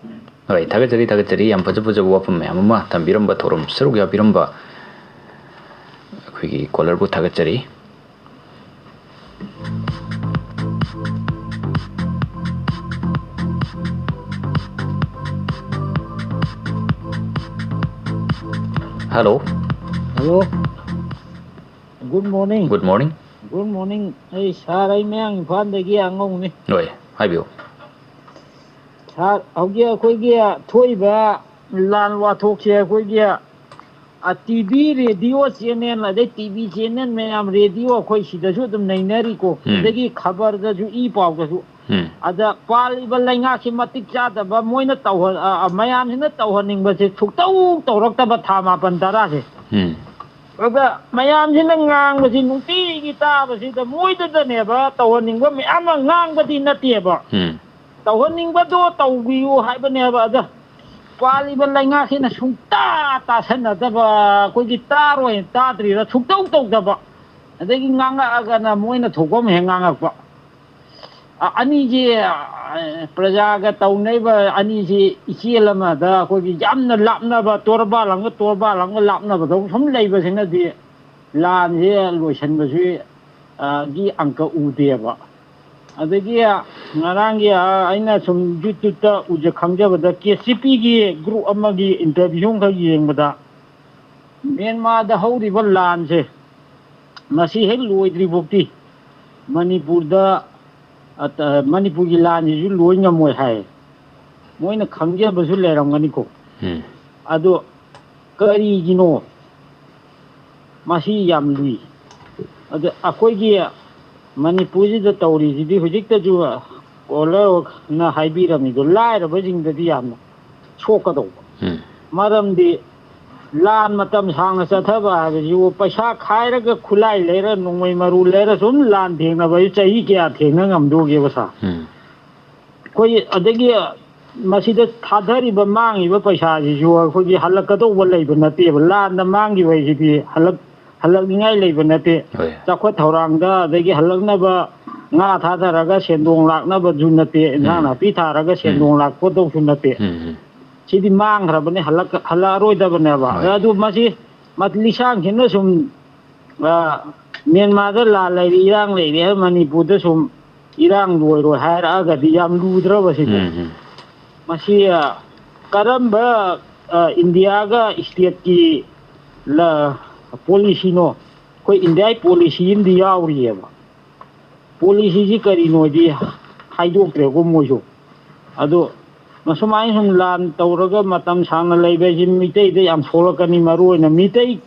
ꯍꯣꯏ, ꯊꯥꯒꯠꯆꯔꯤ, ꯊꯥꯒꯠꯆꯔꯤ꯫ ꯌꯥꯝ ꯐꯖ ꯐꯖꯕ ꯋꯥꯐꯝ ꯃꯌꯥꯝ ꯑꯃ ꯊꯝꯕꯤꯔꯝꯕ, ꯊꯧꯔꯝ ꯁꯔꯨꯛ ꯌꯥꯕꯤꯔꯝꯕ ꯑꯩꯈꯣꯏꯒꯤ callerꯕꯨ ꯊꯥꯒꯠꯆꯔꯤ꯫ Hello꯫ Hello꯫ Good morning꯫ Good morning꯫ Good morning꯫ ꯑꯩ sir, ꯑꯩ ꯃꯌꯥꯡ ꯏꯝꯐꯥꯜꯗꯒꯤ ꯑꯉꯧꯅꯤ꯫ ꯍꯣꯏ, ꯍꯥꯏꯕꯤꯌꯨ꯫ Sir, ꯍꯧꯖꯤꯛ ꯑꯩꯈꯣꯏꯒꯤ ꯊꯣꯛꯏꯕ ꯂꯥꯟ ꯋꯥꯊꯣꯛꯁꯦ ꯑꯩꯈꯣꯏꯒꯤ, ꯑ, TV, radio channel, ꯑꯗꯩ TV channel ꯃꯌꯥꯝ, radio ꯑꯩꯈꯣꯏ ꯁꯤꯗꯁꯨ ꯑꯗꯨꯝ ꯅꯩꯅꯔꯤꯀꯣ꯫ ꯎꯝ꯫ ꯑꯗꯒꯤ ꯈꯕꯔꯗꯁꯨ, ꯏ ꯄꯥꯎꯗꯁꯨ꯫ ꯎꯝ꯫ ꯑꯗ ꯄꯥꯜꯂꯤꯕ ꯂꯩꯉꯥꯛꯁꯤ ꯃꯇꯤꯛ ꯆꯥꯗꯕ, ꯃꯣꯏꯅ ꯇꯧꯍ-, ꯑ, ꯑ, ꯃꯌꯥꯝꯁꯤꯅ ꯇꯧꯍꯟꯅꯤꯡꯕꯁꯦ ꯁꯨꯛꯇꯧ ꯇꯧꯔꯛꯇꯕ ꯊꯥ ꯃꯥꯄꯟ ꯇꯔꯥꯁꯦ꯫ ꯎꯝ꯫ ꯑꯗ ꯃꯌꯥꯝꯁꯤꯅ ꯉꯥꯡꯕꯁꯤ ꯅꯨꯡꯇꯤꯒꯤ ꯇꯥꯕꯁꯤꯗ ꯃꯣꯏꯗꯗꯅꯦꯕ ꯇꯧꯍꯟꯅꯤꯡꯕ ꯃꯌꯥꯝ ꯑꯃ ꯉꯥꯡꯕꯗꯤ ꯅꯠꯇꯦꯕ꯫ ꯎꯝ꯫ ꯇꯧꯍꯟꯅꯤꯡꯕꯗꯣ ꯇꯧꯕꯤꯌꯨ ꯍꯥꯏꯕꯅꯦꯕ꯫ ꯑꯗ ꯄꯥꯜꯂꯤꯕ ꯂꯩꯉꯥꯛꯁꯤꯅ ꯁꯨꯡꯇꯥ ꯇꯥꯁꯟꯅꯗꯕ, ꯑꯩꯈꯣꯏꯒꯤ ꯇꯥꯔꯣꯏ ꯇꯥꯗ꯭ꯔꯤꯔ ꯁꯨꯡꯇꯧ ꯇꯧꯗꯕ, ꯑꯗꯒꯤ ꯉꯥꯡꯉꯛꯑꯒꯅ ꯃꯣꯏꯅ ꯊꯣꯛꯄ ꯑꯃ ꯍꯦꯛ ꯉꯥꯡꯉꯛꯄ꯫ ꯑ-, ꯑꯅꯤꯁꯤ, ꯑ, ꯄ꯭ꯔꯖꯥꯒ ꯇꯧꯅꯔꯤꯕ ꯑꯅꯤꯁꯤ ꯏꯆꯦꯜ ꯑꯃꯗ ꯑꯩꯈꯣꯏꯒꯤ ꯌꯥꯝꯅ ꯂꯥꯞꯅꯕ, ꯇꯣꯔꯕꯥꯟ ꯑꯃꯒ ꯇꯣꯔꯕꯥꯟ ꯑꯃꯒ ꯂꯥꯞꯅꯕꯗꯧ ꯁꯨꯝ ꯂꯩꯕꯁꯤꯅꯗꯤ ꯂꯥꯟꯁꯦ ꯂꯣꯏꯁꯤꯟꯕꯁꯨ, ꯑ, ꯒꯤ ꯑꯪꯀ ꯎꯗꯦꯕ꯫ ꯑꯗꯒꯤ ꯉꯔꯥꯡꯒꯤ, ꯑ, ꯑꯩꯅ ꯁꯨꯝ YouTubeꯇ ꯎꯖ ꯈꯪꯖꯕꯗ, KCPꯒꯤ group ꯑꯃꯒꯤ interview ꯑꯃꯈꯛ ꯌꯦꯡꯕꯗ, ꯃ꯭ꯌꯥꯟꯃꯥꯔꯗ ꯍꯧꯔꯤꯕ ꯂꯥꯟꯁꯦ, ꯃꯁꯤ ꯍꯦꯛ ꯂꯣꯏꯗ꯭ꯔꯤ ꯐꯥꯎꯗꯤ ꯃꯅꯤꯄꯨꯔꯗ, ꯑ, ꯃꯅꯤꯄꯨꯔꯒꯤ ꯂꯥꯟꯁꯤꯁꯨ ꯂꯣꯏ ꯉꯝꯃꯣꯏ ꯍꯥꯏ꯫ ꯃꯣꯏꯅ ꯈꯪꯖꯕꯁꯨ ꯂꯩꯔꯝꯒꯅꯤꯀꯣ꯫ ꯎꯝ꯫ ꯑꯗꯣ ꯀꯔꯤꯒꯤꯅꯣ? ꯃꯁꯤ ꯌꯥꯝ ꯂꯨꯏ꯫ ꯑꯗ ꯑꯩꯈꯣꯏꯒꯤ ꯃꯅꯤꯄꯨꯔꯁꯤꯗ ꯇꯧꯔꯤꯁꯤꯗꯤ ꯍꯧꯖꯤꯛꯇꯁꯨ ꯀꯣꯂꯔꯅ ꯍꯥꯏꯕꯤꯔꯝꯃꯤꯗꯣ ꯂꯥꯏꯔꯕꯁꯤꯡꯗꯗꯤ ꯌꯥꯝꯅ ꯁꯣꯛꯀꯗꯧꯕ꯫ ꯎꯝ꯫ ꯃꯔꯝꯗꯤ ꯂꯥꯟ ꯃꯇꯝ ꯁꯥꯡꯅ ꯆꯠꯊꯕ ꯍꯥꯏꯕꯁꯤꯕꯨ ꯄꯩꯁꯥ ꯈꯥꯏꯔꯒ ꯈꯨꯠꯂꯥꯏ ꯂꯩꯔ ꯅꯣꯡꯃꯩ ꯃꯔꯨ ꯂꯩꯔ ꯁꯨꯝ ꯂꯥꯟ ꯊꯦꯡꯅꯕ ꯆꯍꯤ ꯀꯌꯥ ꯊꯦꯡꯅ ꯉꯝꯗꯣꯏꯒꯦꯕ ꯁꯥꯔ? ꯎꯝ꯫ ꯑꯩꯈꯣꯏ ꯑꯗꯒꯤ ꯃꯁꯤꯗ ꯊꯥꯗꯔꯤꯕ ꯃꯥꯡꯉꯤꯕ ꯄꯩꯁꯥꯁꯤꯁꯨ ꯑꯩꯈꯣꯏꯒꯤ ꯍꯜꯂꯛꯀꯗꯧꯕ ꯂꯩꯕ ꯅꯠꯇꯦꯕ꯫ ꯂꯥꯟꯗ ꯃꯥꯡꯈꯤꯕ ꯍꯥꯏꯁꯤꯗꯤ ꯍꯜꯂꯛ-, ꯍꯜꯂꯛꯅꯤꯡꯉꯥꯏ ꯂꯩꯕ ꯅꯠꯇꯦ꯫ ꯍꯣꯏ꯫ ꯆꯥꯎꯈꯠ ꯊꯧꯔꯥꯡꯗ ꯑꯗꯒꯤ ꯍꯜꯂꯛꯅꯕ ꯉꯥ ꯊꯥꯗꯔꯒ ꯁꯦꯟꯗꯣꯡ ꯂꯥꯛꯅꯕꯁꯨ ꯅꯠꯇꯦ, ꯏꯟꯁꯥꯡ ꯎꯝ꯫ ꯅꯥꯄꯤ ꯊꯥꯔꯒ ꯁꯦꯟꯗꯣꯡ ꯂꯥꯛꯄꯗꯧꯁꯨ ꯅꯠꯇꯦ꯫ ꯎꯝ, ꯎꯝ꯫ ꯁꯤꯗꯤ ꯃꯥꯡꯈ꯭ꯔꯕꯅꯦ, ꯍꯜꯂꯛ-, ꯍꯜꯂꯛꯑꯔꯣꯏꯗꯕꯅꯦꯕ꯫ ꯍꯣꯏ꯫ ꯑꯗꯨ ꯃꯁꯤ ꯃ-, ꯂꯤꯁꯥꯡꯁꯤꯟꯅ ꯁꯨꯝ, ꯑ, ꯃ꯭ꯌꯥꯟꯃꯥꯔꯗ ꯂꯥꯟ ꯂꯩꯔꯤ, ꯏꯔꯥꯡ ꯂꯩꯔꯤ ꯍꯥꯏꯔ ꯃꯅꯤꯄꯨꯔꯗ ꯁꯨꯝ ꯏꯔꯥꯡ ꯂꯣꯏꯔꯣꯏ ꯍꯥꯏꯔꯛꯑꯒꯗꯤ ꯌꯥꯝ ꯂꯨꯗ꯭ꯔꯕ ꯁꯤꯕꯨ? ꯎꯝ, ꯎꯝ꯫ ꯃꯁꯤ, ꯑ, ꯀꯔꯝꯕ, ꯑ, ꯏꯟꯗꯤꯌꯥꯒ ꯁ꯭ꯇꯦꯠꯀꯤ ꯂ-, ꯄꯣꯂꯤꯁꯤꯅꯣ? ꯑꯩꯈꯣꯏ ꯏꯟꯗꯤꯌꯥꯒꯤ ꯄꯣꯂꯤꯁꯤ ꯑꯃꯗꯤ ꯌꯥꯎꯔꯤꯑꯕ꯫ ꯄꯣꯂꯤꯁꯤꯁꯤ ꯀꯔꯤꯅꯣꯗꯤ ꯍꯥꯏꯗꯣꯛꯇ꯭ꯔꯦꯀꯣ ꯃꯣꯏꯁꯨ꯫ ꯑꯗꯣ ꯃꯁꯨꯃꯥꯏꯅ ꯁꯨꯝ ꯂꯥꯟ ꯇꯧꯔꯒ ꯃꯇꯝ ꯁꯥꯡꯅ ꯂꯩꯕ ꯍꯥꯏꯁꯤ ꯃꯤꯇꯩꯗ ꯌꯥꯝ ꯁꯣꯛꯂꯛꯀꯅꯤ, ꯃꯔꯨ ꯑꯣꯏꯅ ꯃꯤꯇꯩ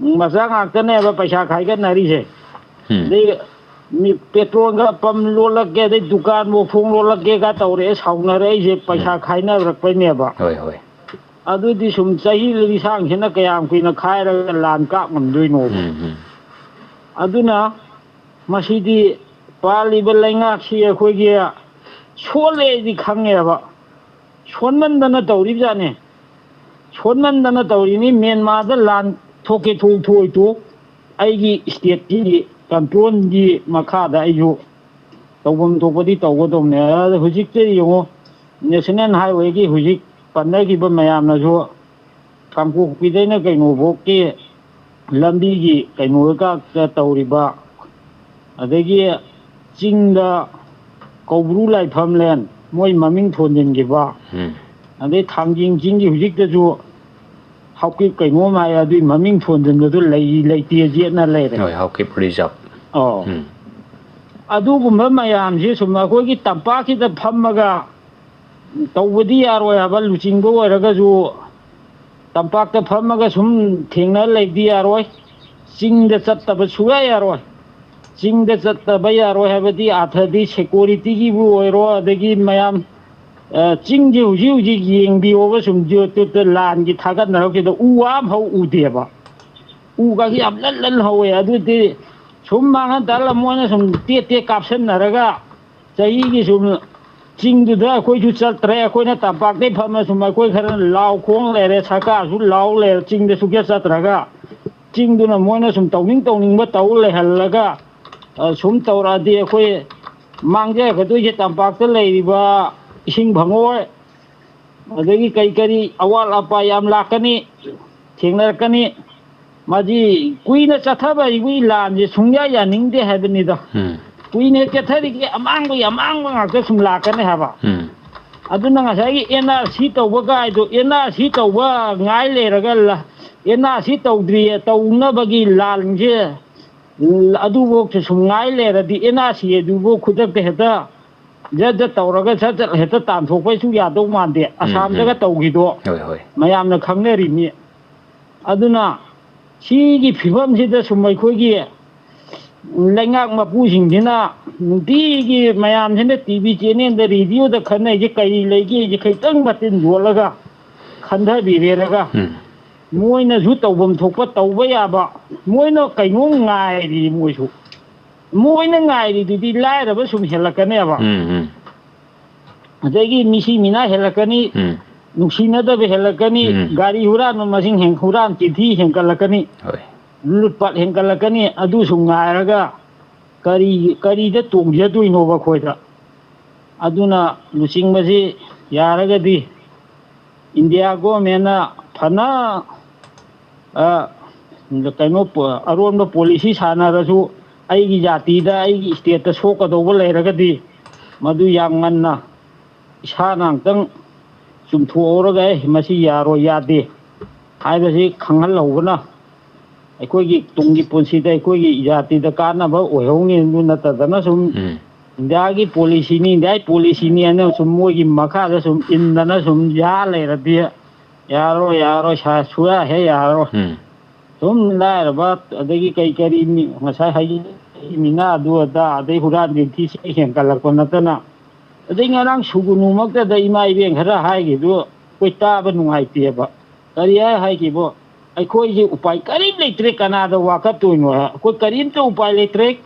ꯃꯆꯥ ꯉꯥꯛꯇꯅꯦꯕ ꯄꯩꯁꯥ ꯈꯥꯏꯒꯠꯅꯔꯤꯁꯦ꯫ ꯎꯝ꯫ ꯑꯗꯩ ꯃꯤ ꯄꯦꯇ꯭ꯔꯣꯜꯒ ꯄꯝ ꯂꯣꯜꯂꯛꯀꯦ, ꯑꯗꯩ ꯗꯨꯀꯥꯟꯐꯧ ꯊꯣꯡ ꯂꯣꯜꯂꯛꯀꯦꯒ ꯇꯧꯔꯛꯑꯦ, ꯁꯥꯎꯅꯔꯛꯏꯁꯦ ꯄꯩꯁꯥ ꯎꯝ꯫ ꯈꯥꯏꯅꯔꯛꯄꯩꯅꯦꯕ꯫ ꯍꯣꯏ, ꯍꯣꯏ꯫ ꯑꯗꯨꯗꯤ ꯁꯨꯝ ꯆꯍꯤ ꯂꯤꯁꯥꯡꯁꯤꯅ ꯀꯌꯥꯝ ꯀꯨꯏꯅ ꯈꯥꯏꯔꯒ ꯂꯥꯟ ꯀꯥꯞ ꯉꯝꯗꯣꯏꯅꯣꯕ? ꯎꯝ, ꯎꯝ꯫ ꯑꯗꯨꯅ ꯃꯁꯤꯗꯤ ꯄꯥꯜꯂꯤꯕ ꯂꯩꯉꯥꯛꯁꯤ ꯑꯩꯈꯣꯏꯒꯤ ꯁꯣꯜꯂꯦꯗꯤ ꯈꯪꯉꯦꯕ, ꯁꯣꯟꯃꯟꯗꯅ ꯇꯧꯔꯤꯕꯖꯥꯠꯅꯤ꯫ ꯁꯣꯟꯃꯟꯗꯅ ꯇꯧꯔꯤꯅꯤ꯫ ꯃ꯭ꯌꯥꯟꯃꯥꯔꯗ ꯂꯥꯟ ꯊꯣꯛꯀꯦ ꯊꯣꯛ ꯊꯣꯛꯑꯣꯏ ꯊꯣꯛ, ꯑꯩꯒꯤ ꯁ꯭ꯇꯦꯠꯀꯤ ꯀꯟꯇ꯭ꯔꯣꯜꯒꯤ ꯃꯈꯥꯗ ꯑꯩꯁꯨ ꯇꯧꯐꯝ ꯊꯣꯛꯄꯗꯤ ꯇꯧꯒꯗꯧꯕꯅꯦ꯫ ꯑꯗ ꯍꯧꯖꯤꯛꯇ ꯌꯦꯡꯉꯣ, ꯅꯦꯁꯅꯦꯜ ꯍꯥꯏꯋꯦꯒꯤ ꯍꯧꯖꯤꯛ ꯄꯟꯅꯈꯤꯕ ꯃꯌꯥꯝꯅꯁꯨ ꯀꯥꯡꯄꯣꯛꯄꯤꯗꯩꯅ ꯀꯩꯅꯣꯐꯧꯀꯤ ꯂꯝꯕꯤꯒꯤ ꯀꯩꯅꯣ ꯀꯥꯛꯇ ꯇꯧꯔꯤꯕ, ꯑꯗꯒꯤ ꯆꯤꯡꯗ ꯀꯧꯕ꯭ꯔꯨ ꯂꯥꯏꯐꯝꯂꯦꯟ ꯃꯣꯏ ꯃꯃꯤꯡ ꯊꯣꯟꯖꯤꯟꯈꯤꯕ, ꯎꯝ꯫ ꯑꯗꯩ ꯊꯥꯡꯖꯤꯡ ꯆꯤꯡꯒꯤ ꯍꯧꯖꯤꯛꯇꯁꯨ ꯍꯥꯎꯀꯤꯞ ꯀꯩꯅꯣꯝ ꯍꯥꯏ, ꯑꯗꯨꯒꯤ ꯃꯃꯤꯡ ꯊꯣꯟꯖꯤꯟꯕꯗꯨ ꯂꯩ ꯂꯩꯇꯦ ꯌꯦꯠꯅ ꯂꯩꯔꯦ꯫ ꯍꯣꯏ, ꯍꯥꯎꯀꯤꯞ ꯔꯤꯖꯥꯔꯚ꯫ ꯑꯣ꯫ ꯎꯝ꯫ ꯑꯗꯨꯒꯨꯝꯕ ꯃꯌꯥꯝꯁꯤ ꯁꯨꯝ ꯑꯩꯈꯣꯏꯒꯤ ꯇꯝꯄꯥꯛꯁꯤꯗ ꯐꯝꯃꯒ ꯇꯧꯕꯗꯤ ꯌꯥꯔꯣꯏ ꯍꯥꯏꯕ, ꯂꯨꯆꯤꯡꯕ ꯑꯣꯏꯔꯒꯁꯨ ꯇꯝꯄꯥꯛꯇ ꯐꯝꯃꯒ ꯁꯨꯝ ꯊꯦꯡꯅ ꯂꯩꯕꯗꯤ ꯌꯥꯔꯣꯏ꯫ ꯆꯤꯡꯗ ꯆꯠꯇꯕ ꯁꯨꯡꯌꯥ ꯌꯥꯔꯣꯏ꯫ ꯆꯤꯡꯗ ꯆꯠꯇꯕ ꯌꯥꯔꯣꯏ ꯍꯥꯏꯕꯗꯤ ꯑꯥꯊ꯭ꯔꯗꯤ ꯁꯦꯀꯨꯔꯤꯇꯤꯒꯤꯕꯨ ꯑꯣꯏꯔꯣ, ꯑꯗꯒꯤ ꯃꯌꯥꯝ, ꯑ, ꯆꯤꯡꯁꯦ ꯍꯧꯖꯤꯛ ꯍꯧꯖꯤꯛ ꯌꯦꯡꯕꯤꯌꯣꯕ, ꯁꯨꯝ YouTubeꯇ ꯂꯥꯟꯒꯤ ꯊꯥꯒꯠꯅꯔꯛꯄꯁꯤꯗ ꯎ ꯋꯥ ꯑꯃꯐꯥꯎ ꯎꯗꯦꯕ꯫ ꯎꯒꯁꯤ ꯌꯥꯝ ꯂꯟ ꯂꯟ ꯍꯧꯋꯦ꯫ ꯑꯗꯨꯗꯤ ꯁꯨꯝ ꯃꯥꯡꯍꯟ ꯇꯥꯍꯜꯂ ꯃꯣꯏꯅ ꯁꯨꯝ ꯇꯦꯠ ꯇꯦꯠ ꯀꯥꯞꯁꯟꯅꯔꯒ ꯆꯍꯤꯒꯤ ꯁꯨꯝ ꯆꯤꯡꯗꯨꯗ ꯑꯩꯈꯣꯏꯁꯨ ꯆꯠꯇ꯭ꯔꯦ꯫ ꯑꯩꯈꯣꯏꯅ ꯇꯝꯄꯥꯛꯇꯩ ꯐꯝꯃ ꯁꯨꯝ ꯑꯩꯈꯣꯏ ꯈꯔ ꯂꯥꯎ ꯈꯣꯡ ꯂꯩꯔꯦ, ꯁꯔꯀꯥꯔꯁꯨ ꯂꯥꯎ ꯂꯩꯔꯦ, ꯆꯤꯡꯗ ꯁꯨꯡꯆꯠ ꯆꯠꯇ꯭ꯔꯒ꯫ ꯆꯤꯡꯗꯨꯅ ꯃꯣꯏꯅ ꯁꯨꯝ ꯇꯧꯅꯤꯡ ꯇꯧꯅꯤꯡꯕ ꯇꯧ ꯂꯩꯍꯜꯂꯒ, ꯑ, ꯁꯨꯝ ꯇꯧꯔꯛꯑꯗꯤ ꯑꯩꯈꯣꯏ ꯃꯥꯡꯖꯒꯗꯣꯏꯁꯦ ꯇꯝꯄꯥꯛꯇ ꯂꯩꯔꯤꯕ ꯏꯁꯤꯡ ꯐꯪꯉꯣꯏ, ꯑꯗꯒꯤ ꯀꯔꯤ ꯀꯔꯤ ꯑꯋꯥꯠ ꯑꯄꯥ ꯌꯥꯝ ꯂꯥꯛꯀꯅꯤ, ꯊꯦꯡꯅꯔꯛꯀꯅꯤ꯫ ꯃꯁꯤ ꯀꯨꯏꯅ ꯆꯠꯊꯕ ꯑꯩꯈꯣꯏ ꯂꯥꯟꯁꯦ ꯁꯨꯡꯌꯥ ꯌꯥꯅꯤꯡꯗꯦ ꯍꯥꯏꯕꯅꯤꯗ꯫ ꯎꯝ꯫ ꯀꯨꯏꯅ ꯆꯠꯊꯔꯤꯒꯦ ꯑꯃꯥꯡꯕꯒꯤ ꯑꯃꯥꯡꯕ ꯉꯥꯛꯇ ꯁꯨꯝ ꯂꯥꯛꯀꯅꯤ ꯍꯥꯏꯕ꯫ ꯎꯝ꯫ ꯑꯗꯨꯅ ꯉꯁꯥꯏꯒꯤ NRC ꯇꯧꯕ ꯀꯥꯏꯗꯣ, NRC ꯇꯧꯕ ꯉꯥꯏ ꯂꯩꯔꯒ ꯂ-, NRC ꯇꯧꯗ꯭ꯔꯤꯌꯦ, ꯇꯧꯅꯕꯒꯤ ꯂꯥꯟꯁꯦ, ꯎꯝ, ꯑꯗꯨꯐꯥꯎꯁꯦ ꯁꯨꯝ ꯉꯥꯏ ꯂꯩꯔꯗꯤ NRC ꯑꯗꯨꯕꯨ ꯈꯨꯗꯛꯇ ꯍꯦꯛꯇ ꯖꯠ ꯖꯠ ꯇꯧꯔꯒ ꯁꯠ ꯁꯠ ꯍꯦꯛꯇ ꯇꯥꯟꯊꯣꯛꯄꯩꯁꯨ ꯌꯥꯗꯧ ꯃꯥꯟꯗꯦ꯫ ꯎꯝ, ꯑꯁꯥꯝꯗꯒ ꯎꯝ꯫ ꯇꯧꯈꯤꯗꯣ ꯍꯣꯏ, ꯍꯣꯏ꯫ ꯃꯌꯥꯝꯅ ꯈꯪꯅꯔꯤꯅꯤ꯫ ꯑꯗꯨꯅ ꯁꯤꯒꯤ ꯐꯤꯕꯝꯁꯤꯗ ꯁꯨꯝ ꯑꯩꯈꯣꯏꯒꯤ ꯂꯩꯉꯥꯛ ꯃꯄꯨꯁꯤꯡꯁꯤꯅ ꯅꯨꯡꯇꯤꯒꯤ ꯃꯌꯥꯝꯁꯤꯅ TV channelꯗ, radioꯗ ꯈꯟꯅꯩꯁꯦ ꯀꯔꯤ ꯂꯩꯒꯦꯁꯦ ꯈꯤꯇꯪ ꯃꯇꯤꯟ ꯌꯣꯠꯂꯒ ꯈꯟꯊꯕꯤꯔꯦꯔꯒ ꯎꯝ꯫ ꯃꯣꯏꯅꯁꯨ ꯇꯧꯐꯝ ꯊꯣꯛꯄ ꯇꯧꯕ ꯌꯥꯕ, ꯃꯣꯏꯅ ꯀꯩꯅꯣꯝ ꯉꯥꯏꯔꯤ ꯃꯣꯏꯁꯨ꯫ ꯃꯣꯏꯅ ꯉꯥꯏꯔꯤꯗꯨꯗꯤ ꯂꯥꯏꯔꯕ ꯁꯨꯝ ꯍꯦꯜꯂꯛꯀꯅꯦꯕ꯫ ꯎꯝ, ꯎꯝ꯫ ꯑꯗꯒꯤ ꯃꯤꯁꯤ ꯃꯤꯅꯥ ꯍꯦꯜꯂꯛꯀꯅꯤ, ꯎꯝ꯫ ꯅꯨꯡꯁꯤꯅꯗꯕ ꯍꯦꯜꯂꯛꯀꯅꯤ, ꯎꯝ꯫ ꯒꯥꯔꯤ ꯍꯨꯔꯥꯟꯕ ꯃꯁꯤꯡ ꯍꯦꯟ-, ꯍꯨꯔꯥꯟ ꯆꯤꯟꯊꯤ ꯍꯦꯟꯒꯠꯂꯛꯀꯅꯤ, ꯍꯣꯏ꯫ ꯂꯨꯠꯄꯥꯠ ꯍꯦꯟꯒꯠꯂꯛꯀꯅꯤ, ꯑꯗꯨꯁꯨ ꯉꯥꯏꯔꯒ ꯀꯔꯤ, ꯀꯔꯤꯗ ꯇꯣꯡꯖꯗꯣꯏꯅꯣꯕ ꯑꯩꯈꯣꯏꯗ? ꯑꯗꯨꯅ ꯂꯨꯆꯤꯡꯕꯁꯤ ꯌꯥꯔꯒꯗꯤ India governmentꯅ ꯐꯅ, ꯑ, ꯀꯩꯅꯣ, ꯄꯣ-, ꯑꯔꯣꯟꯕ policy ꯁꯥꯟꯅꯔꯁꯨ ꯑꯩꯒꯤ ꯖꯥꯇꯤꯗ, ꯑꯩꯒꯤ stateꯇ ꯁꯣꯛꯀꯗꯧꯕ ꯂꯩꯔꯒꯗꯤ ꯃꯗꯨ ꯌꯥꯝ ꯉꯟꯅ ꯏꯁꯥꯅ ꯑꯝꯇꯪ ꯆꯨꯝꯊꯣꯛꯍꯧꯔꯒ, "ꯑꯦ, ꯃꯁꯤ ꯌꯥꯔꯣꯏ, ꯌꯥꯗꯦ, ꯍꯥꯏꯕꯁꯤ ꯈꯪꯍꯜꯍꯧꯕꯅ ꯑꯩꯈꯣꯏꯒꯤ ꯇꯨꯡꯒꯤ ꯄꯨꯟꯁꯤꯗ ꯑꯩꯈꯣꯏꯒꯤ ꯖꯥꯇꯤꯗ ꯀꯥꯟꯅꯕ ꯑꯣꯏꯍꯧꯅꯤ꯫ ꯑꯗꯨ ꯅꯠꯇꯗꯅ ꯁꯨꯝ ꯎꯝ꯫ ꯏꯟꯗꯤꯌꯥꯒꯤ ꯄꯣꯂꯤꯁꯤꯅꯤ, ꯏꯟꯗꯤꯌꯥꯒꯤ ꯄꯣꯂꯤꯁꯤꯅꯤ ꯍꯥꯏꯅ ꯁꯨꯝ ꯃꯣꯏꯒꯤ ꯃꯈꯥꯗ ꯁꯨꯝ ꯏꯟꯗꯅ ꯁꯨꯝ ꯌꯥ ꯂꯩꯔꯗꯤ ꯌꯥꯔꯣꯏ, ꯌꯥꯔꯣꯏ, ꯁꯥ-, ꯁꯨꯌꯥ ꯍꯦꯛ ꯌꯥꯔꯣꯏ꯫ ꯎꯝ꯫ ꯁꯨꯝ ꯂꯥꯏꯔꯕ, ꯑꯗꯒꯤ ꯀꯩ ꯀꯔꯤ ꯃꯤ-, ꯉꯁꯥꯏ ꯍꯥꯏ-, ꯃꯤꯅ ꯑꯗꯨ ꯑꯗꯥ, ꯑꯗꯩ ꯍꯨꯔꯥꯟ ꯆꯤꯟꯊꯤꯁꯤ ꯍꯦꯟꯒꯠꯂꯛꯄ ꯅꯠꯇꯅ, ꯑꯗꯩ ꯉꯔꯥꯡ ꯁꯨꯒꯨꯅꯨꯃꯛꯇꯗ ꯏꯃꯥ ꯏꯕꯦꯟ ꯈꯔ ꯍꯥꯏꯈꯤꯗꯨ ꯑꯩꯈꯣꯏ ꯇꯥꯕ ꯅꯨꯡꯉꯥꯏꯇꯦꯕ꯫ ꯀꯔꯤ ꯍꯥꯏ ꯍꯥꯏꯈꯤꯕꯣ? ꯑꯩꯈꯣꯏꯁꯦ ꯎꯄꯥꯏ ꯀꯔꯤꯝ ꯂꯩꯇ꯭ꯔꯦ, ꯀꯅꯥꯗ ꯋꯥꯀꯠꯇꯣꯏꯅꯣ ꯍꯥꯏ? ꯑꯩꯈꯣꯏ ꯀꯔꯤꯝꯇ ꯎꯄꯥꯏ ꯂꯩꯇ꯭ꯔꯦ,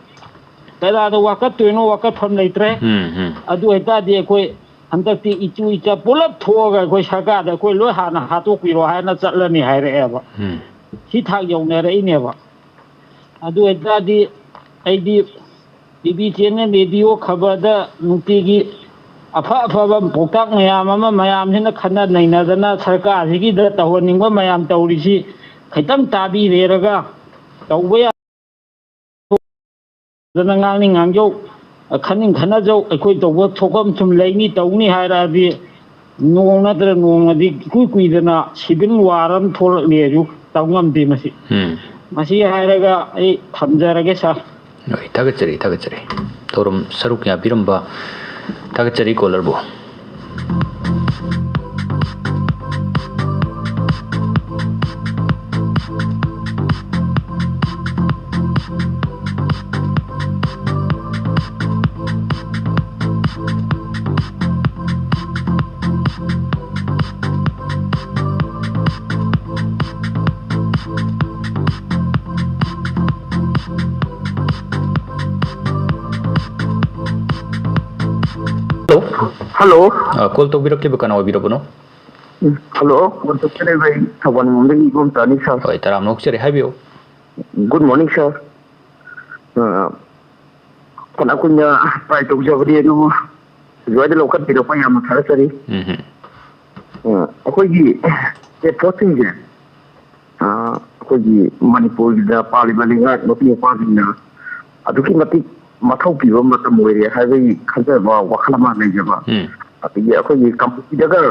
ꯀꯅꯥꯗ ꯋꯥꯀꯠꯇꯣꯏꯅꯣ? ꯋꯥꯀꯠꯐꯝ ꯂꯩꯇ꯭ꯔꯦ꯫ ꯎꯝ, ꯎꯝ꯫ ꯑꯗꯨ ꯑꯣꯏꯇꯥꯔꯗꯤ ꯑꯩꯈꯣꯏ ꯍꯟꯗꯛꯇꯤ ꯏꯆꯨ ꯏꯆꯥ ꯄꯨꯂꯞ ꯊꯣꯛꯑꯒ ꯑꯩꯈꯣꯏ ꯁꯔꯀꯥꯔꯗ ꯑꯩꯈꯣꯏ ꯂꯣꯏ ꯍꯥꯟꯅ ꯍꯥꯠꯇꯣꯛꯄꯤꯔꯣ ꯍꯥꯏꯅ ꯆꯠꯂꯅꯤ ꯍꯥꯏꯔꯛꯑꯦꯕ꯫ ꯎꯝ꯫ ꯁꯤ ꯊꯥꯛ ꯌꯧꯅꯔꯛꯏꯅꯦꯕ꯫ ꯑꯗꯨ ꯑꯣꯏꯇꯥꯔꯗꯤ ꯑꯩꯗꯤ ꯇꯤ ꯚꯤ ꯆꯦꯅꯦꯜ, ꯔꯦꯗꯤꯑꯣ, ꯈꯕꯔꯗ ꯅꯨꯡꯇꯤꯒꯤ ꯑꯐ ꯑꯐꯕ ꯄꯥꯎꯇꯥꯛ ꯃꯌꯥꯝ ꯑꯃ ꯃꯌꯥꯝꯁꯤꯅ ꯈꯟꯅ ꯅꯩꯅꯗꯅ ꯁꯔꯀꯥꯔꯁꯤꯒꯤꯗ ꯇꯧꯍꯟꯅꯤꯡꯕ ꯃꯌꯥꯝ ꯇꯧꯔꯤꯁꯤ ꯈꯤꯇꯪ ꯇꯥꯕꯤꯔꯦꯔꯒ ꯇꯧꯕ ꯌꯥ-, ꯐꯖꯅ ꯉꯥꯡꯅꯤꯡ ꯉꯥꯡꯖꯧ, ꯈꯟꯅꯤꯡ ꯈꯟꯅꯖꯧ, ꯑꯩꯈꯣꯏ ꯇꯧꯕ ꯊꯣꯛꯐꯝ ꯁꯨꯝ ꯂꯩꯅꯤ ꯇꯧꯅꯤ ꯍꯥꯏꯔꯛꯑꯗꯤ ꯅꯣꯡ ꯅꯠꯇ꯭ꯔ ꯅꯣꯡꯃꯗꯤ ꯏꯀꯨꯏ ꯀꯨꯏꯗꯅ civil war ꯑꯃ ꯊꯣꯛꯂꯛꯅꯤ ꯍꯥꯏꯁꯨ ꯇꯧ ꯉꯝꯗꯦ ꯃꯁꯤ꯫ ꯎꯝ꯫ ꯃꯁꯤ ꯍꯥꯏꯔꯒ ꯑꯩ ꯊꯝꯖꯔꯒꯦ ꯁꯥꯔ꯫ ꯍꯣꯏ, ꯊꯥꯒꯠꯆꯔꯤ, ꯊꯥꯒꯠꯆꯔꯤ꯫ ꯊꯧꯔꯝ ꯁꯔꯨꯛ ꯌꯥꯕꯤꯔꯝꯕ ꯊꯥꯒꯠꯆꯔꯤ ꯀꯣꯂꯔꯕꯨ꯫ ꯍꯜꯂꯣ꯫ ꯍꯜꯂꯣ꯫ ꯑ, ꯀꯣꯜ ꯇꯧꯕꯤꯔꯛꯂꯤꯕ ꯀꯅꯥ ꯑꯣꯏꯕꯤꯔꯕꯅꯣ? ꯎꯝ, ꯍꯜꯂꯣ, ꯀꯣꯜ ꯇꯧꯖꯔꯤꯕ ꯑꯩ ꯊꯧꯕꯥꯜ ꯂꯣꯝꯗꯒꯤ ꯏꯕꯣꯝꯆꯥꯅꯤ, ꯁꯥꯔ꯫ ꯍꯣꯏ, ꯇꯔꯥꯝꯅ ꯑꯣꯛꯆꯔꯤ, ꯍꯥꯏꯕꯤꯌꯨ꯫ Good morning, ꯁꯥꯔ꯫ ꯑ, ꯐꯅ ꯀꯨꯏꯅ try ꯇꯧꯖꯕꯅꯤ, ꯑꯗꯨꯕꯨ ꯁꯤꯐꯥꯏꯗ ꯂꯧꯈꯠꯄꯤꯔꯛꯄ ꯌꯥꯝꯅ ꯊꯥꯒꯠꯆꯔꯤ꯫ ꯎꯝ ꯍꯝ꯫ ꯑ, ꯑꯩꯈꯣꯏꯒꯤ ꯑꯦꯐꯣꯔꯠꯁꯤꯡꯁꯦ, ꯑ, ꯑꯩꯈꯣꯏꯒꯤ ꯃꯅꯤꯄꯨꯔꯒꯤꯗ ꯄꯥꯜꯂꯤꯕ ꯂꯩꯉꯥꯛ ꯃꯄꯤ ꯃꯄꯥꯁꯤꯡꯅ ꯑꯗꯨꯛꯀꯤ ꯃꯇꯤꯛ ꯃꯊꯧ ꯄꯤꯕ ꯃꯇꯝ ꯑꯣꯏꯔꯦ ꯍꯥꯏꯕꯒꯤ ꯈꯟꯖꯕ ꯋꯥꯈꯜ ꯑꯃ ꯂꯩꯖꯕ꯫ ꯎꯝ꯫ ꯑꯗꯒꯤ ꯑꯩꯈꯣꯏꯒꯤ ꯀꯝꯄꯅꯤꯗꯒ,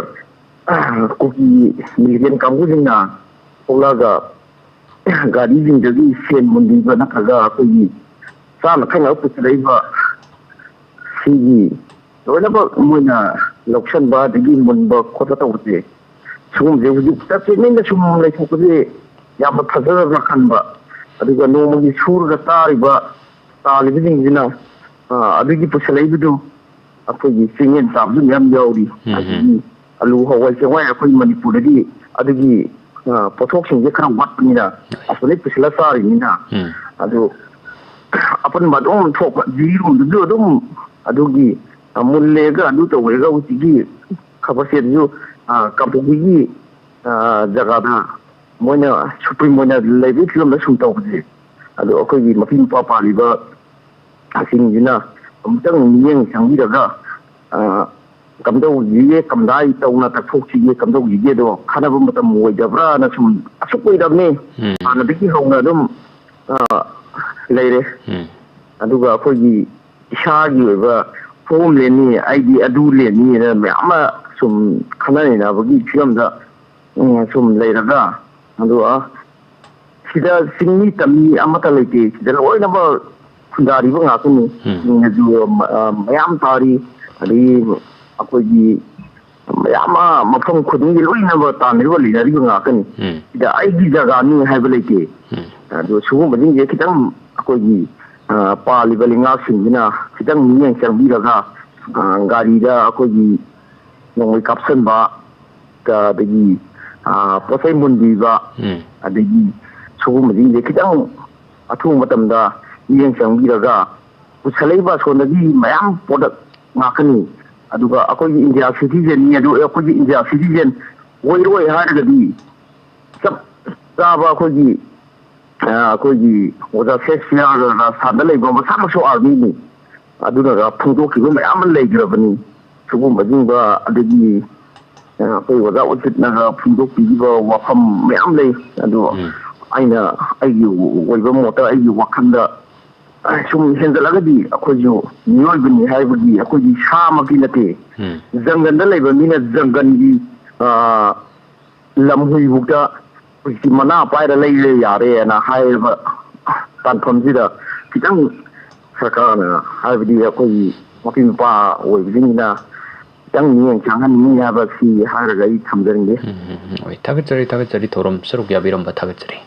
ꯑ, ꯀꯨꯀꯤ ꯃꯤꯂꯤꯇꯦꯟ ꯀꯥꯡꯕꯨꯁꯤꯡꯅ ꯊꯣꯛꯂꯛꯑꯒ ꯒꯥꯔꯤꯁꯤꯡꯗꯒꯤ ꯁꯦꯟ ꯃꯨꯟꯕꯤꯕ ꯅꯠꯇ꯭ꯔꯒ ꯑꯩꯈꯣꯏꯒꯤ ꯆꯥꯅ ꯊꯛꯅꯕ ꯄꯨꯁꯤꯜꯂꯛꯏꯕ ꯁꯤꯒꯤ ꯂꯣꯏꯅꯃꯛ ꯃꯣꯏꯅ ꯂꯧꯁꯟꯕ ꯑꯗꯒꯤ ꯃꯨꯟꯕ ꯈꯣꯠꯄ ꯇꯧꯕꯁꯦ, ꯁꯤꯒꯨꯝꯕꯁꯦ ꯍꯧꯖꯤꯛ ꯇꯁꯦꯡꯅ ꯁꯨꯝ ꯂꯩꯊꯣꯛꯄꯁꯦ ꯌꯥꯝꯅ ꯐꯖꯗꯕ꯭ꯔꯥ ꯈꯟꯕ꯫ ꯑꯗꯨꯒ ꯅꯣꯡꯃꯒꯤ ꯁꯨꯔꯒ ꯆꯥꯔꯤꯕ, ꯇꯥꯜꯂꯤꯕꯁꯤꯡꯁꯤꯅ, ꯑ, ꯑꯗꯨꯒꯤ ꯄꯨꯁꯜꯂꯛꯏꯕꯗꯨ ꯑꯩꯈꯣꯏꯒꯤ ꯆꯦꯡꯌꯦꯟ ꯆꯥꯕꯁꯨ ꯃꯌꯥꯝ ꯌꯥꯎꯔꯤ꯫ ꯎꯝ, ꯎꯝ꯫ ꯑꯗꯒꯤ ꯑꯂꯨ, ꯍꯋꯥꯏ, ꯆꯦꯡꯋꯥꯏ ꯑꯩꯈꯣꯏ ꯃꯅꯤꯄꯨꯔꯗꯗꯤ ꯑꯗꯨꯒꯤ, ꯑ, ꯄꯣꯠꯊꯣꯛꯁꯤꯡꯁꯦ ꯈꯔ ꯋꯥꯠꯄꯅꯤꯅ ꯑꯁꯣꯝꯗꯩ ꯄꯨꯁꯤꯜꯂ ꯆꯥꯔꯤꯅꯤꯅ꯫ ꯎꯝ꯫ ꯑꯗꯨ ꯑꯄꯟꯕ ꯑꯗꯨꯝ ꯊꯣꯛꯄ, ꯖꯤꯔꯤꯔꯣꯝꯗꯁꯨ ꯑꯗꯨꯝ ꯑꯗꯨꯒꯤ, ꯑ, ꯃꯨꯜꯂꯦꯒ ꯑꯗꯨ ꯇꯧꯋꯦꯒ ꯍꯧꯖꯤꯛꯀꯤ ꯈꯕꯔꯁꯦ ꯑꯗꯨꯁꯨ, ꯑ, ꯀꯥꯡꯄꯣꯛꯄꯤꯒꯤ, ꯑ, ꯖꯒꯥꯗ ꯃꯣꯏꯅ ꯁꯨꯄ꯭ꯔꯤꯝ ꯑꯣꯏꯅ ꯂꯩꯕꯒꯤ ꯐꯤꯕꯝꯗ ꯁꯨꯝ ꯇꯧꯕꯁꯦ, ꯑꯗꯣ ꯑꯩꯈꯣꯏꯒꯤ ꯃꯄꯤ ꯃꯄꯥ ꯄꯥꯜꯂꯤꯕ ꯁꯤꯡꯁꯤꯅ ꯑꯃꯨꯛꯇꯪ ꯃꯤꯠꯌꯦꯡ ꯆꯪꯕꯤꯔꯒ, ꯑ, ꯀꯝꯗꯧꯁꯤꯒꯦ, ꯀꯝꯗꯥꯏ ꯇꯧꯅ ꯇꯛꯊꯣꯛꯁꯤꯒꯦ, ꯀꯝꯗꯧꯁꯤꯒꯦꯗꯣ ꯈꯟꯅꯕ ꯃꯇꯝ ꯑꯣꯏꯗꯕ꯭ꯔꯥꯅ ꯁꯨꯝ, ꯑꯁꯨꯛ ꯀꯨꯏꯔꯕꯅꯤ, ꯎꯝ꯫ ꯍꯥꯟꯅꯗꯒꯤ ꯍꯧꯅ ꯑꯗꯨꯝ, ꯑ, ꯂꯩꯔꯦ꯫ ꯎꯝ꯫ ꯑꯗꯨꯒ ꯑꯩꯈꯣꯏꯒꯤ ꯏꯁꯥꯒꯤ ꯑꯣꯏꯕ ꯐꯣꯝ ꯂꯦꯟꯅꯤ, ꯑꯩꯗꯤ ꯑꯗꯨ ꯂꯦꯟꯅꯤꯅ ꯃꯌꯥꯝ ꯑꯃ ꯁꯨꯝ ꯈꯟꯅ ꯅꯩꯅꯕꯒꯤ ꯐꯤꯕꯝꯗ, ꯎꯝ, ꯁꯨꯝ ꯂꯩꯔꯒ, ꯑꯗꯨꯒ ꯁꯤꯗ ꯆꯤꯡꯃꯤ ꯇꯝꯃꯤ ꯑꯃꯠꯇ ꯂꯩꯇꯦ꯫ ꯁꯤꯗ ꯂꯣꯏꯅꯃꯛ ꯈꯨꯟꯗꯥꯔꯤꯕ ꯉꯥꯛꯇꯅꯤ꯫ ꯎꯝ꯫ ꯆꯤꯡꯗꯁꯨ, ꯑ, ꯃꯌꯥꯝ ꯇꯥꯔꯤ, ꯑꯗꯒꯤ ꯑꯩꯈꯣꯏꯒꯤ ꯃꯌꯥꯝ ꯑꯃ ꯃꯐꯝ ꯈꯨꯗꯤꯡꯒꯤ ꯂꯣꯏꯅꯃꯛ ꯇꯥꯟꯅꯔꯤꯕ, ꯂꯩꯅꯔꯤꯕ ꯉꯥꯛꯇꯅꯤ꯫ ꯎꯝ꯫ ꯁꯤꯗ ꯑꯩꯒꯤ ꯖꯒꯥꯅꯤ ꯍꯥꯏꯕ ꯂꯩꯇꯦ꯫ ꯎꯝ꯫ ꯑꯗꯣ ꯁꯤꯒꯨꯝꯕꯁꯤꯡꯁꯦ ꯈꯤꯇꯪ ꯑꯩꯈꯣꯏꯒꯤ, ꯑ, ꯄꯥꯜꯂꯤꯕ ꯂꯩꯉꯥꯛꯁꯤꯡꯁꯤꯅ ꯈꯤꯇꯪ ꯃꯤꯠꯌꯦꯡ ꯆꯪꯕꯤꯔꯒ, ꯑ, ꯒꯥꯔꯤꯗ ꯑꯩꯈꯣꯏꯒꯤ ꯅꯣꯡꯃꯩ ꯀꯥꯞꯁꯟꯕ, ꯑꯗꯒꯤ, ꯑ, ꯄꯣꯠ ꯆꯩ ꯃꯨꯟꯕꯤꯕ, ꯎꯝ꯫ ꯑꯗꯒꯤ ꯁꯤꯒꯨꯝꯕꯁꯤꯡꯁꯦ ꯈꯤꯇꯪ ꯑꯊꯨꯕ ꯃꯇꯝꯗ ꯃꯤꯠꯌꯦꯡ ꯆꯪꯕꯤꯔꯒ ꯄꯨꯁꯜꯂꯛꯏꯕ ꯑꯁꯣꯝꯗꯒꯤ ꯃꯌꯥꯝ ꯄ꯭ꯔꯗꯛ ꯉꯥꯛꯀꯅꯤ꯫ ꯑꯗꯨꯒ ꯑꯩꯈꯣꯏꯒꯤ ꯏꯟꯗꯤꯌꯥ ꯁꯤꯇꯤꯖꯦꯟꯅꯤ, ꯑꯗꯨ ꯑꯩꯈꯣꯏꯒꯤ ꯏꯟꯗꯤꯌꯥ ꯁꯤꯇꯤꯖꯦꯟ ꯑꯣꯏꯔꯣꯏ ꯍꯥꯏꯔꯒꯗꯤ ꯆꯞ ꯆꯥꯕ ꯑꯩꯈꯣꯏꯒꯤ, ꯑ, ꯑꯩꯈꯣꯏꯒꯤ ꯑꯣꯖꯥ ꯁꯦꯛꯁꯄꯤꯌꯔ ꯔꯥꯖꯁꯊꯥꯟꯗ ꯂꯩꯕ ꯃꯁꯥꯃꯛꯁꯨ ꯑꯥꯔꯃꯤꯅꯤ꯫ ꯑꯗꯨꯅꯒ ꯐꯣꯡꯗꯣꯛꯈꯤꯕ ꯃꯌꯥꯝ ꯑꯃ ꯂꯩꯈ꯭ꯔꯕꯅꯤ꯫ ꯁꯤꯒꯨꯝꯕꯁꯤꯡꯗ ꯑꯗꯒꯤ, ꯑ, ꯑꯩꯈꯣꯏ ꯑꯣꯖꯥ ꯎꯆꯤꯠꯅꯒ ꯐꯣꯡꯗꯣꯛꯄꯤꯈꯤꯕ ꯋꯥꯐꯝ ꯃꯌꯥꯝ ꯂꯩ꯫ ꯑꯗꯣ ꯎꯝ꯫ ꯑꯩꯅ ꯑꯩꯒꯤ ꯑꯣꯏꯕ ꯃꯣꯠꯇ, ꯑꯩꯒꯤ ꯋꯥꯈꯜꯗ, ꯑ, ꯁꯨꯝ ꯍꯦꯟꯒꯠꯂꯒꯗꯤ ꯑꯩꯈꯣꯏꯁꯨ ꯃꯤꯑꯣꯏꯕꯅꯤ ꯍꯥꯏꯕꯒꯤ ꯑꯩꯈꯣꯏꯒꯤ ꯁꯥꯃꯛꯇꯤ ꯅꯠꯇꯦ꯫ ꯎꯝ꯫ ꯖꯪꯒꯜꯗ ꯂꯩꯕ ꯃꯤꯅ ꯖꯪꯒꯜꯒꯤ, ꯑ, ꯂꯝꯍꯨꯏꯕꯨꯛꯇ ꯍꯧꯖꯤꯛꯇꯤ ꯃꯅꯥ ꯄꯥꯏꯔ ꯂꯩꯔꯦ ꯌꯥꯔꯦꯅ ꯍꯥꯏꯔꯤꯕ ꯇꯥꯟꯐꯝꯁꯤꯗ ꯈꯤꯇꯪ ꯁꯔꯀꯥꯔꯅ, ꯍꯥꯏꯕꯗꯤ ꯑꯩꯈꯣꯏꯒꯤ ꯃꯄꯤ ꯃꯄꯥ ꯑꯣꯏꯕꯁꯤꯡꯁꯤꯅ ꯈꯤꯇꯪ ꯃꯤꯠꯌꯦꯡ ꯆꯪꯍꯟꯅꯤꯡꯉꯤ ꯍꯥꯏꯕꯁꯤ ꯍꯥꯏꯔꯒ ꯑꯩ ꯊꯝꯖꯔꯒꯦ꯫ ꯎꯝ, ꯎꯝ, ꯎꯝ. ꯍꯣꯏ, ꯊꯥꯒꯠꯆꯔꯤ, ꯊꯥꯒꯠꯆꯔꯤ, ꯊꯧꯔꯝ ꯁꯔꯨꯛ ꯌꯥꯕꯤꯔꯝꯕ ꯊꯥꯒꯠꯆꯔꯤ.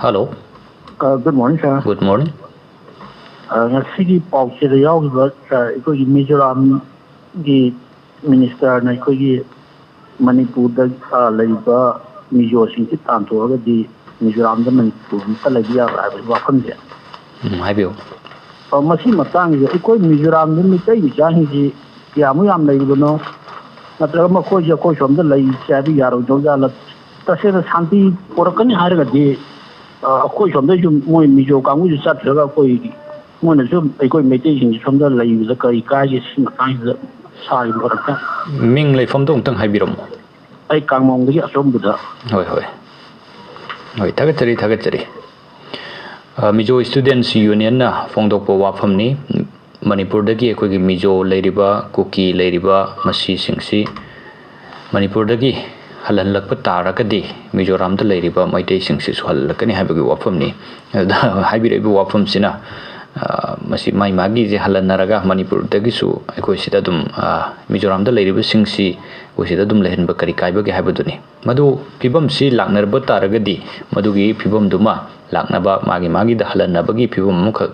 Hello. Good morning, sir. Good morning. Ngasiꯒꯤ ꯄꯥꯎꯆꯦꯗ ꯌꯥꯎꯈꯤꯕ ꯑꯩꯈꯣꯏꯒꯤ ꯃꯤꯖꯣꯔꯥꯝꯒꯤ ꯃꯤꯅꯤꯁꯇꯔꯅ ꯑꯩꯈꯣꯏꯒꯤ ꯃꯅꯤꯄꯨꯔꯗ ꯂꯩꯔꯤꯕ ꯃꯤꯖꯣꯁꯤꯡꯁꯤ ꯇꯥꯟꯊꯣꯛꯑꯒꯗꯤ ꯃꯤꯖꯣꯔꯥꯝꯗ ꯃꯅꯤꯄꯨꯔ ꯑꯃꯠꯇ ꯂꯩꯕ ꯌꯥꯔꯣꯏ ꯍꯥꯏꯕꯒꯤ ꯋꯥꯐꯝꯁꯦ꯫ ꯎꯝ, ꯍꯥꯏꯕꯤꯌꯨ꯫ ꯃꯁꯤ ꯃꯇꯥꯡꯁꯤꯗ ꯑꯩꯈꯣꯏ ꯃꯤꯖꯣꯔꯥꯝꯗ ꯃꯤꯇꯩ ꯃꯆꯥꯁꯤꯡꯁꯤ ꯀꯌꯥꯃꯨꯛ ꯌꯥꯝ ꯂꯩꯔꯤꯕꯅꯣ? ꯅꯠꯇ꯭ꯔꯒ ꯃꯈꯣꯏꯁꯦ ꯑꯩꯈꯣꯏ ꯁꯣꯝꯗ ꯂꯩꯁꯦ ꯍꯥꯏꯕ ꯌꯥꯔꯣꯏꯗꯧꯖꯥꯠꯂ? ꯇꯁꯦꯡꯅ ꯁꯥꯟꯇꯤ ꯄꯣꯔꯛꯀꯅꯤ ꯍꯥꯏꯔꯒꯗꯤ ꯑꯩꯈꯣꯏ ꯁꯣꯝꯗꯩꯁꯨ ꯃꯣꯏ ꯃꯤꯖꯣ ꯀꯥꯡꯕꯨꯁꯨ ꯆꯠꯇ꯭ꯔꯒ ꯑꯩꯈꯣꯏ, ꯃꯣꯏꯅꯁꯨ ꯑꯩꯈꯣꯏ ꯃꯩꯇꯩꯁꯤꯡꯁꯤ ꯁꯣꯝꯗ ꯂꯩꯕꯗ ꯀꯔꯤ ꯀꯥꯏꯒꯦ? ꯁꯤ ꯃꯇꯥꯡꯁꯤꯗ ꯁꯥꯔꯤꯕ ꯋꯥꯔꯛꯇ꯫ ꯃꯤꯡ ꯂꯩꯐꯝꯗꯣ ꯑꯃꯨꯛꯇꯪ ꯍꯥꯏꯕꯤꯔꯝꯃꯣ꯫ ꯑꯩ ꯀꯥꯡꯃꯣꯡꯗꯒꯤ ꯑꯆꯣꯝꯕꯗ꯫ ꯍꯣꯏ, ꯍꯣꯏ. ꯍꯣꯏ, ꯊꯥꯒꯠꯆꯔꯤ, ꯊꯥꯒꯠꯆꯔꯤ. ꯑ, ꯃꯤꯖꯣ ꯁ꯭ꯇꯨꯗꯦꯟꯠꯁ ꯌꯨꯅꯤꯌꯟꯅ ꯐꯣꯡꯗꯣꯛꯄ ꯋꯥꯐꯝꯅꯤ꯫ ꯃꯅꯤꯄꯨꯔꯗꯒꯤ ꯑꯩꯈꯣꯏꯒꯤ ꯃꯤꯖꯣ ꯂꯩꯔꯤꯕ, ꯀꯨꯀꯤ ꯂꯩꯔꯤꯕ ꯃꯁꯤꯁꯤꯡꯁꯤ ꯃꯅꯤꯄꯨꯔꯗꯒꯤ ꯍꯜꯍꯜꯂꯛꯄ ꯇꯥꯔꯒꯗꯤ ꯃꯤꯖꯣꯔꯥꯝꯗ ꯂꯩꯔꯤꯕ ꯃꯩꯇꯩꯁꯤꯡꯁꯤꯁꯨ ꯍꯜꯍꯜꯂꯛꯀꯅꯤ ꯍꯥꯏꯕꯒꯤ ꯋꯥꯐꯝꯅꯤ꯫ ꯑꯗꯨꯗ ꯍꯥꯏꯕꯤꯔꯛꯏꯕ ꯋꯥꯐꯝꯁꯤꯅ, ꯑ, ꯃꯁꯤ ꯃꯥꯏ ꯃꯥꯒꯤꯁꯦ ꯍꯜꯍꯟꯅꯔꯒ ꯃꯅꯤꯄꯨꯔꯗꯒꯤꯁꯨ ꯑꯩꯈꯣꯏ ꯁꯤꯗ ꯑꯗꯨꯝ, ꯑ, ꯃꯤꯖꯣꯔꯥꯝꯗ ꯂꯩꯔꯤꯕꯁꯤꯡꯁꯤ ꯑꯩꯈꯣꯏ ꯁꯤꯗ ꯑꯗꯨꯝ ꯂꯩꯍꯟꯕ ꯀꯔꯤ ꯀꯥꯏꯕꯒꯦ ꯍꯥꯏꯕꯗꯨꯅꯤ꯫ ꯃꯗꯨ ꯐꯤꯕꯝꯁꯤ ꯂꯥꯛꯅꯔꯕ ꯇꯥꯔꯒꯗꯤ ꯃꯗꯨꯒꯤ ꯐꯤꯕꯝꯗꯨꯃ ꯂꯥꯛꯅꯕ ꯃꯥꯒꯤ ꯃꯥꯒꯤꯗ ꯍꯜꯍꯟꯅꯕꯒꯤ ꯐꯤꯕꯝ ꯑꯃꯈꯛ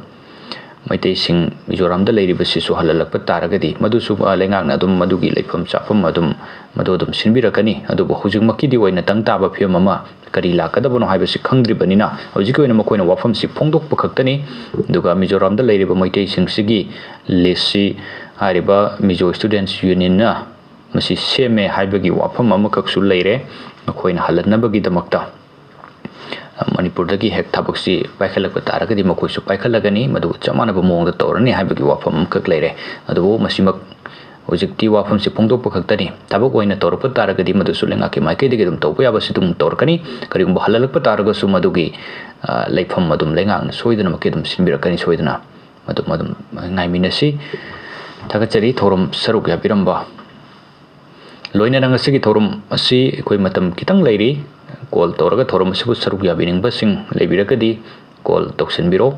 ꯃꯩꯇꯩꯁꯤꯡ ꯃꯤꯖꯣꯔꯥꯝꯗ ꯂꯩꯔꯤꯕꯁꯤꯁꯨ ꯍꯜꯍꯜꯂꯛꯄ ꯇꯥꯔꯒꯗꯤ ꯃꯗꯨꯁꯨ, ꯑ, ꯂꯩꯉꯥꯛꯅ ꯑꯗꯨꯝ ꯃꯗꯨꯒꯤ ꯂꯩꯐꯝ ꯆꯥꯐꯝ ꯑꯗꯨꯝ, ꯃꯗꯨ ꯑꯗꯨꯝ ꯁꯤꯟꯕꯤꯔꯛꯀꯅꯤ꯫ ꯑꯗꯨꯕꯨ ꯍꯧꯖꯤꯛꯃꯛꯀꯤꯗꯤ ꯑꯣꯏꯅ ꯇꯪ ꯇꯥꯕ ꯐꯤꯕꯝ ꯑꯃ ꯀꯔꯤ ꯂꯥꯛꯀꯗꯕꯅꯣ ꯍꯥꯏꯕꯁꯤ ꯈꯪꯗ꯭ꯔꯤꯕꯅꯤꯅ ꯍꯧꯖꯤꯛꯀꯤ ꯑꯣꯏꯅ ꯃꯈꯣꯏꯅ ꯋꯥꯐꯝꯁꯤ ꯐꯣꯡꯗꯣꯛꯄ ꯈꯛꯇꯅꯤ꯫ ꯑꯗꯨꯒ ꯃꯤꯖꯣꯔꯥꯝꯗ ꯂꯩꯔꯤꯕ ꯃꯩꯇꯩꯁꯤꯡꯁꯤꯒꯤ ꯂꯤꯁꯁꯤ ꯍꯥꯏꯔꯤꯕ ꯃꯤꯖꯣ ꯁ꯭ꯇꯨꯗꯦꯟꯠꯁ ꯌꯨꯅꯤꯌꯟꯅ ꯃꯁꯤ ꯁꯦꯝꯃꯦ ꯍꯥꯏꯕꯒꯤ ꯋꯥꯐꯝ ꯑꯃꯈꯛꯁꯨ ꯂꯩꯔꯦ꯫ ꯃꯈꯣꯏꯅ ꯍꯜꯍꯟꯅꯕꯒꯤꯗꯃꯛꯇ ꯃꯅꯤꯄꯨꯔꯗꯒꯤ ꯍꯦꯛ ꯊꯕꯛꯁꯤ ꯄꯥꯏꯈꯠꯂꯛꯄ ꯇꯥꯔꯒꯗꯤ ꯃꯈꯣꯏꯁꯨ ꯄꯥꯏꯈꯠꯂꯒꯅꯤ, ꯃꯗꯨꯒ ꯆꯞ ꯃꯥꯟꯅꯕ ꯃꯑꯣꯡꯗ ꯇꯧꯔꯅꯤ ꯍꯥꯏꯕꯒꯤ ꯋꯥꯐꯝ ꯑꯃꯈꯛ ꯂꯩꯔꯦ꯫ ꯑꯗꯨꯕꯨ ꯃꯁꯤꯃꯛ ꯍꯧꯖꯤꯛꯇꯤ ꯋꯥꯐꯝꯁꯤ ꯐꯣꯡꯗꯣꯛꯄ ꯈꯛꯇꯅꯤ꯫ ꯊꯕꯛ ꯑꯣꯏꯅ ꯇꯧꯔꯛꯄ ꯇꯥꯔꯒꯗꯤ ꯃꯗꯨꯁꯨ ꯂꯩꯉꯥꯛꯀꯤ ꯃꯥꯏꯀꯩꯗꯒꯤ ꯑꯗꯨꯝ ꯇꯧꯕ ꯌꯥꯕꯁꯤ ꯑꯗꯨꯝ ꯇꯧꯔꯛꯀꯅꯤ꯫ ꯀꯔꯤꯒꯨꯝꯕ ꯍꯜꯍꯜꯂꯛꯄ ꯇꯥꯔꯒꯁꯨ ꯃꯗꯨꯒꯤ, ꯑ, ꯂꯩꯐꯝ ꯑꯗꯨꯝ ꯂꯩꯉꯥꯛꯅ ꯁꯣꯏꯗꯅꯃꯛꯀꯤ ꯑꯗꯨꯝ ꯁꯤꯟꯕꯤꯔꯛꯀꯅꯤ ꯁꯣꯏꯗꯅ꯫ ꯃꯗꯨ, ꯃꯗꯨꯝ ꯉꯥꯏꯃꯤꯟꯅꯁꯤ꯫ ꯊꯥꯒꯠꯆꯔꯤ ꯊꯧꯔꯝ ꯁꯔꯨꯛ ꯌꯥꯕꯤꯔꯝꯕ꯫ ꯂꯣꯏꯅꯅ ꯉꯁꯤꯒꯤ ꯊꯧꯔꯝ ꯑꯁꯤ ꯑꯩꯈꯣꯏ ꯃꯇꯝ ꯈꯤꯇꯪ ꯂꯩꯔꯤ꯫ ꯀꯣꯜ ꯇꯧꯔꯒ ꯊꯧꯔꯝ ꯑꯁꯤꯕꯨ ꯁꯔꯨꯛ ꯌꯥꯕꯤꯅꯤꯡꯕꯁꯤꯡ ꯂꯩꯕꯤꯔꯒꯗꯤ call ꯇꯧꯁꯤꯟꯕꯤꯔꯣ꯫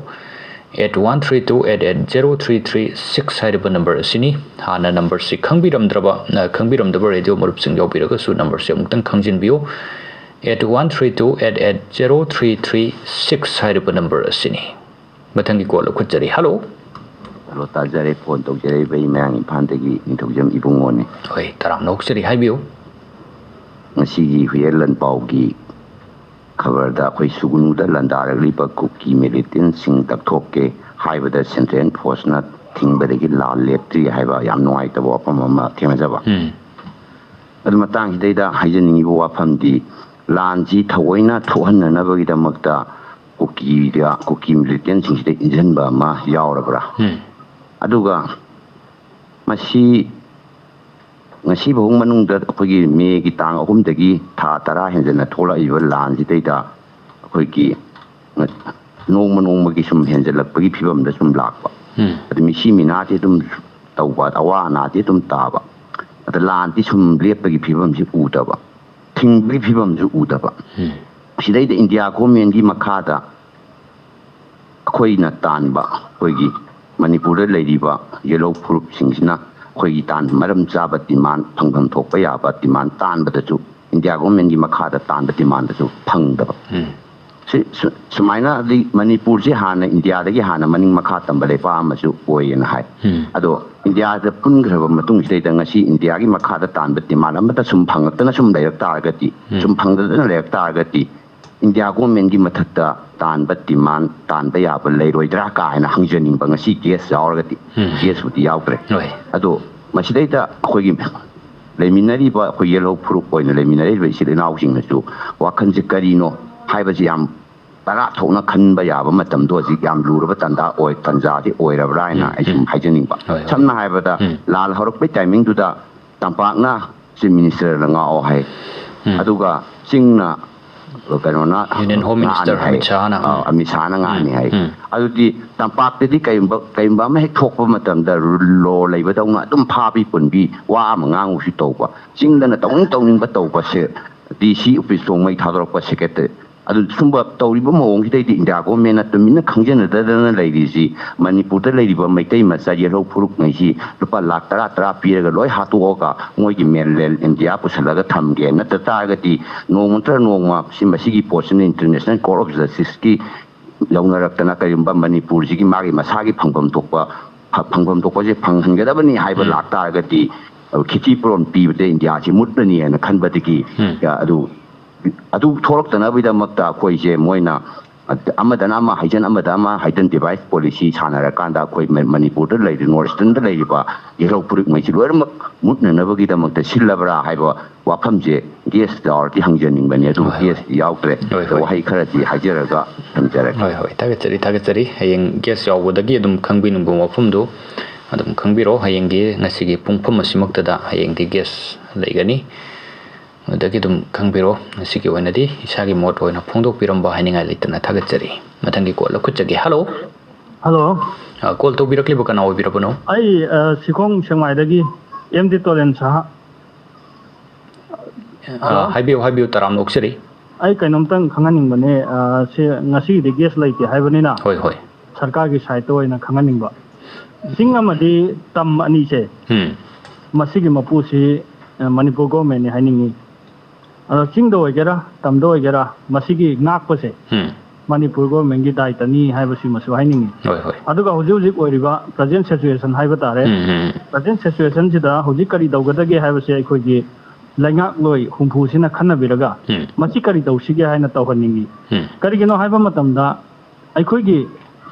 Eight one three two eight eight zero three three six ꯍꯥꯏꯔꯤꯕ ꯅꯝꯕꯔ ꯑꯁꯤꯅꯤ꯫ ꯍꯥꯟꯅ ꯅꯝꯕꯔꯁꯤ ꯈꯪꯕꯤꯔꯝꯗ꯭ꯔꯕ, ꯑ, ꯈꯪꯕꯤꯔꯝꯗꯕ ꯔꯦꯗꯤꯑꯣ ꯃꯔꯨꯞꯁꯤꯡ ꯌꯥꯎꯕꯤꯔꯒꯁꯨ ꯅꯝꯕꯔꯁꯤ ꯑꯃꯨꯛꯇꯪ ꯈꯪꯖꯤꯟꯕꯤꯌꯨ꯫ Eight one three two eight eight zero three three six ꯍꯥꯏꯔꯤꯕ ꯅꯝꯕꯔ ꯑꯁꯤꯅꯤ꯫ ꯃꯊꯪꯒꯤ ꯀꯣꯜ ꯂꯧꯈꯠꯆꯔꯤ꯫ ꯍꯜꯂꯣ꯫ ꯍꯜꯂꯣ, ꯇꯥꯖꯔꯦ꯫ ꯐꯣꯟ ꯇꯧꯖꯔꯛꯏꯕ ꯑꯩ ꯃꯌꯥꯡ ꯏꯝꯐꯥꯜꯗꯒꯤ ꯅꯤꯡꯊꯧꯖꯝ ꯏꯕꯨꯡꯉꯣꯅꯤ꯫ ꯍꯣꯏ, ꯇꯔꯥꯝꯅ ꯑꯣꯛꯆꯔꯤ, ꯍꯥꯏꯕꯤꯌꯨ꯫ ꯉꯁꯤꯒꯤ ꯍꯨꯏꯌꯦꯟ ꯂꯟꯄꯥꯎꯒꯤ ꯈꯕꯔꯗ ꯑꯩꯈꯣꯏ ꯁꯨꯒꯨꯅꯨꯗ ꯂꯥꯟꯗꯥꯔꯛꯂꯤꯕ ꯀꯨꯀꯤ ꯃꯤꯂꯤꯇꯦꯟꯁꯤꯡ ꯇꯛꯊꯣꯛꯀꯦ ꯍꯥꯏꯕꯗ ꯁꯦꯟꯇ꯭ꯔꯦꯜ ꯐꯣꯔꯁꯅ ꯊꯤꯡꯕꯗꯒꯤ ꯂꯥꯟ ꯂꯦꯞꯇ꯭ꯔꯤ ꯍꯥꯏꯕ ꯌꯥꯝ ꯅꯨꯡꯉꯥꯏꯇꯕ ꯋꯥꯐꯝ ꯑꯃ ꯊꯦꯡꯅꯖꯕ꯫ ꯎꯝ꯫ ꯑꯗꯨ ꯃꯇꯥꯡꯁꯤꯗꯩꯗ ꯍꯥꯏꯖꯅꯤꯡꯉꯤꯕ ꯋꯥꯐꯝꯗꯤ, ꯂꯥꯟꯁꯤ ꯊꯑꯣꯏꯅ ꯊꯣꯛꯍꯟꯅꯅꯕꯒꯤꯗꯃꯛꯇ ꯀꯨꯀꯤꯗ, ꯀꯨꯀꯤ ꯃꯤꯂꯤꯇꯦꯟꯁꯤꯡꯁꯤꯗ ꯏꯟꯁꯤꯟꯕ ꯑꯃ ꯌꯥꯎꯔꯕ꯭ꯔꯥ? ꯎꯝ꯫ ꯑꯗꯨꯒ ꯃꯁꯤ ꯉꯁꯤ ꯐꯥꯎ ꯃꯅꯨꯡꯗ, ꯑꯩꯈꯣꯏꯒꯤ ꯃꯦꯒꯤ ꯇꯥꯡ ꯑꯍꯨꯝꯗꯒꯤ ꯊꯥ ꯇꯔꯥ ꯍꯦꯟꯖꯟꯅ ꯊꯣꯛꯂꯛꯏꯕ ꯂꯥꯟꯁꯤꯗꯩꯗ ꯑꯩꯈꯣꯏꯒꯤ ꯅꯣꯡꯃ ꯅꯣꯡꯃꯒꯤ ꯁꯨꯝ ꯍꯦꯟꯖꯜꯂꯛꯄꯒꯤ ꯐꯤꯕꯝꯗ ꯁꯨꯝ ꯂꯥꯛꯄ꯫ ꯎꯝ꯫ ꯑꯗꯨ ꯃꯤꯁꯤ ꯃꯤꯅꯥꯗꯤ ꯑꯗꯨꯝ ꯇꯧꯕ, ꯑꯋꯥ ꯑꯅꯥꯗꯤ ꯑꯗꯨꯝ ꯇꯥꯕ꯫ ꯑꯗ ꯂꯥꯟꯗꯤ ꯁꯨꯝ ꯂꯦꯞꯄꯒꯤ ꯐꯤꯕꯝꯁꯤ ꯎꯗꯕ, ꯊꯤꯡꯕꯒꯤ ꯐꯤꯕꯝꯁꯨ ꯎꯗꯕ꯫ ꯎꯝ꯫ ꯁꯤꯗꯩꯗ ꯏꯟꯗꯤꯌꯥ ꯒꯣꯔꯃꯦꯟꯒꯤ ꯃꯈꯥꯗ ꯑꯩꯈꯣꯏꯅ ꯇꯥꯟꯕ, ꯑꯩꯈꯣꯏꯒꯤ ꯃꯅꯤꯄꯨꯔꯗ ꯂꯩꯔꯤꯕ ꯌꯦꯜꯍꯧ ꯐꯨꯔꯨꯞꯁꯤꯡꯁꯤꯅ ꯑꯩꯈꯣꯏꯒꯤ ꯇꯥꯟ-, ꯃꯔꯝ ꯆꯥꯕ ꯗꯤꯃꯥꯟ, ꯐꯪꯐꯝ ꯊꯣꯛꯄ ꯌꯥꯕ ꯗꯤꯃꯥꯟ ꯇꯥꯟꯕꯗꯁꯨ ꯏꯟꯗꯤꯌꯥ ꯒꯣꯔꯃꯦꯟꯒꯤ ꯃꯈꯥꯗ ꯇꯥꯟꯕ ꯗꯤꯃꯥꯟꯗꯁꯨ ꯐꯪꯗꯕ꯫ ꯎꯝ꯫ ꯁꯤ-, ꯁꯨ-, ꯁꯨꯃꯥꯏꯅ ꯍꯥꯏꯗꯤ ꯃꯅꯤꯄꯨꯔꯁꯤ ꯍꯥꯟꯅ ꯏꯟꯗꯤꯌꯥꯗꯒꯤ ꯍꯥꯟꯅ ꯃꯅꯤꯡ ꯃꯈꯥ ꯇꯝꯕ ꯂꯩꯕꯥꯛ ꯑꯃꯁꯨ ꯑꯣꯏꯌꯦꯅ ꯍꯥꯏ꯫ ꯎꯝ꯫ ꯑꯗꯣ ꯏꯟꯗꯤꯌꯥꯗ ꯄꯨꯟꯈ꯭ꯔꯕ ꯃꯇꯨꯡꯁꯤꯗꯩꯗ ꯉꯁꯤ ꯏꯟꯗꯤꯌꯥꯒꯤ ꯃꯈꯥꯗ ꯇꯥꯟꯕ ꯗꯤꯃꯥꯟ ꯑꯃꯠꯇ ꯁꯨꯝ ꯐꯪꯉꯛꯇꯅ ꯁꯨꯝ ꯂꯩꯔꯛ ꯇꯥꯔꯒꯗꯤ, ꯎꯝ꯫ ꯁꯨꯝ ꯐꯪꯗꯗꯅ ꯂꯩꯔꯛ ꯇꯥꯔꯒꯗꯤ ꯏꯟꯗꯤꯌꯥ ꯒꯣꯔꯃꯦꯟꯒꯤ ꯃꯊꯛꯇ ꯇꯥꯟꯕ ꯗꯤꯃꯥꯟ ꯇꯥꯟꯕ ꯌꯥꯕ ꯂꯩꯔꯣꯏꯗ꯭ꯔꯥ ꯀꯥꯏꯅ ꯍꯪꯖꯅꯤꯡꯕ, ꯉꯁꯤ ꯒꯦꯁ ꯌꯥꯎꯔꯒꯗꯤ꯫ ꯎꯝ꯫ ꯒꯦꯁꯄꯨꯗꯤ ꯌꯥꯎꯗ꯭ꯔꯦ꯫ ꯍꯣꯏ꯫ ꯑꯗꯣ ꯃꯁꯤꯗꯩꯗ ꯑꯩꯈꯣꯏꯒꯤ ꯂꯩꯃꯤꯟꯅꯔꯤꯕ, ꯑꯩꯈꯣꯏ ꯌꯦꯜꯍꯧ ꯐꯨꯔꯨꯞ ꯑꯣꯏꯅ ꯂꯩꯃꯤꯟꯅꯔꯤꯕ ꯏꯆꯤꯜ ꯏꯅꯥꯎꯁꯤꯡꯅꯁꯨ ꯋꯥꯈꯜꯁꯦ ꯀꯔꯤꯅꯣ ꯍꯥꯏꯕꯁꯤ ꯌꯥꯝ ꯇꯔꯥ ꯊꯣꯛꯅ ꯈꯟꯕ ꯌꯥꯕ ꯃꯇꯝꯗꯣ ꯍꯧꯖꯤꯛ ꯌꯥꯝ ꯂꯨꯔꯕ ꯇꯥꯟꯖꯥ ꯑꯣꯏ, ꯇꯥꯟꯖꯥꯗꯤ ꯑꯣꯏꯔꯕ꯭ꯔꯥ ꯍꯥꯏꯅ ꯎꯝ, ꯑꯩ ꯁꯨꯝ ꯎꯝ꯫ ꯍꯥꯏꯖꯅꯤꯡꯕ꯫ ꯍꯣꯏ, ꯍꯣꯏ꯫ ꯁꯝꯅ ꯍꯥꯏꯔꯕꯗ, ꯎꯝ꯫ ꯂꯥꯟ ꯍꯧꯔꯛꯄꯩ ꯇꯥꯏꯃꯤꯡꯗꯨꯗ ꯇꯝꯄꯥꯛꯅ Chief Ministerꯅ ꯉꯥꯛꯑꯣ ꯍꯥꯏ꯫ ꯎꯝ꯫ ꯑꯗꯨꯒ ꯆꯤꯡꯅ, ꯀꯩꯅꯣꯅ, Union Home ꯉꯥꯛꯑꯅꯤ Minister ꯍꯥꯏ꯫ ꯑꯃꯤꯠ ꯁꯥꯍꯅ, ꯑ, ꯎꯝ꯫ ꯑꯃꯤꯠ ꯁꯥꯍꯅ ꯉꯥꯛꯑꯅꯤ ꯎꯝ, ꯍꯥꯏ꯫ ꯎꯝ꯫ ꯑꯗꯨꯗꯤ ꯇꯝꯄꯥꯛꯇꯗꯤ ꯀꯩꯒꯨꯝꯕ, ꯀꯩꯒꯨꯝꯕ ꯑꯃ ꯍꯦꯛ ꯊꯣꯛꯄ ꯃꯇꯝꯗ ꯔꯨ-, law ꯂꯩꯕꯗꯧꯅ ꯑꯗꯨꯝ ꯐꯥꯕꯤ ꯄꯨꯟꯕꯤ, ꯋꯥ ꯑꯃ ꯉꯥꯡꯉꯨꯁꯤ ꯇꯧꯕ, ꯆꯤꯡꯗꯅ ꯇꯧꯅꯤꯡ ꯇꯧꯅꯤꯡꯕ ꯇꯧꯕꯁꯦ, DC office ꯊꯣꯡ ꯃꯩ ꯊꯥꯗꯣꯔꯛꯄ, secretary, ꯑꯗꯨ ꯁꯨꯝꯕ ꯇꯧꯔꯤꯕ ꯃꯑꯣꯡꯁꯤꯗꯩꯗꯤ ꯏꯟꯗꯤꯌꯥ governmentꯅ ꯇꯨꯃꯤꯟꯅ ꯈꯪꯖꯅꯗꯗꯅ ꯂꯩꯔꯤꯁꯤ, ꯃꯅꯤꯄꯨꯔꯗ ꯂꯩꯔꯤꯕ ꯃꯩꯇꯩ ꯃꯆꯥ ꯌꯦꯜꯍꯧ ꯐꯨꯔꯨꯞꯉꯩꯁꯤ ꯂꯨꯄꯥ ꯂꯥꯈ ꯇꯔꯥ ꯇꯔꯥ ꯄꯤꯔꯒ ꯂꯣꯏ ꯍꯥꯠꯇꯣꯛꯑꯒ ꯃꯣꯏꯒꯤ mainland ꯏꯟꯗꯤꯌꯥ ꯄꯨꯁꯜꯂꯒ ꯊꯝꯒꯦ꯫ ꯅꯠꯇ ꯇꯥꯔꯒꯗꯤ ꯅꯣꯡꯃ ꯅꯠꯇ꯭ꯔ ꯅꯣꯡꯃ ꯁꯤ, ꯃꯁꯤꯒꯤ ꯄꯣꯠꯁꯤꯅ International Court of Justiceꯀꯤ ꯌꯧꯅꯔꯛꯇꯅ ꯀꯔꯤꯒꯨꯝꯕ ꯃꯅꯤꯄꯨꯔꯁꯤꯒꯤ ꯃꯥꯒꯤ ꯃꯁꯥꯒꯤ ꯐꯪꯐꯝ ꯊꯣꯛꯄ, ꯐ-, ꯐꯪꯐꯝ ꯊꯣꯛꯄꯁꯦ ꯐꯪꯍꯟꯒꯗꯕꯅꯤ ꯍꯥꯏꯕ ꯎꯝ꯫ ꯂꯥꯛꯇꯥꯔꯒꯗꯤ, ꯑ, ꯈꯦꯇꯤ ꯄꯨꯔꯣꯟ ꯄꯤꯕꯗ ꯏꯟꯗꯤꯌꯥꯁꯤ ꯃꯨꯠꯂꯅꯤ ꯍꯥꯏꯅ ꯈꯟꯕꯗꯒꯤ, ꯎꯝ꯫ ꯑ, ꯑꯗꯨ, ꯑꯗꯨ ꯊꯣꯛꯂꯛꯇꯅꯕꯒꯤꯗꯃꯛꯇ ꯑꯩꯈꯣꯏꯁꯦ ꯃꯣꯏꯅ, ꯑ, ꯑꯃꯗꯅ ꯑꯃ ꯍꯥꯏꯖꯟ, ꯑꯃꯗ ꯑꯃ ꯍꯥꯏꯖꯟ, divide policy ꯁꯥꯟꯅꯔꯀꯥꯟꯗ ꯑꯩꯈꯣꯏ ꯃ-, ꯃꯅꯤꯄꯨꯔꯗ ꯂꯩꯔꯤ, North Easternꯗ ꯂꯩꯔꯤꯕ ꯌꯦꯜꯍꯧ ꯐꯨꯔꯨꯞꯉꯩꯁꯤ ꯂꯣꯏꯅꯃꯛ ꯃꯨꯠꯅꯅꯕꯒꯤꯗꯃꯛꯇ ꯁꯤꯜꯂꯕ꯭ꯔꯥ ꯍꯥꯏꯕ ꯋꯥꯐꯝꯁꯦ guest ꯌꯥꯎꯔꯗꯤ ꯍꯪꯖꯅꯤꯡꯕꯅꯤ꯫ ꯑꯗꯨ ꯍꯣꯏ, ꯍꯣꯏ꯫ Guest ꯌꯥꯎꯗ꯭ꯔꯦ꯫ ꯍꯣꯏ, ꯑꯗꯣ ꯍꯣꯏ꯫ ꯋꯥꯍꯩ ꯈꯔꯗꯤ ꯍꯥꯏꯖꯔꯒ ꯊꯝꯖꯔꯒꯦ꯫ ꯍꯣꯏ, ꯍꯣꯏ꯫ ꯊꯥꯒꯠꯆꯔꯤ, ꯊꯥꯒꯠꯆꯔꯤ꯫ ꯍꯌꯦꯡ guest ꯌꯥꯎꯕꯗꯒꯤ ꯑꯗꯨꯝ ꯈꯪꯕꯤꯅꯤꯡꯕ ꯋꯥꯐꯝꯗꯨ ꯑꯗꯨꯝ ꯈꯪꯕꯤꯔꯣ꯫ ꯍꯌꯦꯡꯒꯤ, ꯉꯁꯤꯒꯤ ꯄꯨꯡꯐꯝ ꯑꯁꯤꯃꯛꯇꯗ ꯍꯌꯦꯡꯗꯤ guest ꯂꯩꯒꯅꯤ꯫ ꯑꯗꯨꯗꯒꯤ ꯑꯗꯨꯝ ꯈꯪꯕꯤꯔꯣ꯫ ꯉꯁꯤꯒꯤ ꯑꯣꯏꯅꯗꯤ ꯏꯁꯥꯒꯤ ꯃꯣꯠ ꯑꯣꯏꯅ ꯐꯣꯡꯗꯣꯛꯄꯤꯔꯝꯕ ꯍꯥꯏꯅꯤꯡꯉꯥꯏ ꯂꯩꯇꯅ ꯊꯥꯒꯠꯆꯔꯤ꯫ ꯃꯊꯪꯒꯤ call ꯂꯧꯈꯠꯆꯒꯦ꯫ Hello꯫ Hello꯫ ꯑ, call ꯇꯧꯕꯤꯔꯛꯂꯤꯕ ꯀꯅꯥ ꯑꯣꯏꯕꯤꯔꯕꯅꯣ? ꯑꯩ, ꯑ, ꯁꯤꯈꯣꯡ ꯁꯦꯛꯃꯥꯏꯗꯒꯤ ꯑꯦꯝ ꯗꯤ ꯇꯣꯂꯦꯟ ꯁꯍꯥ꯫ ꯑ, Hello꯫ ꯍꯥꯏꯕꯤꯌꯨ, ꯍꯥꯏꯕꯤꯌꯨ, ꯇꯔꯥꯝꯅ ꯑꯣꯛꯆꯔꯤ꯫ ꯑꯩ ꯀꯩꯅꯣꯝꯇꯪ ꯈꯪꯍꯟꯅꯤꯡꯕꯅꯦ, ꯑ, ꯁꯤ ꯉꯁꯤꯒꯤꯗꯤ guest ꯂꯩꯇꯦ ꯍꯥꯏꯕꯅꯤꯅ, ꯍꯣꯏ, ꯍꯣꯏ꯫ ꯁꯔꯀꯥꯔꯒꯤ sideꯇ ꯑꯣꯏꯅ ꯈꯪꯍꯟꯅꯤꯡꯕ꯫ ꯆꯤꯡ ꯑꯃꯗꯤ ꯇꯝ ꯑꯅꯤꯁꯦ, ꯎꯝ꯫ ꯃꯁꯤꯒꯤ ꯃꯄꯨꯁꯤ, ꯑ, ꯃꯅꯤꯄꯨꯔ governmentꯅꯤ ꯍꯥꯏꯅꯤꯡꯉꯤ꯫ ꯑꯗꯣ ꯆꯤꯡꯗ ꯑꯣꯏꯒꯦꯔꯥ, ꯇꯝꯗ ꯑꯣꯏꯒꯦꯔꯥ, ꯃꯁꯤꯒꯤ ꯉꯥꯛꯄꯁꯦ ꯎꯝ꯫ ꯃꯅꯤꯄꯨꯔ governmentꯀꯤ ꯗꯥꯏꯇꯅꯤ ꯍꯥꯏꯕꯁꯤꯃꯁꯨ ꯍꯥꯏꯅꯤꯡꯉꯤ꯫ ꯍꯣꯏ, ꯍꯣꯏ꯫ ꯑꯗꯨꯒ ꯍꯧꯖꯤꯛ ꯍꯧꯖꯤꯛ ꯑꯣꯏꯔꯤꯕ present situationꯁꯤꯗ ꯍꯥꯏꯕ ꯇꯥꯔꯦ꯫ ꯎꯝ, ꯎꯝ꯫ Present situationꯁꯤꯗ ꯍꯧꯖꯤꯛ ꯀꯔꯤ ꯇꯧꯒꯗꯒꯦ ꯍꯥꯏꯕꯁꯦ ꯑꯩꯈꯣꯏꯒꯤ ꯂꯩꯉꯥꯛꯂꯣꯏ ꯍꯨꯝꯐꯨꯁꯤꯅ ꯈꯟꯅꯕꯤꯔꯒ ꯎꯝ꯫ ꯃꯁꯤ ꯀꯔꯤ ꯇꯧꯁꯤꯒꯦ ꯍꯥꯏꯅ ꯇꯧꯍꯟꯅꯤꯡꯉꯤ꯫ ꯎꯝ꯫ ꯀꯔꯤꯒꯤꯅꯣ ꯍꯥꯏꯕ ꯃꯇꯝꯗ ꯑꯩꯈꯣꯏꯒꯤ,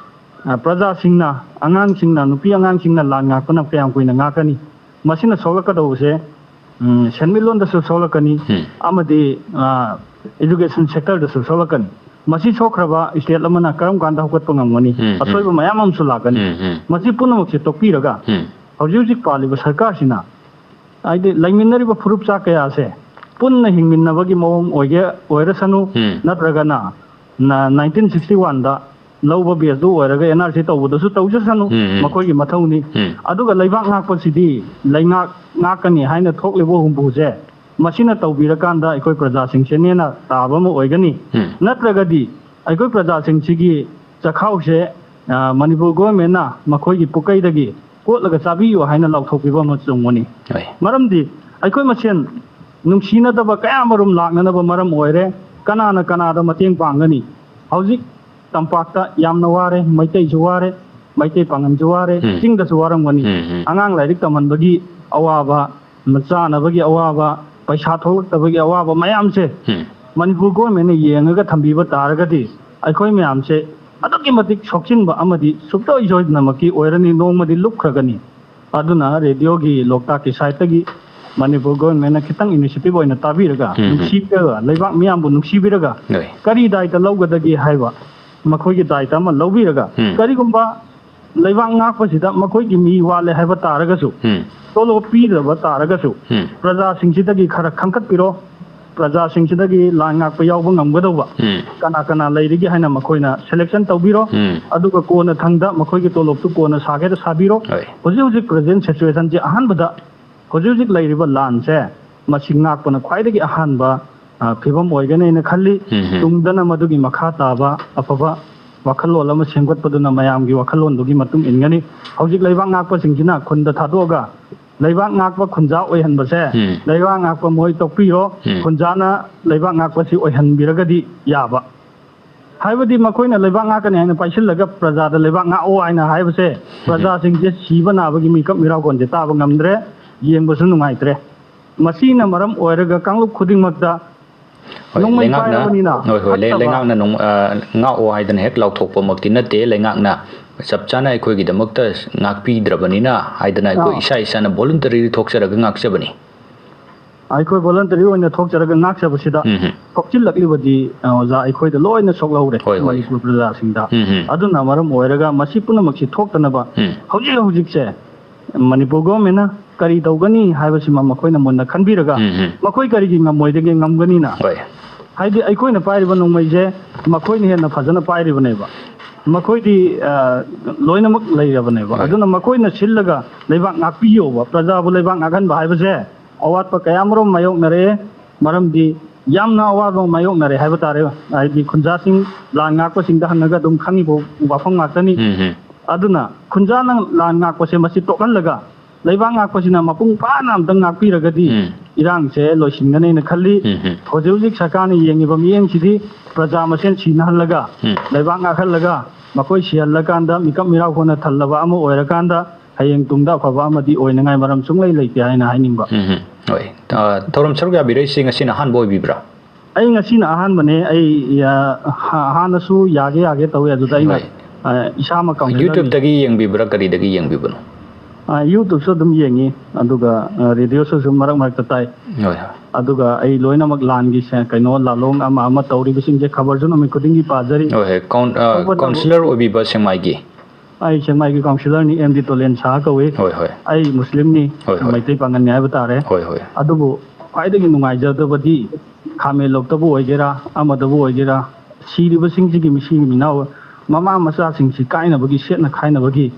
ꯑ, ꯄ꯭ꯔꯖꯥꯁꯤꯡꯅ, ꯑꯉꯥꯡꯁꯤꯡꯅ, ꯅꯨꯄꯤ ꯑꯉꯥꯡꯁꯤꯡꯅ ꯂꯥꯟ ꯉꯥꯛꯄꯅ ꯀꯌꯥꯝ ꯀꯨꯏꯅ ꯉꯥꯛꯀꯅꯤ? ꯃꯁꯤꯅ ꯁꯣꯛꯂꯛꯀꯗꯧꯕꯁꯦ, ꯎꯝ, ꯁꯦꯟꯃꯤꯠꯂꯣꯟꯗꯁꯨ ꯁꯣꯛꯂꯛꯀꯅꯤ, ꯎꯝ꯫ ꯑꯃꯗꯤ, ꯑ, education sectorꯗꯁꯨ ꯁꯣꯛꯂꯛꯀꯅꯤ꯫ ꯃꯁꯤ ꯁꯣꯛꯈ꯭ꯔꯕ state ꯑꯃꯅ ꯀꯔꯝ ꯀꯥꯟꯗ ꯍꯧꯒꯠꯄ ꯉꯝꯒꯅꯤ? ꯎꯝ, ꯎꯝ꯫ ꯑꯁꯣꯏꯕ ꯃꯌꯥꯝ ꯑꯃꯁꯨ ꯂꯥꯛꯀꯅꯤ꯫ ꯎꯝ, ꯎꯝ꯫ ꯃꯁꯤ ꯄꯨꯝꯅꯃꯛꯁꯦ ꯇꯣꯛꯄꯤꯔꯒ ꯎꯝ꯫ ꯍꯧꯖꯤꯛ ꯍꯧꯖꯤꯛ ꯄꯥꯜꯂꯤꯕ ꯁꯔꯀꯥꯔꯁꯤꯅ, ꯍꯥꯏꯗꯤ ꯂꯩꯃꯤꯟꯅꯔꯤꯕ ꯐꯨꯔꯨꯞ ꯆꯥ ꯀꯌꯥꯁꯦ ꯄꯨꯟꯅ ꯍꯤꯡꯃꯤꯟꯅꯕꯒꯤ ꯃꯑꯣꯡ ꯑꯣꯏꯒꯦ, ꯑꯣꯏꯔꯁꯅꯨ, ꯎꯝ꯫ ꯅꯠꯇ꯭ꯔꯒꯅ ꯅ-, nineteen sixty one ꯗ ꯂꯧꯕ baseꯇꯨ ꯑꯣꯏꯔꯒ N R C ꯇꯧꯕꯗꯁꯨ ꯇꯧꯖꯁꯅꯨ, ꯎꯝ, ꯎꯝ꯫ ꯃꯈꯣꯏꯒꯤ ꯃꯊꯧꯅꯤ꯫ ꯎꯝ꯫ ꯑꯗꯨꯒ ꯂꯩꯕꯥꯛ ꯉꯥꯛꯄꯁꯤꯗꯤ ꯂꯩꯉꯥꯛ ꯉꯥꯛꯀꯅꯤ ꯍꯥꯏꯅ ꯊꯣꯛꯂꯤꯕ ꯍꯨꯝꯐꯨꯁꯦ ꯃꯁꯤꯅ ꯇꯧꯕꯤꯔꯀꯥꯟꯗ ꯑꯩꯈꯣꯏ ꯄ꯭ꯔꯖꯥꯁꯤꯡꯁꯦ ꯅꯦꯅ ꯇꯥꯕ ꯑꯃ ꯑꯣꯏꯒꯅꯤ꯫ ꯎꯝ꯫ ꯅꯠꯇ꯭ꯔꯒꯗꯤ ꯑꯩꯈꯣꯏ ꯄ꯭ꯔꯖꯥꯁꯤꯡꯁꯤꯒꯤ ꯆꯈꯥꯎꯁꯦ, ꯑ, ꯃꯅꯤꯄꯨꯔ governmentꯅ ꯃꯈꯣꯏꯒꯤ ꯄꯨꯀꯩꯗꯒꯤ ꯀꯣꯠꯂꯒ ꯆꯥꯕꯤꯌꯨ ꯍꯥꯏꯅ ꯂꯥꯎꯊꯣꯛꯄꯤꯕ ꯑꯃ ꯆꯨꯝꯒꯅꯤ꯫ ꯍꯣꯏ꯫ ꯃꯔꯝꯗꯤ ꯑꯩꯈꯣꯏ ꯃꯁꯦꯟ ꯅꯨꯡꯁꯤꯅꯗꯕ ꯀꯌꯥ ꯑꯃꯔꯣꯝ ꯂꯥꯛꯅꯅꯕ ꯃꯔꯝ ꯑꯣꯏꯔꯦ꯫ ꯀꯅꯥꯅ ꯀꯅꯥꯗ ꯃꯇꯦꯡ ꯄꯥꯡꯒꯅꯤ? ꯍꯧꯖꯤꯛ ꯇꯝꯄꯥꯛꯇ ꯌꯥꯝꯅ ꯋꯥꯔꯦ, ꯃꯩꯇꯩꯁꯨ ꯋꯥꯔꯦ, ꯃꯩꯇꯩ ꯄꯥꯉꯜꯁꯨ ꯋꯥꯔꯦ, ꯎꯝ꯫ ꯆꯤꯡꯗꯁꯨ ꯋꯥꯔꯝꯒꯅꯤ꯫ ꯎꯝ, ꯎꯝ꯫ ꯑꯉꯥꯡ ꯂꯥꯏꯔꯤꯛ ꯇꯝꯍꯟꯕꯒꯤ ꯑꯋꯥꯕ, ꯆꯥꯅꯕꯒꯤ ꯑꯋꯥꯕ, ꯄꯩꯁꯥ ꯊꯣꯛꯂꯛꯇꯕꯒꯤ ꯑꯋꯥꯕ ꯃꯌꯥꯝꯁꯦ ꯎꯝ꯫ ꯃꯅꯤꯄꯨꯔ governmentꯅ ꯌꯦꯡꯉꯒ ꯊꯝꯕꯤꯕ ꯇꯥꯔꯒꯗꯤ ꯑꯩꯈꯣꯏ ꯃꯌꯥꯝꯁꯦ ꯑꯗꯨꯛꯀꯤ ꯃꯇꯤꯛ ꯁꯣꯛꯆꯤꯟꯕ ꯑꯃꯗꯤ ꯁꯨꯡꯁꯣꯏ ꯁꯣꯏꯗꯅꯃꯛꯀꯤ ꯑꯣꯏꯔꯅꯤ, ꯅꯣꯡꯃꯗꯤ ꯂꯨꯞꯈ꯭ꯔꯒꯅꯤ꯫ ꯑꯗꯨꯅ radioꯒꯤ ꯂꯣꯛꯇꯥꯛꯀꯤ siteꯇꯒꯤ ꯃꯅꯤꯄꯨꯔ governmentꯅ ꯈꯤꯇꯪ initiative ꯑꯣꯏꯅ ꯇꯥꯕꯤꯔꯒ, ꯎꯝ, ꯎꯝ꯫ ꯅꯨꯡꯁꯤꯕꯤꯔꯒ, ꯂꯩꯕꯥꯛ ꯃꯤꯌꯥꯝꯕꯨ ꯅꯨꯡꯁꯤꯕꯤꯔꯒ ꯍꯣꯏ꯫ ꯀꯔꯤ ꯗꯥꯏꯇ ꯂꯧꯒꯗꯒꯦ ꯍꯥꯏꯕ ꯃꯈꯣꯏꯒꯤ ꯗꯥꯏꯇ ꯑꯃ ꯂꯧꯕꯤꯔꯒ, ꯎꯝ꯫ ꯀꯔꯤꯒꯨꯝꯕ ꯂꯩꯕꯥꯛ ꯉꯥꯛꯄꯁꯤꯗ ꯃꯈꯣꯏꯒꯤ ꯃꯤ ꯋꯥꯠꯂꯦ ꯍꯥꯏꯕ ꯇꯥꯔꯒꯁꯨ, ꯎꯝ꯫ ꯇꯣꯂꯣꯞ ꯄꯤꯗꯕ ꯇꯥꯔꯒꯁꯨ, ꯎꯝ꯫ ꯄ꯭ꯔꯖꯥꯁꯤꯡꯁꯤꯗꯒꯤ ꯈꯔ ꯈꯟꯒꯠꯄꯤꯔꯣ, ꯄ꯭ꯔꯖꯥꯁꯤꯡꯁꯤꯗꯒꯤ ꯂꯥꯟ ꯉꯥꯛꯄ ꯌꯥꯎꯕ ꯉꯝꯒꯗꯧꯕ ꯎꯝ꯫ ꯀꯅꯥ ꯀꯅꯥ ꯂꯩꯔꯤꯒꯦ ꯍꯥꯏꯅ ꯃꯈꯣꯏꯅ selection ꯇꯧꯕꯤꯔꯣ, ꯎꯝ꯫ ꯑꯗꯨꯒ ꯀꯣꯟꯅ ꯊꯪꯗ ꯃꯈꯣꯏꯒꯤ ꯇꯣꯂꯣꯞꯇꯨ ꯀꯣꯟꯅ ꯁꯥꯒꯦꯔꯥ ꯁꯥꯕꯤꯔꯣ꯫ ꯍꯣꯏ꯫ ꯍꯧꯖꯤꯛ ꯍꯧꯖꯤꯛ present situationꯁꯦ ꯑꯍꯥꯟꯕꯗ ꯍꯧꯖꯤꯛ ꯍꯧꯖꯤꯛ ꯂꯩꯔꯤꯕ ꯂꯥꯟꯁꯦ ꯃꯁꯤ ꯉꯥꯛꯄꯅ ꯈ꯭ꯋꯥꯏꯗꯒꯤ ꯑꯍꯥꯟꯕ, ꯑ, ꯐꯤꯕꯝ ꯑꯣꯏꯒꯅꯦꯅ ꯈꯜꯂꯤ꯫ ꯎꯝ, ꯎꯝ꯫ ꯇꯨꯡꯗꯅ ꯃꯗꯨꯒꯤ ꯃꯈꯥ ꯇꯥꯕ ꯑꯐꯕ ꯋꯥꯈꯜꯂꯣꯟ ꯑꯃ ꯁꯦꯝꯒꯠꯄꯗꯨꯅ ꯃꯌꯥꯝꯒꯤ ꯋꯥꯈꯜꯂꯣꯟꯗꯨꯒꯤ ꯃꯇꯨꯡ ꯏꯟꯒꯅꯤ꯫ ꯍꯧꯖꯤꯛ ꯂꯩꯕꯥꯛ ꯉꯥꯛꯄꯁꯤꯡꯁꯤꯅ ꯈꯨꯟꯗ ꯊꯥꯗꯣꯛꯑꯒ ꯂꯩꯕꯥꯛ ꯉꯥꯛꯄ ꯈꯨꯟꯖꯥ ꯑꯣꯏꯍꯟꯕꯁꯦ ꯎꯝ꯫ ꯂꯩꯕꯥꯛ ꯉꯥꯛꯄ ꯃꯣꯏ ꯇꯣꯛꯄꯤꯔꯣ, ꯎꯝ꯫ ꯈꯨꯟꯖꯥꯅ ꯂꯩꯕꯥꯛ ꯉꯥꯛꯄꯁꯤ ꯑꯣꯏꯍꯟꯕꯤꯔꯒꯗꯤ ꯌꯥꯕ꯫ ꯍꯥꯏꯕꯗꯤ ꯃꯈꯣꯏꯅ ꯂꯩꯕꯥꯛ ꯉꯥꯛꯀꯅꯤ ꯍꯥꯏꯅ ꯄꯥꯏꯁꯤꯜꯂꯒ ꯄ꯭ꯔꯖꯥꯗ ꯂꯩꯕꯥꯛ ꯉꯥꯛꯑꯣ ꯍꯥꯏꯅ ꯍꯥꯏꯕꯁꯦ ꯎꯝ꯫ ꯄ꯭ꯔꯖꯥꯁꯤꯡꯁꯦ ꯁꯤꯕ ꯅꯥꯕꯒꯤ ꯃꯤꯀꯞ ꯃꯤꯔꯥꯎꯈꯣꯟꯁꯦ ꯇꯥꯕ ꯉꯝꯗ꯭ꯔꯦ, ꯌꯦꯡꯕꯁꯨ ꯅꯨꯡꯉꯥꯏꯇ꯭ꯔꯦ꯫ ꯃꯁꯤꯅ ꯃꯔꯝ ꯑꯣꯏꯔꯒ ꯀꯥꯡꯂꯨꯞ ꯈꯨꯗꯤꯡꯃꯛꯇ ꯍꯣꯏ, ꯅꯣꯡꯃꯩ ꯂꯩꯉꯥꯛꯅ, ꯄꯥꯏꯔꯕꯅꯤꯅ ꯍꯣꯏ, ꯍꯣꯏ, ꯂꯩ-, ꯐꯠꯇꯕ ꯂꯩꯉꯥꯛꯅ ꯅꯣꯡ-, ꯑ, ꯉꯥꯛꯑꯣ ꯍꯥꯏꯗꯅ ꯍꯦꯛ ꯂꯥꯎꯊꯣꯛꯄꯃꯛꯇꯤ ꯅꯠꯇꯦ꯫ ꯂꯩꯉꯥꯛꯅ ꯆꯞ ꯆꯥꯅ ꯑꯩꯈꯣꯏꯒꯤꯗꯃꯛꯇ ꯉꯥꯛꯄꯤꯗ꯭ꯔꯕꯅꯤꯅ ꯍꯥꯏꯗꯅ ꯑꯩꯈꯣꯏ ꯑꯥ꯫ ꯏꯁꯥ ꯏꯁꯥꯅ voluntarily ꯊꯣꯛꯆꯔꯒ ꯉꯥꯛꯆꯕꯅꯤ꯫ ꯑꯩꯈꯣꯏ ꯚꯣꯂꯟꯇꯔꯤ ꯑꯣꯏꯅ ꯊꯣꯛꯆꯔꯒ ꯉꯥꯛꯆꯕꯁꯤꯗ ꯎꯝ ꯍꯝ꯫ ꯊꯣꯛꯆꯤꯜꯂꯛꯂꯤꯕꯗꯤ, ꯑ, ꯑꯣꯖꯥ, ꯑꯩꯈꯣꯏꯗ ꯂꯣꯏꯅ ꯁꯣꯛꯍꯧꯔꯦ, ꯍꯣꯏ, ꯍꯣꯏ꯫ ꯃꯅꯤꯄꯨꯔ ꯄ꯭ꯔꯖꯥꯁꯤꯡꯗ꯫ ꯎꯝ ꯍꯝ꯫ ꯑꯗꯨꯅ ꯃꯔꯝ ꯑꯣꯏꯔꯒ ꯃꯁꯤ ꯄꯨꯝꯅꯃꯛꯁꯤ ꯊꯣꯛꯇꯅꯕ ꯎꯝ꯫ ꯍꯧꯖꯤꯛ ꯍꯧꯖꯤꯛꯁꯦ ꯃꯅꯤꯄꯨꯔ ꯒꯣꯔꯃꯦꯟꯅ ꯀꯔꯤ ꯇꯧꯒꯅꯤ ꯍꯥꯏꯕꯁꯤꯃ ꯃꯈꯣꯏꯅ ꯃꯨꯟꯅ ꯈꯟꯕꯤꯔꯒ ꯎꯝ ꯍꯝ꯫ ꯃꯈꯣꯏ ꯀꯔꯤꯒꯤ ꯉꯝꯃꯣꯏꯗꯒꯦ? ꯉꯝꯒꯅꯤꯅ꯫ ꯍꯣꯏ꯫ ꯍꯥꯏꯗꯤ ꯑꯩꯈꯣꯏꯅ ꯄꯥꯏꯔꯤꯕ ꯅꯣꯡꯃꯩꯁꯦ ꯃꯈꯣꯏꯅ ꯍꯦꯟꯅ ꯐꯖꯅ ꯄꯥꯏꯔꯤꯕꯅꯦꯕ꯫ ꯃꯈꯣꯏꯗꯤ, ꯑ, ꯂꯣꯏꯅꯃꯛ ꯂꯩꯔꯕꯅꯦꯕ꯫ ꯍꯣꯏ꯫ ꯑꯗꯨꯅ ꯃꯈꯣꯏꯅ ꯁꯤꯜꯂꯒ ꯂꯩꯕꯥꯛ ꯉꯥꯛꯄꯤꯌꯣꯕ꯫ ꯄ꯭ꯔꯖꯥꯕꯨ ꯂꯩꯕꯥꯛ ꯉꯥꯛꯍꯟꯕ ꯍꯥꯏꯕꯁꯦ ꯑꯋꯥꯠꯄ ꯀꯌꯥ ꯑꯃꯔꯣꯝ ꯃꯥꯌꯣꯛꯅꯔꯦ꯫ ꯃꯔꯝꯗꯤ ꯌꯥꯝꯅ ꯑꯋꯥꯕ ꯃꯥꯌꯣꯛꯅꯔꯦ ꯍꯥꯏꯕ ꯇꯥꯔꯦ꯫ ꯍꯥꯏꯗꯤ ꯈꯨꯟꯖꯥꯁꯤꯡ, ꯂꯥꯟ ꯉꯥꯛꯄꯁꯤꯡꯗ ꯍꯪꯉꯒ ꯑꯗꯨꯝ ꯈꯪꯉꯤꯕ ꯋꯥꯐꯝ ꯉꯥꯛꯇꯅꯤ꯫ ꯎꯝ ꯍꯝ꯫ ꯑꯗꯨꯅ ꯈꯨꯟꯖꯥꯅ ꯂꯥꯟ ꯉꯥꯛꯄꯁꯦ ꯃꯁꯤ ꯇꯣꯛꯍꯜꯂꯒ ꯂꯩꯕꯥꯛ ꯉꯥꯛꯄꯁꯤꯅ ꯃꯄꯨꯡ ꯐꯥꯅ ꯑꯝꯇꯪ ꯉꯥꯛꯄꯤꯔꯒꯗꯤ ꯎꯝ꯫ ꯏꯔꯥꯡꯁꯦ ꯂꯣꯏꯁꯤꯟꯒꯅꯦꯅ ꯈꯜꯂꯤ꯫ ꯎꯝ ꯍꯝ꯫ ꯍꯧꯖꯤꯛ ꯍꯧꯖꯤꯛ ꯁꯔꯀꯥꯔꯅ ꯌꯦꯡꯉꯤꯕ ꯃꯤꯠꯌꯦꯡꯁꯤꯗꯤ ꯄ꯭ꯔꯖꯥ ꯃꯁꯦꯟ ꯁꯤꯅꯍꯜꯂꯒ ꯎꯝ꯫ ꯂꯩꯕꯥꯛ ꯉꯥꯛꯍꯜꯂꯒ ꯃꯈꯣꯏ ꯁꯤꯍꯜꯂꯀꯥꯟꯗ ꯃꯤꯀꯞ ꯃꯤꯔꯥꯎ ꯍꯣꯟꯅ ꯊꯜꯂꯕ ꯑꯃ ꯑꯣꯏꯔꯀꯥꯟꯗ ꯍꯌꯦꯡ ꯇꯨꯡꯗ ꯑꯐꯕ ꯑꯃꯗꯤ ꯑꯣꯏꯅꯉꯥꯏ ꯃꯔꯝ ꯁꯨꯡꯂꯩ ꯂꯩꯇꯦ ꯍꯥꯏꯅ ꯍꯥꯏꯅꯤꯡꯕ꯫ ꯎꯝ ꯍꯝ꯫ ꯍꯣꯏ꯫ ꯑ, ꯊꯧꯔꯝ ꯁꯔꯨꯛ ꯌꯥꯕꯤꯔꯛꯏꯁꯤ ꯉꯁꯤꯅ ꯑꯍꯥꯟꯕ ꯑꯣꯏꯕꯤꯕ꯭ꯔꯥ? ꯑꯩ ꯉꯁꯤꯅ ꯑꯍꯥꯟꯕꯅꯦ꯫ ꯑꯩ, ꯑ, ꯍꯥ-, ꯍꯥꯟꯅꯁꯨ ꯌꯥꯒꯦ ꯌꯥꯒꯦ ꯇꯧꯋꯦ꯫ ꯑꯗꯨꯗ ꯑꯩꯅ, ꯍꯣꯏ꯫ ꯑ, ꯏꯁꯥꯃꯛ ꯀꯥꯎꯟꯁꯤꯜꯅꯔ YouTube-ꯇꯒꯤ ꯌꯦꯡꯕꯤꯕ꯭ꯔꯥ, ꯀꯔꯤꯗꯒꯤ ꯌꯦꯡꯕꯤꯕꯅꯣ? ꯑ, YouTube-ꯁꯨ ꯑꯗꯨꯝ ꯌꯦꯡꯉꯤ, ꯑꯗꯨꯒ, ꯑ, radio-ꯁꯨ ꯁꯨꯝ ꯃꯔꯛ ꯃꯔꯛꯇ ꯇꯥꯏ꯫ ꯍꯣꯏ, ꯍꯣꯏ꯫ ꯑꯗꯨꯒ ꯑꯩ ꯂꯣꯏꯅꯃꯛ ꯂꯥꯟꯒꯤ ꯁꯦ-, ꯀꯩꯅꯣ, ꯂꯥꯂꯣꯡ ꯑꯃ ꯑꯃ ꯇꯧꯔꯤꯕꯁꯤꯡꯁꯦ ꯈꯕꯔꯁꯨ ꯅꯨꯃꯤꯠ ꯈꯨꯗꯤꯡꯒꯤ ꯄꯥꯖꯔꯤ꯫ ꯍꯣꯏ, ꯍꯣꯏ꯫ ꯀꯥꯎꯟ-, ꯑ, ꯇꯧꯕꯇꯕꯨ ꯀꯥꯎꯟꯁꯤꯜꯅꯔ ꯑꯣꯏꯕꯤꯕ ꯁꯦꯡꯃꯥꯏꯒꯤ? ꯑꯩ ꯁꯦꯡꯃꯥꯏꯒꯤ ꯀꯥꯎꯟꯁꯤꯜꯅꯔꯅꯤ, ꯑꯦꯝ ꯗꯤ ꯇꯣꯂꯦꯟ ꯁꯥꯍ ꯀꯧꯏ꯫ ꯍꯣꯏ, ꯍꯣꯏ꯫ ꯑꯩ ꯃꯨꯁꯂꯤꯝꯅꯤ, ꯍꯣꯏ, ꯍꯣꯏ꯫ ꯃꯩꯇꯩ ꯄꯥꯉꯜꯅꯤ ꯍꯥꯏꯕ ꯇꯥꯔꯦ꯫ ꯍꯣꯏ, ꯍꯣꯏ꯫ ꯑꯗꯨꯕꯨ ꯈ꯭ꯋꯥꯏꯗꯒꯤ ꯅꯨꯡꯉꯥꯏꯖꯗꯕꯗꯤ ꯈꯥꯃꯦꯟꯂꯣꯛꯇꯕꯨ ꯑꯣꯏꯒꯦꯔꯥ, ꯑꯃꯗꯕꯨ ꯑꯣꯏꯒꯦꯔꯥ, ꯁꯤꯔꯤꯕꯁꯤꯡꯁꯤꯒꯤ ꯃꯤꯁꯤꯡ ꯃꯤꯅꯥꯎ, ꯃꯃꯥ ꯃꯆꯥꯁꯤꯡꯁꯤ ꯀꯥꯏꯅꯕꯒꯤ, ꯁꯦꯠꯅ ꯈꯥꯏꯅꯕꯒꯤ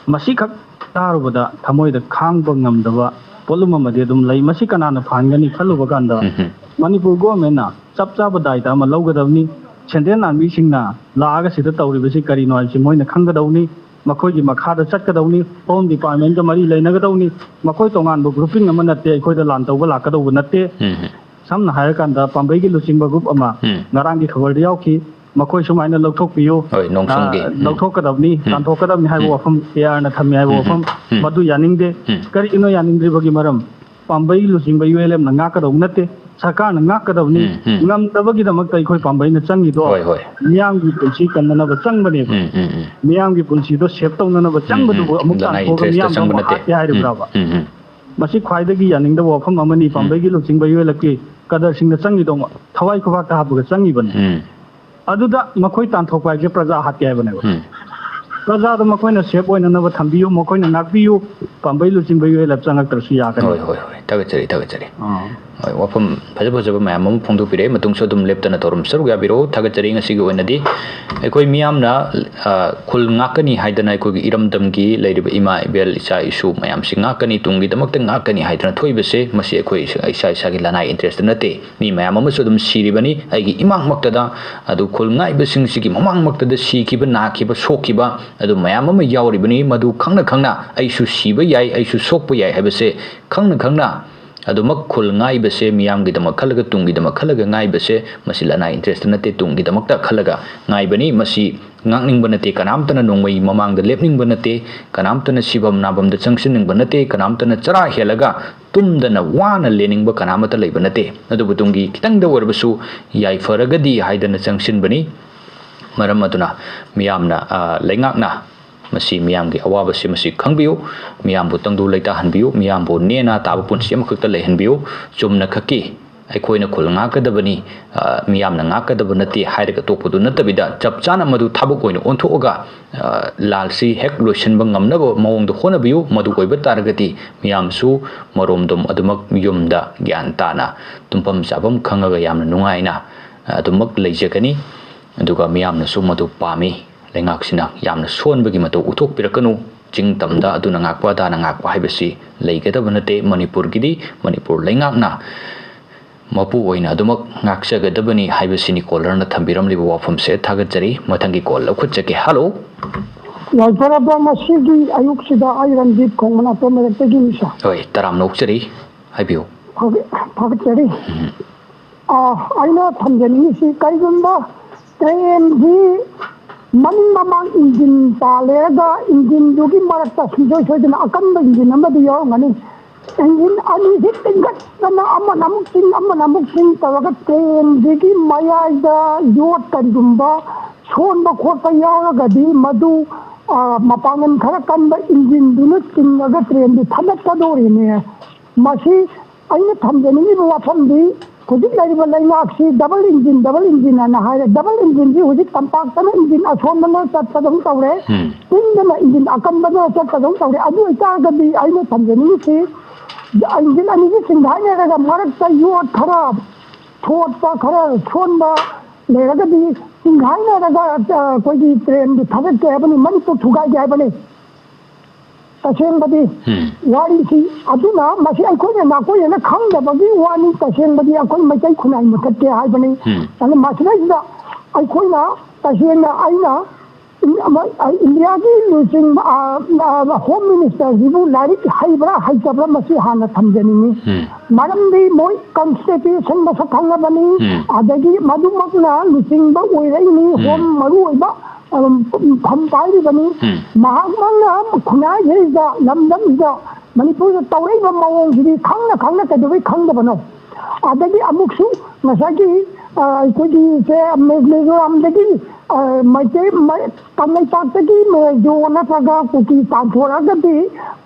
ꯃꯁꯤꯈꯛ ꯇꯥꯔꯨꯕꯗ ꯊꯃꯣꯏꯗ ꯈꯥꯡꯕ ꯉꯝꯗꯕ ꯄꯣꯠꯂꯨꯝ ꯑꯃꯗꯤ ꯑꯗꯨꯝ ꯂꯩ꯫ ꯃꯁꯤ ꯀꯅꯥꯅ ꯐꯍꯟꯒꯅꯤ ꯈꯜꯂꯨꯕ ꯀꯥꯟꯗ, ꯎꯝ ꯍꯝ꯫ ꯃꯅꯤꯄꯨꯔ ꯒꯣꯔꯃꯦꯟꯅ ꯆꯞ ꯆꯥꯕ ꯗꯥꯏꯇ ꯑꯃ ꯂꯧꯒꯗꯕꯅꯤ꯫ ꯁꯦꯟꯗꯦꯟ ꯂꯥꯟꯕꯤꯁꯤꯡꯅ ꯂꯥꯛꯑꯒ ꯁꯤꯗ ꯇꯧꯔꯤꯕꯁꯤ ꯀꯔꯤꯅꯣ ꯍꯥꯏꯕꯁꯤ ꯃꯣꯏꯅ ꯈꯪꯒꯗꯧꯅꯤ꯫ ꯃꯈꯣꯏꯒꯤ ꯃꯈꯥꯗ ꯆꯠꯀꯗꯧꯅꯤ꯫ ꯍꯣꯝ ꯗꯤꯄꯥꯔꯠꯃꯦꯟꯒ ꯃꯔꯤ ꯂꯩꯅꯒꯗꯧꯅꯤ꯫ ꯃꯈꯣꯏ ꯇꯣꯉꯥꯟꯕ grouping ꯑꯃ ꯅꯠꯇꯦ, ꯑꯩꯈꯣꯏꯗ ꯂꯥꯟ ꯇꯧꯕ ꯂꯥꯛꯀꯗꯧꯕ ꯅꯠꯇꯦ꯫ ꯎꯝ ꯍꯝ꯫ ꯁꯝꯅ ꯍꯥꯏꯔꯀꯥꯟꯗ ꯄꯥꯝꯕꯩꯒꯤ ꯂꯨꯆꯤꯡꯕ group ꯑꯃ ꯎꯝ꯫ ꯉꯔꯥꯡꯒꯤ ꯈꯕꯔꯗ ꯌꯥꯎꯈꯤ꯫ ꯃꯈꯣꯏ ꯁꯨꯃꯥꯏꯅ ꯂꯧꯊꯣꯛꯄꯤꯌꯨ, ꯍꯣꯏ, ꯅꯣꯡꯁꯨꯡꯒꯤ꯫ ꯑ, ꯎꯝ꯫ ꯂꯧꯊꯣꯛꯀꯗꯕꯅꯤ, ꯎꯝ꯫ ꯇꯥꯟꯊꯣꯛꯀꯗꯕꯅꯤ ꯍꯥꯏꯕ ꯎꯝ꯫ ꯋꯥꯐꯝ ꯀꯌꯥꯅ ꯊꯝꯃꯤ ꯍꯥꯏꯕ ꯎꯝ, ꯋꯥꯐꯝ ꯎꯝ, ꯎꯝ꯫ ꯃꯗꯨ ꯌꯥꯅꯤꯡꯗꯦ꯫ ꯎꯝ꯫ ꯀꯔꯤꯒꯤꯅꯣ ꯌꯥꯅꯤꯡꯗ꯭ꯔꯤꯕꯒꯤ ꯃꯔꯝ? ꯄꯥꯝꯕꯩ ꯂꯨꯆꯤꯡꯕ ꯌꯨ ꯑꯦꯜ ꯑꯦꯝꯅ ꯉꯥꯛꯀꯗꯧꯕ ꯅꯠꯇꯦ, ꯁꯔꯀꯥꯔꯅ ꯉꯥꯛꯀꯗꯕꯅꯤ꯫ ꯎꯝ, ꯎꯝ꯫ ꯉꯝꯗꯕꯒꯤꯗꯃꯛꯇ ꯑꯩꯈꯣꯏ ꯄꯥꯝꯕꯩꯅ ꯆꯪꯉꯤꯗꯣ ꯍꯣꯏ, ꯍꯣꯏ꯫ ꯃꯤꯌꯥꯝꯒꯤ ꯄꯨꯟꯁꯤ ꯀꯟꯅꯅꯕ ꯆꯪꯕꯅꯦꯕ꯫ ꯎꯝ, ꯎꯝ, ꯎꯝ꯫ ꯃꯤꯌꯥꯝꯒꯤ ꯄꯨꯟꯁꯤꯗꯣ save ꯇꯧꯅꯅꯕ ꯎꯝ, ꯆꯪꯕꯗꯨꯕꯨ ꯎꯝ꯫ ꯑꯃꯨꯛ ꯂꯅꯥꯏ ꯇꯥꯟꯊꯣꯛꯑꯒ interest-ꯇ ꯃꯤꯌꯥꯝꯗ ꯆꯪꯕ ꯑꯃꯨꯛ ꯅꯠꯇꯦ꯫ ꯍꯥꯠꯀꯦ ꯍꯥꯏꯔꯤꯕ꯭ꯔꯕ? ꯎꯝ, ꯎꯝ, ꯎꯝ꯫ ꯃꯁꯤ ꯈ꯭ꯋꯥꯏꯗꯒꯤ ꯌꯥꯅꯤꯡꯗꯕ ꯋꯥꯐꯝ ꯑꯃꯅꯤ꯫ ꯎꯝ꯫ ꯄꯥꯝꯕꯩꯒꯤ ꯂꯨꯆꯤꯡꯕ ꯌꯣꯜꯂꯛꯀꯤ ꯀꯗꯔꯁꯤꯡꯅ ꯆꯪꯉꯤꯗꯣ ꯊꯋꯥꯏ ꯈꯨꯕꯥꯛꯇ ꯍꯥꯞꯄꯒ ꯆꯪꯉꯤꯕꯅꯤ꯫ ꯎꯝ꯫ ꯑꯗꯨꯗ ꯃꯈꯣꯏ ꯇꯥꯟꯊꯣꯛꯄ ꯍꯥꯏꯁꯦ ꯄ꯭ꯔꯖꯥ ꯍꯥꯠꯀꯦ ꯍꯥꯏꯕꯅꯦꯕ꯫ ꯎꯝ꯫ ꯄ꯭ꯔꯖꯥꯗꯣ ꯃꯈꯣꯏꯅ ꯁꯦꯞ ꯑꯣꯏꯅꯅꯕ ꯊꯝꯕꯤꯌꯨ, ꯃꯈꯣꯏꯅ ꯉꯥꯛꯄꯤꯌꯨ꯫ ꯄꯥꯝꯕꯩ ꯂꯨꯆꯤꯡꯕ ꯌꯣꯜꯂꯛ ꯆꯪꯉꯛꯇ꯭ꯔꯁꯨ ꯌꯥꯒꯅꯤ꯫ ꯍꯣꯏ, ꯍꯣꯏ, ꯍꯣꯏ꯫ ꯊꯥꯒꯠꯆꯔꯤ, ꯊꯥꯒꯠꯆꯔꯤ꯫ ꯑꯥ꯫ ꯍꯣꯏ, ꯋꯥꯐꯝ ꯐꯖ ꯐꯖꯕ ꯃꯌꯥꯝ ꯑꯃ ꯐꯣꯡꯗꯣꯛꯄꯤꯔꯛꯑꯦ꯫ ꯃꯇꯨꯡꯁꯨ ꯑꯗꯨꯝ ꯂꯦꯞꯇꯅ ꯊꯧꯔꯝ ꯁꯔꯨꯛ ꯌꯥꯕꯤꯔꯛꯎ꯫ ꯊꯥꯒꯠꯆꯔꯤ꯫ ꯉꯁꯤꯒꯤ ꯑꯣꯏꯅꯗꯤ ꯑꯩꯈꯣꯏ ꯃꯤꯌꯥꯝꯅ, ꯑ, ꯈꯨꯜ ꯉꯥꯛꯀꯅꯤ ꯍꯥꯏꯗꯅ ꯑꯩꯈꯣꯏꯒꯤ ꯏꯔꯝꯗꯝꯒꯤ ꯂꯩꯔꯤꯕ ꯏꯃꯥ ꯏꯕꯦꯜ ꯏꯆꯥ ꯏꯁꯨ ꯃꯌꯥꯝꯁꯤ ꯉꯥꯛꯀꯅꯤ, ꯇꯨꯡꯒꯤꯗꯃꯛꯇ ꯉꯥꯛꯀꯅꯤ ꯍꯥꯏꯗꯅ ꯊꯣꯛꯏꯕꯁꯦ, ꯃꯁꯤ ꯑꯩꯈꯣꯏ ꯏꯁꯥ, ꯏꯁꯥ ꯏꯁꯥꯒꯤ ꯂꯅꯥꯏ interest ꯅꯠꯇꯦ꯫ ꯃꯤ ꯃꯌꯥꯝ ꯑꯃꯁꯨ ꯑꯗꯨꯝ ꯁꯤꯔꯤꯕꯅꯤ꯫ ꯑꯩꯒꯤ ꯏꯃꯥꯡꯃꯛꯇꯗ, ꯑꯗꯨ ꯈꯨꯜ ꯉꯥꯛꯏꯕꯁꯤꯡꯁꯤꯒꯤ ꯃꯃꯥꯡꯃꯛꯇꯗ ꯁꯤꯈꯤꯕ, ꯅꯥꯈꯤꯕ, ꯁꯣꯛꯈꯤꯕ ꯑꯗꯨ ꯃꯌꯥꯝ ꯑꯃ ꯌꯥꯎꯔꯤꯕꯅꯤ꯫ ꯃꯗꯨ ꯈꯪꯅ ꯈꯪꯅ ꯑꯩꯁꯨ ꯁꯤꯕ ꯌꯥꯏ, ꯑꯩꯁꯨ ꯁꯣꯛꯄ ꯌꯥꯏ ꯍꯥꯏꯕꯁꯦ ꯈꯪꯅ ꯈꯪꯅ ꯑꯗꯨꯃꯛ ꯈꯨꯜ ꯉꯥꯛꯏꯕꯁꯦ, ꯃꯤꯌꯥꯝꯒꯤꯗꯃꯛ ꯈꯜꯂꯒ, ꯇꯨꯡꯒꯤꯗꯃꯛ ꯈꯜꯂꯒ ꯉꯥꯏꯕꯁꯦ, ꯃꯁꯤ ꯂꯅꯥꯏ interest ꯅꯠꯇꯦ, ꯇꯨꯡꯒꯤꯗꯃꯛꯇ ꯈꯜꯂꯒ ꯉꯥꯏꯕꯅꯤ꯫ ꯃꯁꯤ ꯉꯥꯛꯅꯤꯡꯕ ꯅꯠꯇꯦ, ꯀꯅꯥꯝꯇꯅ ꯅꯣꯡꯃꯩ ꯃꯃꯥꯡꯗ ꯂꯦꯞꯅꯤꯡꯕ ꯅꯠꯇꯦ, ꯀꯅꯥꯝꯇꯅ ꯁꯤꯐꯝ ꯅꯥꯐꯝꯗ ꯆꯪꯁꯤꯟꯅꯤꯡꯕ ꯅꯠꯇꯦ, ꯀꯅꯥꯝꯇꯅ ꯆꯔꯥ ꯍꯦꯜꯂꯒ ꯇꯨꯝꯗꯅ ꯋꯥꯅ ꯂꯦꯟꯅꯤꯡꯕ ꯀꯅꯥꯃꯠꯇ ꯂꯩꯕ ꯅꯠꯇꯦ꯫ ꯑꯗꯨꯕꯨ ꯇꯨꯡꯒꯤ ꯈꯤꯇꯪꯗ ꯑꯣꯏꯔꯕꯁꯨ ꯌꯥꯏꯐꯔꯒꯗꯤ ꯍꯥꯏꯗꯅ ꯆꯪꯁꯤꯟꯕꯅꯤ꯫ ꯃꯔꯝ ꯑꯗꯨꯅ ꯃꯤꯌꯥꯝꯅ, ꯑ, ꯂꯩꯉꯥꯛꯅ ꯃꯁꯤ ꯃꯤꯌꯥꯝꯒꯤ ꯑꯋꯥꯕꯁꯤ ꯃꯁꯤ ꯈꯪꯕꯤꯌꯨ, ꯃꯤꯌꯥꯝꯕꯨ ꯇꯪꯗꯨ ꯂꯩꯇꯥꯍꯟꯕꯤꯌꯨ, ꯃꯤꯌꯥꯝꯕꯨ ꯅꯦꯅꯥ ꯇꯥꯕ ꯄꯨꯟꯁꯤ ꯑꯃꯈꯛꯇ ꯂꯩꯍꯟꯕꯤꯌꯨ꯫ ꯆꯨꯝꯅ ꯈꯛꯀꯤ ꯑꯩꯈꯣꯏꯅ ꯈꯨꯜ ꯉꯥꯛꯀꯗꯕꯅꯤ, ꯑ, ꯃꯤꯌꯥꯝꯅ ꯉꯥꯛꯀꯗꯕ ꯅꯠꯇꯦ ꯍꯥꯏꯔꯒ ꯇꯣꯛꯄꯗꯨ ꯅꯠꯇꯕꯤꯗ, ꯆꯞ ꯆꯥꯅ ꯃꯗꯨ ꯊꯕꯛ ꯑꯣꯏꯅ ꯑꯣꯟꯊꯣꯛꯑꯒ, ꯑ, ꯂꯥꯜꯁꯤ ꯍꯦꯛ ꯂꯣꯏꯁꯤꯟꯕ ꯉꯝꯅꯕ ꯃꯑꯣꯡꯗ ꯍꯣꯠꯅꯕꯤꯌꯨ꯫ ꯃꯗꯨ ꯑꯣꯏꯕ ꯇꯥꯔꯒꯗꯤ ꯃꯤꯌꯥꯝꯁꯨ ꯃꯔꯣꯝꯗꯣꯝ ꯑꯗꯨꯃꯛ ꯌꯨꯝꯗ ꯒ꯭ꯌꯥꯟ ꯇꯥꯅ ꯇꯨꯝꯐꯝ ꯆꯥꯐꯝ ꯈꯪꯉꯒ ꯌꯥꯝꯅ ꯅꯨꯡꯉꯥꯏꯅ ꯑꯗꯨꯃꯛ ꯂꯩꯖꯒꯅꯤ꯫ ꯑꯗꯨꯒ ꯃꯤꯌꯥꯝꯅꯁꯨ ꯃꯗꯨ ꯄꯥꯝꯃꯤ꯫ ꯂꯩꯉꯥꯛꯁꯤꯅ ꯌꯥꯝꯅ ꯁꯣꯟꯕꯒꯤ ꯃꯇꯧ ꯎꯠꯊꯣꯛꯄꯤꯔꯛꯀꯅꯨ꯫ ꯆꯤꯡ ꯇꯝꯗ ꯑꯗꯨꯅ ꯉꯥꯛꯄ ꯑꯗꯥꯅ ꯉꯥꯛꯄ ꯍꯥꯏꯕꯁꯤ ꯂꯩꯒꯗꯕ ꯅꯠꯇꯦ꯫ ꯃꯅꯤꯄꯨꯔꯒꯤꯗꯤ ꯃꯅꯤꯄꯨꯔ ꯂꯩꯉꯥꯛꯅ ꯃꯄꯨ ꯑꯣꯏꯅ ꯑꯗꯨꯃꯛ ꯉꯥꯛꯆꯒꯗꯕꯅꯤ ꯍꯥꯏꯕꯁꯤꯅꯤ ꯀꯣꯂꯔꯅ ꯊꯝꯕꯤꯔꯝꯂꯤꯕ ꯋꯥꯐꯝꯁꯦ꯫ ꯊꯥꯒꯠꯆꯔꯤ꯫ ꯃꯊꯪꯒꯤ ꯀꯣꯜ ꯂꯧꯈꯠꯆꯒꯦ꯫ ꯍꯜꯂꯣ꯫ ꯌꯥꯏꯐꯔꯕ ꯉꯁꯤꯒꯤ ꯑꯌꯨꯛꯁꯤꯗ ꯑꯩ ꯔꯟꯖꯤꯠ ꯈꯣꯡꯃꯅꯥꯄꯨꯔ ꯃꯔꯛꯇꯒꯤꯅꯤ, ꯁꯥꯔ꯫ ꯍꯣꯏ, ꯇꯔꯥꯝꯅ ꯑꯣꯛꯆꯔꯤ꯫ ꯍꯥꯏꯕꯤꯌꯨ꯫ ꯊꯥꯒꯠ-, ꯊꯥꯒꯠꯆꯔꯤ꯫ ꯎꯝ꯫ ꯑꯥ, ꯑꯩꯅ ꯊꯝꯖꯅꯤꯡꯉꯤꯁꯤ, ꯀꯔꯤꯒꯨꯝꯕ ꯇ꯭ꯔꯦꯟꯒꯤ ꯃꯅꯤꯡ ꯃꯃꯥꯡ ꯏꯟꯖꯤꯟ ꯄꯥꯜꯂꯦꯒ ꯏꯟꯖꯤꯟꯗꯨꯒꯤ ꯃꯔꯛꯇ ꯁꯨꯡꯁꯣꯏ ꯁꯣꯏꯗꯅ ꯑꯀꯟꯕ ꯏꯟꯖꯤꯟ ꯑꯃꯗꯤ ꯌꯥꯎꯔꯝꯒꯅꯤ꯫ ꯏꯟꯖꯤꯟ ꯑꯅꯤꯁꯤ ꯆꯤꯡꯈꯠꯇꯅ ꯑꯃꯅ ꯑꯃꯨꯛ ꯆꯤꯡ, ꯑꯃꯅ ꯑꯃꯨꯛ ꯆꯤꯡ ꯇꯧꯔꯒ ꯇ꯭ꯔꯦꯟꯁꯤꯒꯤ ꯃꯌꯥꯏꯗ ꯌꯣꯠ ꯀꯔꯤꯒꯨꯝꯕ ꯁꯣꯟꯕ ꯈꯣꯠꯄ ꯌꯥꯎꯔꯒꯗꯤ ꯃꯗꯨ ꯑ, ꯃꯄꯥꯡꯒꯜ ꯈꯔ ꯀꯟꯕ ꯏꯟꯖꯤꯟꯗꯨꯅ ꯆꯤꯡꯉꯒ ꯇ꯭ꯔꯦꯟꯗꯨ ꯊꯥꯒꯠꯀꯗꯧꯔꯤꯅꯦ꯫ ꯃꯁꯤ ꯑꯩꯅ ꯊꯝꯖꯅꯤꯡꯉꯤꯕ ꯋꯥꯐꯝꯗꯤ, ꯍꯧꯖꯤꯛ ꯂꯩꯔꯤꯕ ꯂꯩꯉꯥꯛꯁꯤ ꯗꯕꯜ ꯏꯟꯖꯤꯟ, ꯗꯕꯜ ꯏꯟꯖꯤꯟ ꯍꯥꯏꯅ ꯍꯥꯏꯔꯦ꯫ ꯗꯕꯜ ꯏꯟꯖꯤꯟꯁꯤ ꯍꯧꯖꯤꯛ ꯇꯝꯄꯥꯛꯇꯅ ꯏꯟꯖꯤꯟ ꯑꯁꯣꯟꯕꯅ ꯆꯠꯄꯗꯧ ꯇꯧꯔꯦ, ꯎꯝ꯫ ꯆꯤꯡꯗꯅ ꯏꯟꯖꯤꯟ ꯑꯀꯟꯕꯅ ꯆꯠꯄꯗꯧ ꯇꯧꯔꯦ꯫ ꯑꯗꯨ ꯑꯣꯏꯇꯥꯔꯒꯗꯤ ꯑꯩꯅ ꯊꯝꯖꯅꯤꯡꯉꯤꯁꯤ, ꯏꯟꯖꯤꯟ ꯑꯅꯤꯁꯤ ꯆꯤꯡꯈꯥꯏꯅꯔꯒ ꯃꯔꯛꯇ ꯌꯣꯠ ꯈꯔ ꯊꯣꯠꯄ, ꯈꯔ ꯁꯣꯟꯕ ꯂꯩꯔꯒꯗꯤ ꯆꯤꯡꯈꯥꯏꯅꯔꯒ, ꯑ, ꯑꯩꯈꯣꯏꯒꯤ ꯇ꯭ꯔꯦꯟꯗꯨ ꯊꯥꯒꯠꯀꯦ ꯍꯥꯏꯕꯅꯤ, ꯃꯅꯤꯄꯨꯔ ꯊꯨꯒꯥꯏꯒꯦ ꯍꯥꯏꯕꯅꯤ꯫ ꯇꯁꯦꯡꯕꯗꯤ ꯎꯝ꯫ ꯋꯥꯔꯤꯁꯤ ꯑꯗꯨꯅ ꯃꯁꯤ ꯑꯩꯈꯣꯏꯅ ꯅꯥꯀꯣꯏꯅꯅ ꯈꯪꯗꯕꯒꯤ ꯋꯥꯅꯤ꯫ ꯇꯁꯦꯡꯕꯗꯤ ꯑꯩꯈꯣꯏ ꯃꯩꯇꯩ ꯈꯨꯟꯅꯥꯏ ꯃꯨꯊꯠꯀꯦ ꯍꯥꯏꯕꯅꯤ꯫ ꯎꯝ꯫ ꯑꯗꯨ ꯃꯁꯤꯗꯩꯁꯤꯗ ꯑꯩꯈꯣꯏꯅ ꯇꯁꯦꯡꯅ ꯑꯩꯅ ꯏꯟ-, ꯑꯃ-, ꯑ, ꯏꯟꯗꯤꯌꯥꯒꯤ ꯂꯨꯆꯤꯡꯕ, ꯑ, ꯑ, ꯍꯣꯝ ꯃꯤꯅꯤꯁꯇꯔꯁꯤꯕꯨ ꯂꯥꯏꯔꯤꯛ ꯍꯩꯕ꯭ꯔꯥ ꯍꯩꯇꯕ꯭ꯔꯥ ꯃꯁꯤ ꯍꯥꯟꯅ ꯊꯝꯖꯅꯤꯡꯉꯤ꯫ ꯎꯝ꯫ ꯃꯔꯝꯗꯤ ꯃꯣꯏ ꯀꯟꯁꯇꯤꯇ꯭ꯌꯨꯁꯟ ꯃꯁꯛ ꯈꯪꯉꯕꯅꯤ, ꯎꯝ꯫ ꯑꯗꯒꯤ ꯃꯗꯨꯃꯛꯅ ꯂꯨꯆꯤꯡꯕ ꯑꯣꯏꯔꯛꯏꯅꯤ, ꯎꯝ꯫ ꯍꯣꯝ ꯃꯔꯨ ꯑꯣꯏꯕ, ꯑ, ꯐꯝ ꯄꯥꯏꯔꯤꯕꯅꯤ꯫ ꯎꯝ꯫ ꯃꯍꯥꯛꯃꯛꯅ ꯈꯨꯟꯅꯥꯏꯁꯤꯗ, ꯂꯝꯗꯝꯁꯤꯗ ꯃꯅꯤꯄꯨꯔꯗ ꯇꯧꯔꯛꯏꯕ ꯃꯑꯣꯡꯁꯤꯗꯤ ꯈꯪꯅ ꯈꯪꯅ ꯀꯩꯗꯧꯕꯩ ꯈꯪꯗꯕꯅꯣ? ꯑꯗꯒꯤ ꯑꯃꯨꯛꯁꯨ ꯉꯁꯥꯏꯒꯤ, ꯑ, ꯑꯩꯈꯣꯏꯒꯤ ꯁꯦ ꯃꯤ-, ꯃꯤꯖꯣꯔꯥꯝꯗꯒꯤ, ꯑ, ꯃꯩꯇꯩ, ꯃꯩ-, ꯀꯪꯂꯩꯄꯥꯛꯇꯒꯤ ꯃꯦꯖꯣ ꯅꯠꯇ꯭ꯔꯒ ꯀꯨꯀꯤ ꯇꯥꯟꯊꯣꯔꯛꯑꯒꯗꯤ,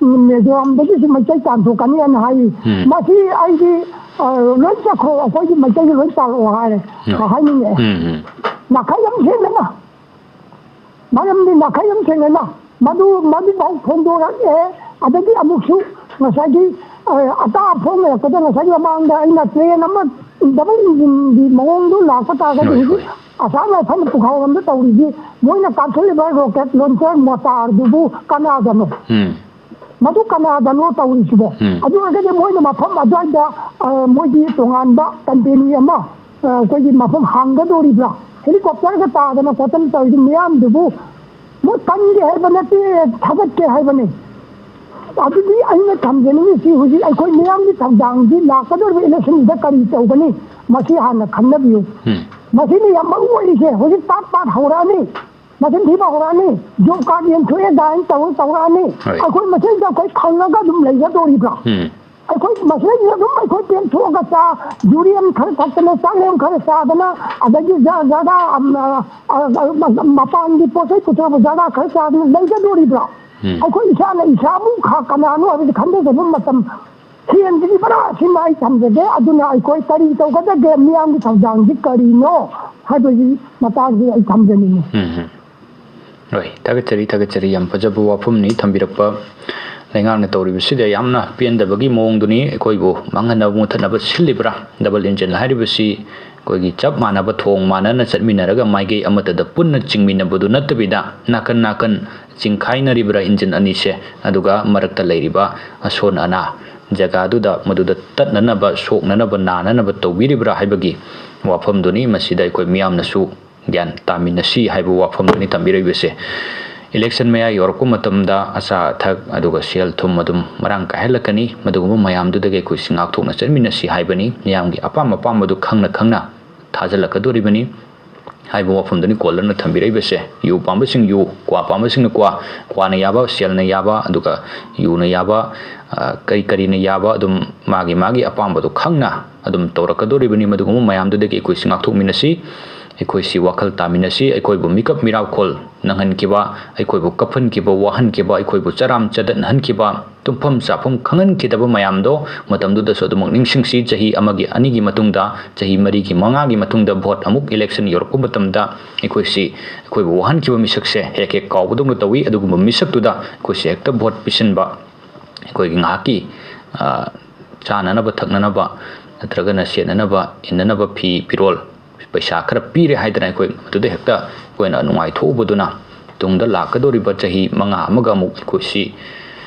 ꯎꯝ, ꯃꯤꯖꯣꯔꯥꯝꯗꯒꯤꯁꯨ ꯃꯩꯇꯩ ꯇꯥꯟꯊꯣꯛꯀꯅꯤ ꯍꯥꯏꯅ ꯍꯥꯏ꯫ ꯎꯝ꯫ ꯃꯁꯤ ꯑꯩꯗꯤ, ꯑ, ꯂꯣꯏ ꯆꯠꯈ꯭ꯔꯣ, ꯑꯩꯈꯣꯏꯒꯤ ꯃꯩꯇꯩꯒꯤ ꯂꯣꯏ ꯇꯥꯜꯂꯛꯑꯣ ꯍꯥꯏꯔꯦ, ꯎꯝ꯫ ꯍꯥꯏꯅꯤꯡꯉꯦ꯫ ꯎꯝ, ꯎꯝ꯫ ꯅꯥꯈꯩ ꯑꯃ ꯁꯦꯡꯅꯅ ꯃꯔꯝꯗꯤ ꯅꯥꯈꯩ ꯑꯃ ꯁꯦꯡꯅꯅ ꯃꯗꯨ, ꯃꯗꯨꯐꯥꯎ ꯐꯣꯡꯗꯣꯔꯛꯑꯦ꯫ ꯑꯗꯒꯤ ꯑꯃꯨꯛꯁꯨ ꯉꯁꯥꯏꯒꯤ, ꯑ, ꯑꯇꯥ ꯐꯣꯡꯅꯔꯛꯄꯗ ꯉꯁꯥꯏ ꯃꯃꯥꯡꯗ ꯑꯩꯅ ꯇ꯭ꯔꯦꯟ ꯑꯃ ꯗꯕꯜ ꯏꯟꯖꯤꯟꯒꯤ ꯃꯑꯣꯡꯗꯨ ꯂꯥꯛꯄ ꯇꯥꯔꯒꯗꯤ ꯍꯣꯏ, ꯍꯧꯖꯤꯛ ꯍꯣꯏ꯫ ꯑꯁꯥꯝ ꯔꯥꯏꯐꯜꯅ ꯄꯨꯈꯥꯎꯔꯣꯝꯗ ꯇꯧꯔꯤꯁꯤ ꯃꯣꯏꯅ ꯀꯥꯞꯁꯤꯜꯂꯤꯕ ꯔꯣꯀꯦꯠ ꯂꯣꯟꯆꯔ ꯃꯣꯇꯥꯔꯗꯨꯕꯨ ꯀꯅꯥꯗꯅꯣ? ꯎꯝ꯫ ꯃꯗꯨ ꯀꯅꯥꯗꯅꯣ ꯇꯧꯔꯤꯁꯤꯕꯣ? ꯎꯝ꯫ ꯑꯗꯨ ꯑꯣꯏꯔꯒꯗꯤ ꯃꯣꯏꯅ ꯃꯐꯝ ꯑꯗꯨꯋꯥꯏꯗ, ꯑ, ꯃꯣꯏꯒꯤ ꯇꯣꯉꯥꯟꯕ ꯀꯝꯄꯦꯅꯤ ꯑꯃ, ꯑ, ꯑꯩꯈꯣꯏꯒꯤ ꯃꯐꯝ ꯍꯥꯡꯒꯗꯧꯔꯤꯕ꯭ꯔꯥ? ꯍꯦꯂꯤꯀꯣꯞꯇꯔꯒ ꯇꯥꯗꯅ ꯈꯣꯠꯇꯅ ꯇꯧꯔꯤꯁꯤ ꯃꯤꯌꯥꯝꯗꯨꯕꯨ ꯃꯣꯏ ꯀꯟꯒꯦ ꯍꯥꯏꯕ ꯅꯠꯇꯦ, ꯊꯥꯒꯠꯀꯦ ꯍꯥꯏꯕꯅꯤ꯫ ꯑꯗꯨꯗꯤ ꯑꯩꯅ ꯊꯝꯖꯅꯤꯡꯉꯤꯁꯤ ꯍꯧꯖꯤꯛ ꯑꯩꯈꯣꯏ ꯃꯤꯌꯥꯝꯒꯤ ꯊꯧꯗꯥꯡꯗꯤ ꯂꯥꯛꯀꯗꯧꯔꯤꯕ ꯏꯂꯦꯛꯁꯟꯁꯤꯗ ꯀꯔꯤ ꯇꯧꯒꯅꯤ? ꯃꯁꯤ ꯍꯥꯟꯅ ꯈꯟꯅꯕꯤꯌꯨ꯫ ꯎꯝ꯫ ꯃꯁꯤꯅꯤ ꯌꯥꯝ ꯃꯔꯨ ꯑꯣꯏꯔꯤꯁꯦ꯫ ꯍꯧꯖꯤꯛ ꯄꯥꯠ ꯄꯥꯠ ꯍꯧꯔꯛꯑꯅꯤ, ꯃꯆꯤꯟ ꯊꯤꯕ ꯍꯧꯔꯛꯑꯅꯤ, ꯖꯣꯕ ꯀꯥꯔꯗ ꯌꯦꯟꯊꯣꯛꯑꯦ ꯀꯥꯏꯅ ꯇꯧꯔ ꯇꯧꯔꯛꯑꯅꯤ꯫ ꯍꯣꯏ꯫ ꯑꯩꯈꯣꯏ ꯃꯁꯦꯟꯁꯦ ꯑꯩꯈꯣꯏ ꯈꯪꯉꯒ ꯑꯗꯨꯝ ꯂꯩꯒꯗꯧꯔꯤꯕ꯭ꯔꯥ? ꯎꯝ꯫ ꯑꯩꯈꯣꯏ ꯃꯁꯤꯗꯩꯁꯤꯗ ꯑꯗꯨꯝ ꯑꯩꯈꯣꯏ ꯄꯦꯟꯊꯣꯛꯑꯒ ꯆꯥ, ꯌꯨꯔꯦꯟ ꯈꯔ ꯊꯛꯇꯅ, ꯆꯥꯛꯂꯦꯟ ꯈꯔ ꯆꯥꯗꯅ, ꯑꯗꯒꯤ ꯖ-, ꯖꯒꯥ, ꯑꯝ, ꯑ, ꯑ, ꯑ, ꯃꯄꯥꯟꯒꯤ ꯄꯣꯠ ꯆꯩ ꯄꯨꯊꯣꯔꯛꯄ ꯖꯒꯥ ꯈꯔ ꯆꯥꯗꯅ ꯂꯩꯒꯗꯣꯔꯤꯕ꯭ꯔꯣ? ꯎꯝ꯫ ꯑꯩꯈꯣꯏ ꯏꯁꯥꯅ ꯏꯁꯥꯕꯨ ꯈ-, ꯀꯅꯥꯅꯣ ꯍꯥꯏꯕꯁꯤ ꯈꯪꯖꯗꯕ ꯃꯇꯝ ꯍꯦꯟꯕꯗꯤ ꯄꯨꯔꯥ ꯑꯁꯤꯃ ꯑꯩ ꯊꯝꯖꯒꯦ꯫ ꯑꯗꯨꯅ ꯑꯩꯈꯣꯏ ꯀꯔꯤ ꯇꯧꯒꯗꯒꯦ? ꯃꯤꯌꯥꯝꯒꯤ ꯊꯧꯗꯥꯡꯁꯤ ꯀꯔꯤꯅꯣ ꯍꯥꯏꯕꯒꯤ ꯃꯇꯥꯡꯁꯤ ꯑꯩ ꯊꯝꯖꯅꯤꯡꯉꯤ꯫ ꯎꯝ, ꯎꯝ꯫ ꯍꯣꯏ, ꯊꯥꯒꯠꯆꯔꯤ, ꯊꯥꯒꯠꯆꯔꯤ꯫ ꯌꯥꯝ ꯐꯖꯕ ꯋꯥꯐꯝꯅꯤ ꯊꯝꯕꯤꯔꯛꯄ꯫ ꯂꯩꯉꯥꯛꯅ ꯇꯧꯔꯤꯕꯁꯤꯗ ꯌꯥꯝꯅ ꯄꯦꯟꯗꯕꯒꯤ ꯃꯑꯣꯡꯗꯨꯅꯤ꯫ ꯑꯩꯈꯣꯏꯕꯨ ꯃꯥꯡꯍꯟꯅꯕ, ꯃꯨꯊꯠꯅꯕ ꯁꯤꯜꯂꯤꯕ꯭ꯔꯥ? ꯗꯕꯜ ꯏꯟꯖꯤꯟ ꯍꯥꯏꯔꯤꯕꯁꯤ ꯑꯩꯈꯣꯏꯒꯤ ꯆꯞ ꯃꯥꯟꯅꯕ ꯊꯣꯡ ꯃꯥꯟꯅꯅ ꯆꯠꯃꯤꯟꯅꯔꯒ ꯃꯥꯏꯀꯩ ꯑꯃꯠꯇꯗ ꯄꯨꯟꯅ ꯆꯤꯡꯃꯤꯟꯅꯕꯗꯨ ꯅꯠꯇꯕꯤꯗ, ꯅꯥꯀꯟ ꯅꯥꯀꯟ ꯆꯤꯡꯈꯥꯏꯅꯔꯤꯕ꯭ꯔꯥ ꯏꯟꯖꯤꯟ ꯑꯅꯤꯁꯦ? ꯑꯗꯨꯒ ꯃꯔꯛꯇ ꯂꯩꯔꯤꯕ ꯑꯁꯣꯟ ꯑꯅꯥ ꯖꯒꯥꯗꯨꯗ ꯃꯗꯨꯗ ꯇꯠꯅꯅꯕ, ꯁꯣꯛꯅꯅꯕ, ꯅꯥꯅꯅꯕ ꯇꯧꯕꯤꯔꯤꯕ꯭ꯔꯥ ꯍꯥꯏꯕꯒꯤ ꯋꯥꯐꯝꯗꯨꯅꯤ꯫ ꯃꯁꯤꯗ ꯑꯩꯈꯣꯏ ꯃꯤꯌꯥꯝꯅꯁꯨ ꯒ꯭ꯌꯥꯟ ꯇꯥꯃꯤꯟꯅꯁꯤ ꯍꯥꯏꯕ ꯋꯥꯐꯝꯗꯨꯅꯤ ꯊꯝꯕꯤꯔꯛꯂꯤꯕꯁꯦ꯫ ꯏꯂꯦꯛꯁꯟ ꯃꯌꯥ ꯌꯧꯔꯛꯄ ꯃꯇꯝꯗ ꯑꯆꯥ ꯑꯊꯛ ꯑꯗꯨꯒ ꯁꯦꯜ ꯊꯨꯝ ꯑꯗꯨꯝ ꯃꯔꯥꯡ ꯀꯥꯏꯍꯜꯂꯛꯀꯅꯤ꯫ ꯃꯗꯨꯒꯨꯝꯕ ꯃꯌꯥꯝꯗꯨꯗꯒꯤ ꯑꯩꯈꯣꯏꯁꯤ ꯉꯥꯛꯊꯣꯛꯅ ꯆꯠꯃꯤꯟꯅꯁꯤ ꯍꯥꯏꯕꯅꯤ꯫ ꯃꯤꯌꯥꯝꯒꯤ ꯑꯄꯥꯝ ꯑꯄꯥꯝꯕꯗꯨ ꯈꯪꯅ ꯈꯪꯅ ꯊꯥꯖꯤꯜꯂꯛꯀꯗꯣꯔꯤꯕꯅꯤ ꯍꯥꯏꯕ ꯋꯥꯐꯝꯗꯨꯅꯤ ꯀꯣꯂꯔꯅ ꯊꯝꯕꯤꯔꯛꯂꯤꯕꯁꯦ꯫ ꯌꯨ ꯄꯥꯝꯕꯁꯤꯡ ꯌꯨ, ꯀ꯭ꯋꯥ ꯄꯥꯝꯕꯁꯤꯡꯅ ꯀ꯭ꯋꯥ, ꯀ꯭ꯋꯥꯅ ꯌꯥꯕ, ꯁꯦꯜꯅ ꯌꯥꯕ, ꯑꯗꯨꯒ ꯌꯨꯅ ꯌꯥꯕ, ꯑ, ꯀꯔꯤ ꯀꯔꯤꯅ ꯌꯥꯕ, ꯑꯗꯨꯝ ꯃꯥꯒꯤ ꯃꯥꯒꯤ ꯑꯄꯥꯝꯕꯗꯨ ꯈꯪꯅ ꯑꯗꯨꯝ ꯇꯧꯔꯛꯀꯗꯣꯔꯤꯕꯅꯤ꯫ ꯃꯗꯨꯒꯨꯝꯕ ꯃꯌꯥꯝꯗꯨꯗꯒꯤ ꯑꯩꯈꯣꯏꯁꯤ ꯉꯥꯛꯊꯣꯛꯃꯤꯟꯅꯁꯤ꯫ ꯑꯩꯈꯣꯏꯁꯤ ꯋꯥꯈꯜ ꯇꯥꯃꯤꯟꯅꯁꯤ꯫ ꯑꯩꯈꯣꯏꯕꯨ ꯃꯤꯀꯞ ꯃꯤꯔꯥꯎꯈꯣꯜ ꯅꯪꯍꯟꯈꯤꯕ, ꯑꯩꯈꯣꯏꯕꯨ ꯀꯞꯍꯟꯈꯤꯕ, ꯋꯥꯍꯟꯈꯤꯕ, ꯑꯩꯈꯣꯏꯕꯨ ꯆꯔꯥꯝ ꯆꯗꯠꯅꯍꯟꯈꯤꯕ, ꯇꯨꯝꯐꯝ ꯆꯥꯐꯝ ꯈꯪꯍꯟꯈꯤꯗꯕ ꯃꯌꯥꯝꯗꯣ ꯃꯇꯝꯗꯨꯗꯁꯨ ꯑꯗꯨꯃꯛ ꯅꯤꯡꯁꯤꯡꯁꯤ꯫ ꯆꯍꯤ ꯑꯃꯒꯤ, ꯑꯅꯤꯒꯤ ꯃꯇꯨꯡꯗ, ꯆꯍꯤ ꯃꯔꯤꯒꯤ, ꯃꯉꯥꯒꯤ ꯃꯇꯨꯡꯗ ꯚꯣꯠ ꯑꯃꯨꯛ ꯏꯂꯦꯛꯁꯟ ꯌꯧꯔꯛꯄ ꯃꯇꯝꯗ ꯑꯩꯈꯣꯏꯁꯤ, ꯑꯩꯈꯣꯏꯕꯨ ꯋꯥꯍꯟꯈꯤꯕ ꯃꯤꯁꯛꯁꯦ ꯍꯦꯛ ꯍꯦꯛ ꯀꯥꯎꯕꯗꯧꯅ ꯇꯧꯏ꯫ ꯑꯗꯨꯒꯨꯝꯕ ꯃꯤꯁꯛꯇꯨꯗ ꯑꯩꯈꯣꯏꯁꯤ ꯍꯦꯛꯇ ꯚꯣꯠ ꯄꯤꯁꯤꯟꯕ, ꯑꯩꯈꯣꯏꯒꯤ ꯉꯥꯏꯍꯥꯛꯀꯤ, ꯑ, ꯆꯥꯅꯅꯕ ꯊꯛꯅꯅꯕ ꯅꯠꯇ꯭ꯔꯒꯅ ꯁꯦꯠꯅꯅꯕ ꯏꯟꯅꯅꯕ ꯐꯤ ꯐꯤꯔꯣꯜ, ꯄꯩꯁꯥ ꯈꯔ ꯄꯤꯔꯦ ꯍꯥꯏꯗꯅ ꯑꯩꯈꯣꯏ ꯃꯗꯨꯗ ꯍꯦꯛꯇ ꯑꯩꯈꯣꯏꯅ ꯅꯨꯡꯉꯥꯏꯊꯣꯛꯎꯕꯗꯨꯅ ꯇꯨꯡꯗ ꯂꯥꯛꯀꯗꯧꯔꯤꯕ ꯆꯍꯤ ꯃꯉꯥ ꯑꯃꯒ ꯑꯃꯨꯛ ꯑꯩꯈꯣꯏꯁꯤ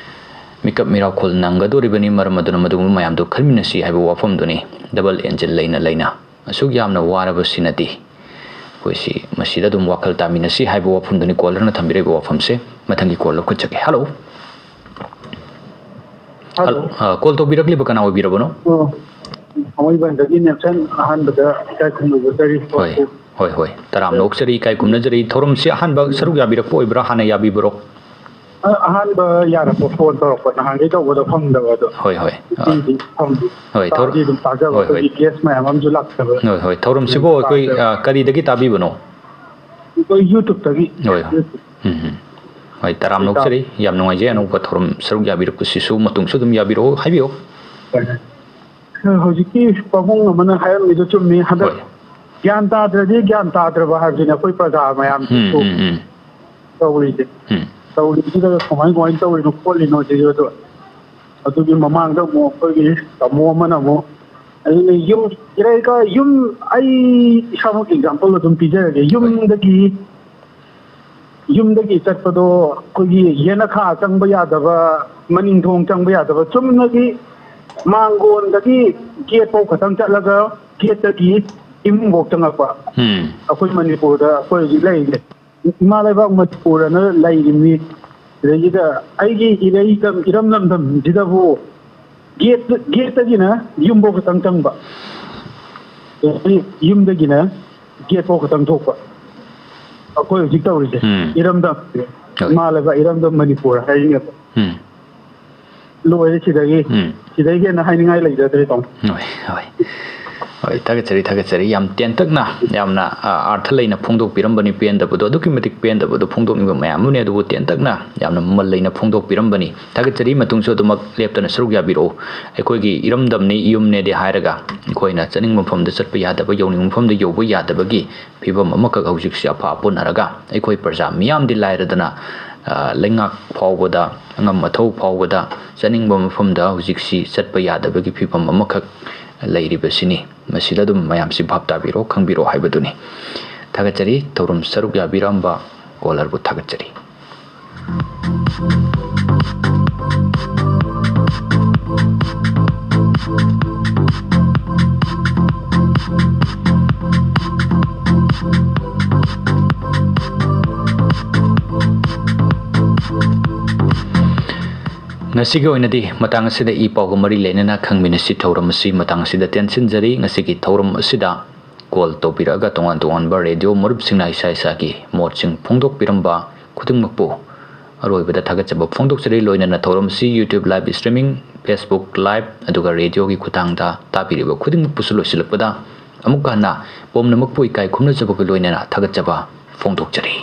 ꯃꯤꯀꯞ ꯃꯤꯔꯥꯎꯈꯣꯜ ꯅꯪꯒꯗꯧꯔꯤꯕꯅꯤ꯫ ꯃꯔꯝ ꯑꯗꯨꯅ ꯃꯗꯨꯒꯨꯝꯕ ꯃꯌꯥꯝꯗꯣ ꯈꯟꯃꯤꯟꯅꯁꯤ ꯍꯥꯏꯕ ꯋꯥꯐꯝꯗꯨꯅꯤ꯫ ꯗꯕꯜ ꯏꯟꯖꯤꯟ ꯂꯩꯅ ꯂꯩꯅ ꯑꯁꯨꯛ ꯌꯥꯝꯅ ꯋꯥꯔꯕꯁꯤꯅꯗꯤ ꯑꯩꯈꯣꯏꯁꯤ ꯃꯁꯤꯗ ꯑꯗꯨꯝ ꯋꯥꯈꯜ ꯇꯥꯃꯤꯟꯅꯁꯤ ꯍꯥꯏꯕ ꯋꯥꯐꯝꯗꯨꯅꯤ ꯀꯣꯂꯔꯅ ꯊꯝꯕꯤꯔꯛꯏꯕ ꯋꯥꯐꯝꯁꯦ꯫ ꯃꯊꯪꯒꯤ ꯀꯣꯜ ꯂꯧꯈꯠꯆꯒꯦ꯫ ꯍꯜꯂꯣ꯫ ꯍꯜꯂꯣ꯫ ꯍꯜ-, ꯑ, ꯀꯣꯜ ꯇꯧꯕꯤꯔꯛꯂꯤꯕ ꯀꯅꯥ ꯑꯣꯏꯕꯤꯔꯕꯅꯣ? ꯑꯣ, ꯊꯥꯡꯃꯩꯕꯟꯗꯒꯤ ꯅꯦꯜꯁꯟ꯫ ꯑꯍꯥꯟꯕꯗ ꯏꯀꯥꯏ ꯈꯨꯝꯅꯕ ꯖꯔꯤ꯫ ꯍꯣꯏ, ꯍꯣꯏ, ꯍꯣꯏ꯫ ꯇꯔꯥꯝꯅ ꯑꯣꯛꯆꯔꯤ, ꯏꯀꯥꯏ ꯈꯨꯝꯅꯖꯔꯤ꯫ ꯊꯧꯔꯝꯁꯤ ꯑꯍꯥꯟꯕ ꯁꯔꯨꯛ ꯌꯥꯕꯤꯔꯛꯄ ꯑꯣꯏꯕ꯭ꯔꯥ? ꯍꯥꯟꯅ ꯌꯥꯕꯤꯕ꯭ꯔꯣ? ꯑ-, ꯑꯍꯥꯟꯕ ꯌꯥꯔꯛꯄ ꯐꯣꯟ ꯇꯧꯔꯛꯄ, ꯅꯍꯥꯟꯒꯩ ꯇꯧꯕꯗ ꯐꯪꯗꯕ ꯑꯗꯣ꯫ ꯍꯣꯏ, ꯍꯣꯏ꯫ ꯑ, ꯉꯁꯤꯗꯤ ꯐꯪꯉꯤ꯫ ꯍꯣꯏ, ꯊꯧꯔ-, ꯇꯥꯗꯤ ꯑꯗꯨꯝ ꯇꯥꯖꯕ, ꯍꯣꯏ, ꯍꯣꯏ꯫ ꯑꯩꯈꯣꯏꯒꯤ ꯒꯦꯁ ꯃꯌꯥꯝ ꯑꯃꯁꯨ ꯂꯥꯛꯇꯕ꯫ ꯍꯣꯏ, ꯍꯣꯏ꯫ ꯊꯧꯔꯝꯁꯤꯕꯨ ꯑꯩꯈꯣꯏ, ꯇꯥꯖꯕ꯫ ꯑ, ꯀꯔꯤꯗꯒꯤ ꯇꯥꯕꯤꯕꯅꯣ? ꯑꯩꯈꯣꯏ YouTube-ꯇꯒꯤ꯫ ꯍꯣꯏ, ꯍꯣꯏ꯫ YouTube꯫ ꯎꯝ, ꯎꯝ꯫ ꯍꯣꯏ, ꯇꯔꯥꯝꯅ ꯏꯇꯥꯎ꯫ ꯑꯣꯛꯆꯔꯤ꯫ ꯌꯥꯝ ꯅꯨꯡꯉꯥꯏꯖꯩ ꯑꯅꯧꯕ ꯊꯧꯔꯝ ꯁꯔꯨꯛ ꯌꯥꯕꯤꯔꯛꯄꯁꯤꯁꯨ꯫ ꯃꯇꯨꯡꯁꯨ ꯑꯗꯨꯝ ꯌꯥꯕꯤꯔꯛꯑꯣ, ꯍꯥꯏꯕꯤꯌꯨ꯫ ꯍꯣꯏ, ꯍꯣꯏ꯫ ꯍꯧꯖꯤꯛꯀꯤ ꯄꯥꯕꯨꯡ ꯑꯃꯅ ꯍꯥꯏꯔꯝꯃꯤꯗꯣ ꯆꯨꯝꯃꯤ꯫ ꯍꯟꯗꯛ ꯍꯣꯏ꯫ ꯒ꯭ꯌꯥꯟ ꯇꯥꯗ꯭ꯔꯗꯤ ꯒ꯭ꯌꯥꯟ ꯇꯥꯗ꯭ꯔꯕ ꯍꯥꯏꯕꯗꯨꯅꯤ ꯑꯩꯈꯣꯏ ꯄ꯭ꯔꯖꯥ ꯃꯌꯥꯝꯁꯤꯁꯨ ꯎꯝ, ꯎꯝ, ꯎꯝ꯫ ꯇꯧꯔꯤꯁꯦ꯫ ꯎꯝ꯫ ꯇꯧꯔꯤꯁꯤꯗ ꯀꯃꯥꯏ, ꯀꯃꯥꯏꯅ ꯇꯧꯔꯤꯅꯣ ꯈꯣꯠꯂꯤꯅꯣ ꯁꯤꯁꯨ꯫ ꯑꯗꯣ ꯑꯗꯨꯒꯤ ꯃꯃꯥꯡꯗ ꯑꯃꯨꯛ ꯑꯩꯈꯣꯏꯒꯤ ꯇꯥꯃꯣ ꯑꯃꯅ ꯑꯃꯨꯛ, ꯑꯗꯨꯅ ꯌꯨꯝ, ꯏꯔꯩꯀ-, ꯌꯨꯝ, ꯑꯩ ꯏꯁꯥꯃꯛꯀꯤ example ꯑꯗꯨꯝ ꯄꯤꯖꯔꯒꯦ꯫ ꯍꯣꯏ꯫ ꯌꯨꯝꯗꯒꯤ, ꯌꯨꯝꯗꯒꯤ ꯆꯠꯄꯗꯣ ꯑꯩꯈꯣꯏꯒꯤ ꯌꯦꯅꯈꯥ ꯆꯪꯕ ꯌꯥꯗꯕ, ꯃꯅꯤꯡ ꯊꯣꯡ ꯆꯪꯕ ꯌꯥꯗꯕ, ꯆꯨꯝꯅꯒꯤ ꯃꯥꯡꯒꯣꯟꯗꯒꯤ gate ꯐꯥꯎ ꯈꯛꯇꯪ ꯆꯠꯂꯒ gate-ꯇꯒꯤ ꯏꯃꯨꯡꯐꯥꯎ ꯆꯪꯉꯛꯄ꯫ ꯎꯝ꯫ ꯑꯩꯈꯣꯏ ꯃꯅꯤꯄꯨꯔꯗ ꯑꯩꯈꯣꯏ ꯍꯧꯖꯤꯛ ꯂꯩꯔꯤꯁꯦ꯫ ꯏꯃꯥ ꯂꯩꯕꯥꯛ ꯃꯅꯤꯄꯨꯔ ꯑꯅ ꯂꯩꯔꯤꯕꯅꯤ꯫ ꯁꯤꯗꯩꯁꯤꯗ ꯑꯩꯒꯤ ꯏꯔꯩꯗꯝ-, ꯏꯔꯝ ꯂꯝꯗꯝꯁꯤꯗꯕꯨ gate, gate-ꯇꯒꯤꯅ ꯌꯨꯝꯐꯥꯎ ꯈꯛꯇꯪ ꯆꯪꯕ, ꯑꯗꯒꯤ ꯌꯨꯝꯗꯒꯤꯅ gate ꯐꯥꯎ ꯈꯛꯇꯪ ꯊꯣꯛꯄ꯫ ꯑꯩꯈꯣꯏ ꯍꯧꯖꯤꯛ ꯇꯧꯔꯤꯁꯦ ꯎꯝ꯫ ꯏꯔꯝꯗꯝ, ꯍꯣꯏ꯫ ꯏꯃꯥ ꯂꯩꯕꯥꯛ ꯏꯔꯝꯗꯝ ꯃꯅꯤꯄꯨꯔ ꯍꯥꯏꯔꯤꯅꯦꯕ꯫ ꯎꯝ꯫ ꯂꯣꯏꯔꯦ ꯁꯤꯗꯒꯤ꯫ ꯎꯝ꯫ ꯁꯤꯗꯒꯤ ꯍꯦꯟꯅ ꯍꯥꯏꯅꯤꯡꯉꯥꯏ ꯂꯩꯖꯗ꯭ꯔꯦ, ꯇꯥꯃꯣ꯫ ꯍꯣꯏ, ꯍꯣꯏ꯫ ꯍꯣꯏ, ꯊꯥꯒꯠꯆꯔꯤ, ꯊꯥꯒꯠꯆꯔꯤ꯫ ꯌꯥꯝ ꯇꯦꯟꯇꯛꯅ, ꯌꯥꯝꯅ, ꯑ, ꯑꯥꯔꯊ ꯂꯩꯅ ꯐꯣꯡꯗꯣꯛꯄꯤꯔꯝꯕꯅꯤ꯫ ꯄꯦꯟꯗꯕꯗꯣ, ꯑꯗꯨꯛꯀꯤ ꯃꯇꯤꯛ ꯄꯦꯟꯗꯕꯗꯣ ꯐꯣꯡꯗꯣꯛꯅꯤꯡꯕ ꯃꯌꯥꯝ ꯑꯃꯅꯤ, ꯑꯗꯨꯕꯨ ꯇꯦꯟꯇꯛꯅ, ꯌꯥꯝꯅ ꯃꯃꯜ ꯂꯩꯅ ꯐꯣꯡꯗꯣꯛꯄꯤꯔꯝꯕꯅꯤ꯫ ꯊꯥꯒꯠꯆꯔꯤ꯫ ꯃꯇꯨꯡꯁꯨ ꯑꯗꯨꯃꯛ ꯂꯦꯞꯇꯅ ꯁꯔꯨꯛ ꯌꯥꯕꯤꯔꯛꯎ꯫ ꯑꯩꯈꯣꯏꯒꯤ ꯏꯔꯝꯗꯝꯅꯤ, ꯌꯨꯝꯅꯦꯗꯤ ꯍꯥꯏꯔꯒ ꯑꯩꯈꯣꯏꯅ ꯆꯠꯅꯤꯡꯕ ꯃꯐꯝꯗ ꯆꯠꯄ ꯌꯥꯗꯕ, ꯌꯧꯅꯤꯡꯕ ꯃꯐꯝꯗ ꯌꯧꯕ ꯌꯥꯗꯕꯒꯤ ꯐꯤꯕꯝ ꯑꯃꯈꯛ ꯍꯧꯖꯤꯛꯁꯤ ꯑꯐ ꯑꯄꯨꯟꯅꯔꯒ ꯑꯩꯈꯣꯏ ꯄ꯭ꯔꯖꯥ ꯃꯤꯌꯥꯝꯗꯤ ꯂꯥꯏꯔꯗꯅ, ꯑ, ꯂꯩꯉꯥꯛ ꯐꯥꯎꯕꯗ, ꯑꯉꯝ ꯑꯊꯧ ꯐꯥꯎꯕꯗ ꯆꯠꯅꯤꯡꯕ ꯃꯐꯝꯗ ꯍꯧꯖꯤꯛꯁꯤ ꯆꯠꯄ ꯌꯥꯗꯕꯒꯤ ꯐꯤꯕꯝ ꯑꯃꯈꯛ ꯂꯩꯔꯤꯕꯁꯤꯅꯤ꯫ ꯃꯁꯤꯗ ꯑꯗꯨꯝ ꯃꯌꯥꯝꯁꯤ ꯚꯥꯞ ꯇꯥꯕꯤꯔꯣ, ꯈꯪꯕꯤꯔꯣ ꯍꯥꯏꯕꯗꯨꯅꯤ꯫ ꯊꯥꯒꯠꯆꯔꯤ꯫ ꯊꯧꯔꯝ ꯁꯔꯨꯛ ꯌꯥꯕꯤꯔꯝꯕ caller-ꯕꯨ ꯊꯥꯒꯠꯆꯔꯤ꯫ ꯉꯁꯤꯒꯤ ꯑꯣꯏꯅꯗꯤ ꯃꯇꯥꯡ ꯑꯁꯤꯗ ꯏ ꯄꯥꯎꯒ ꯃꯔꯤ ꯂꯩꯅꯅ ꯈꯪꯃꯤꯟꯅꯁꯤ ꯊꯧꯔꯝ ꯑꯁꯤ ꯃꯇꯥꯡ ꯑꯁꯤꯗ ꯇꯦꯟꯁꯤꯟꯖꯔꯤ꯫ ꯉꯁꯤꯒꯤ ꯊꯧꯔꯝ ꯑꯁꯤꯗ call ꯇꯧꯕꯤꯔꯛꯑꯒ ꯇꯣꯉꯥꯟ ꯇꯣꯉꯥꯟꯕ radio ꯃꯔꯨꯞꯁꯤꯡꯅ ꯏꯁꯥ ꯏꯁꯥꯒꯤ ꯃꯣꯠꯁꯤꯡ ꯐꯣꯡꯗꯣꯛꯄꯤꯔꯝꯕ ꯈꯨꯗꯤꯡꯃꯛꯄꯨ ꯑꯔꯣꯏꯕꯗ ꯊꯥꯒꯠꯆꯕ ꯐꯣꯡꯗꯣꯛꯆꯔꯤ꯫ ꯂꯣꯏꯅꯅ ꯊꯧꯔꯝꯁꯤ YouTube live streaming, Facebook live, ꯑꯗꯨꯒ ꯔꯦꯗꯤꯑꯣꯒꯤ ꯈꯨꯠꯊꯥꯡꯗ ꯇꯥꯕꯤꯔꯤꯕ ꯈꯨꯗꯤꯡꯃꯛꯄꯨꯁꯨ ꯂꯣꯏꯁꯤꯜꯂꯛꯄꯗ ꯑꯃꯨꯛꯀ ꯍꯟꯅ ꯄꯣꯝꯅꯃꯛꯄꯨ ꯏꯀꯥꯏ ꯈꯨꯝꯅꯖꯕꯒ ꯂꯣꯏꯅꯅ ꯊꯥꯒꯠꯆꯕ ꯐꯣꯡꯗꯣꯛꯆꯔꯤ꯫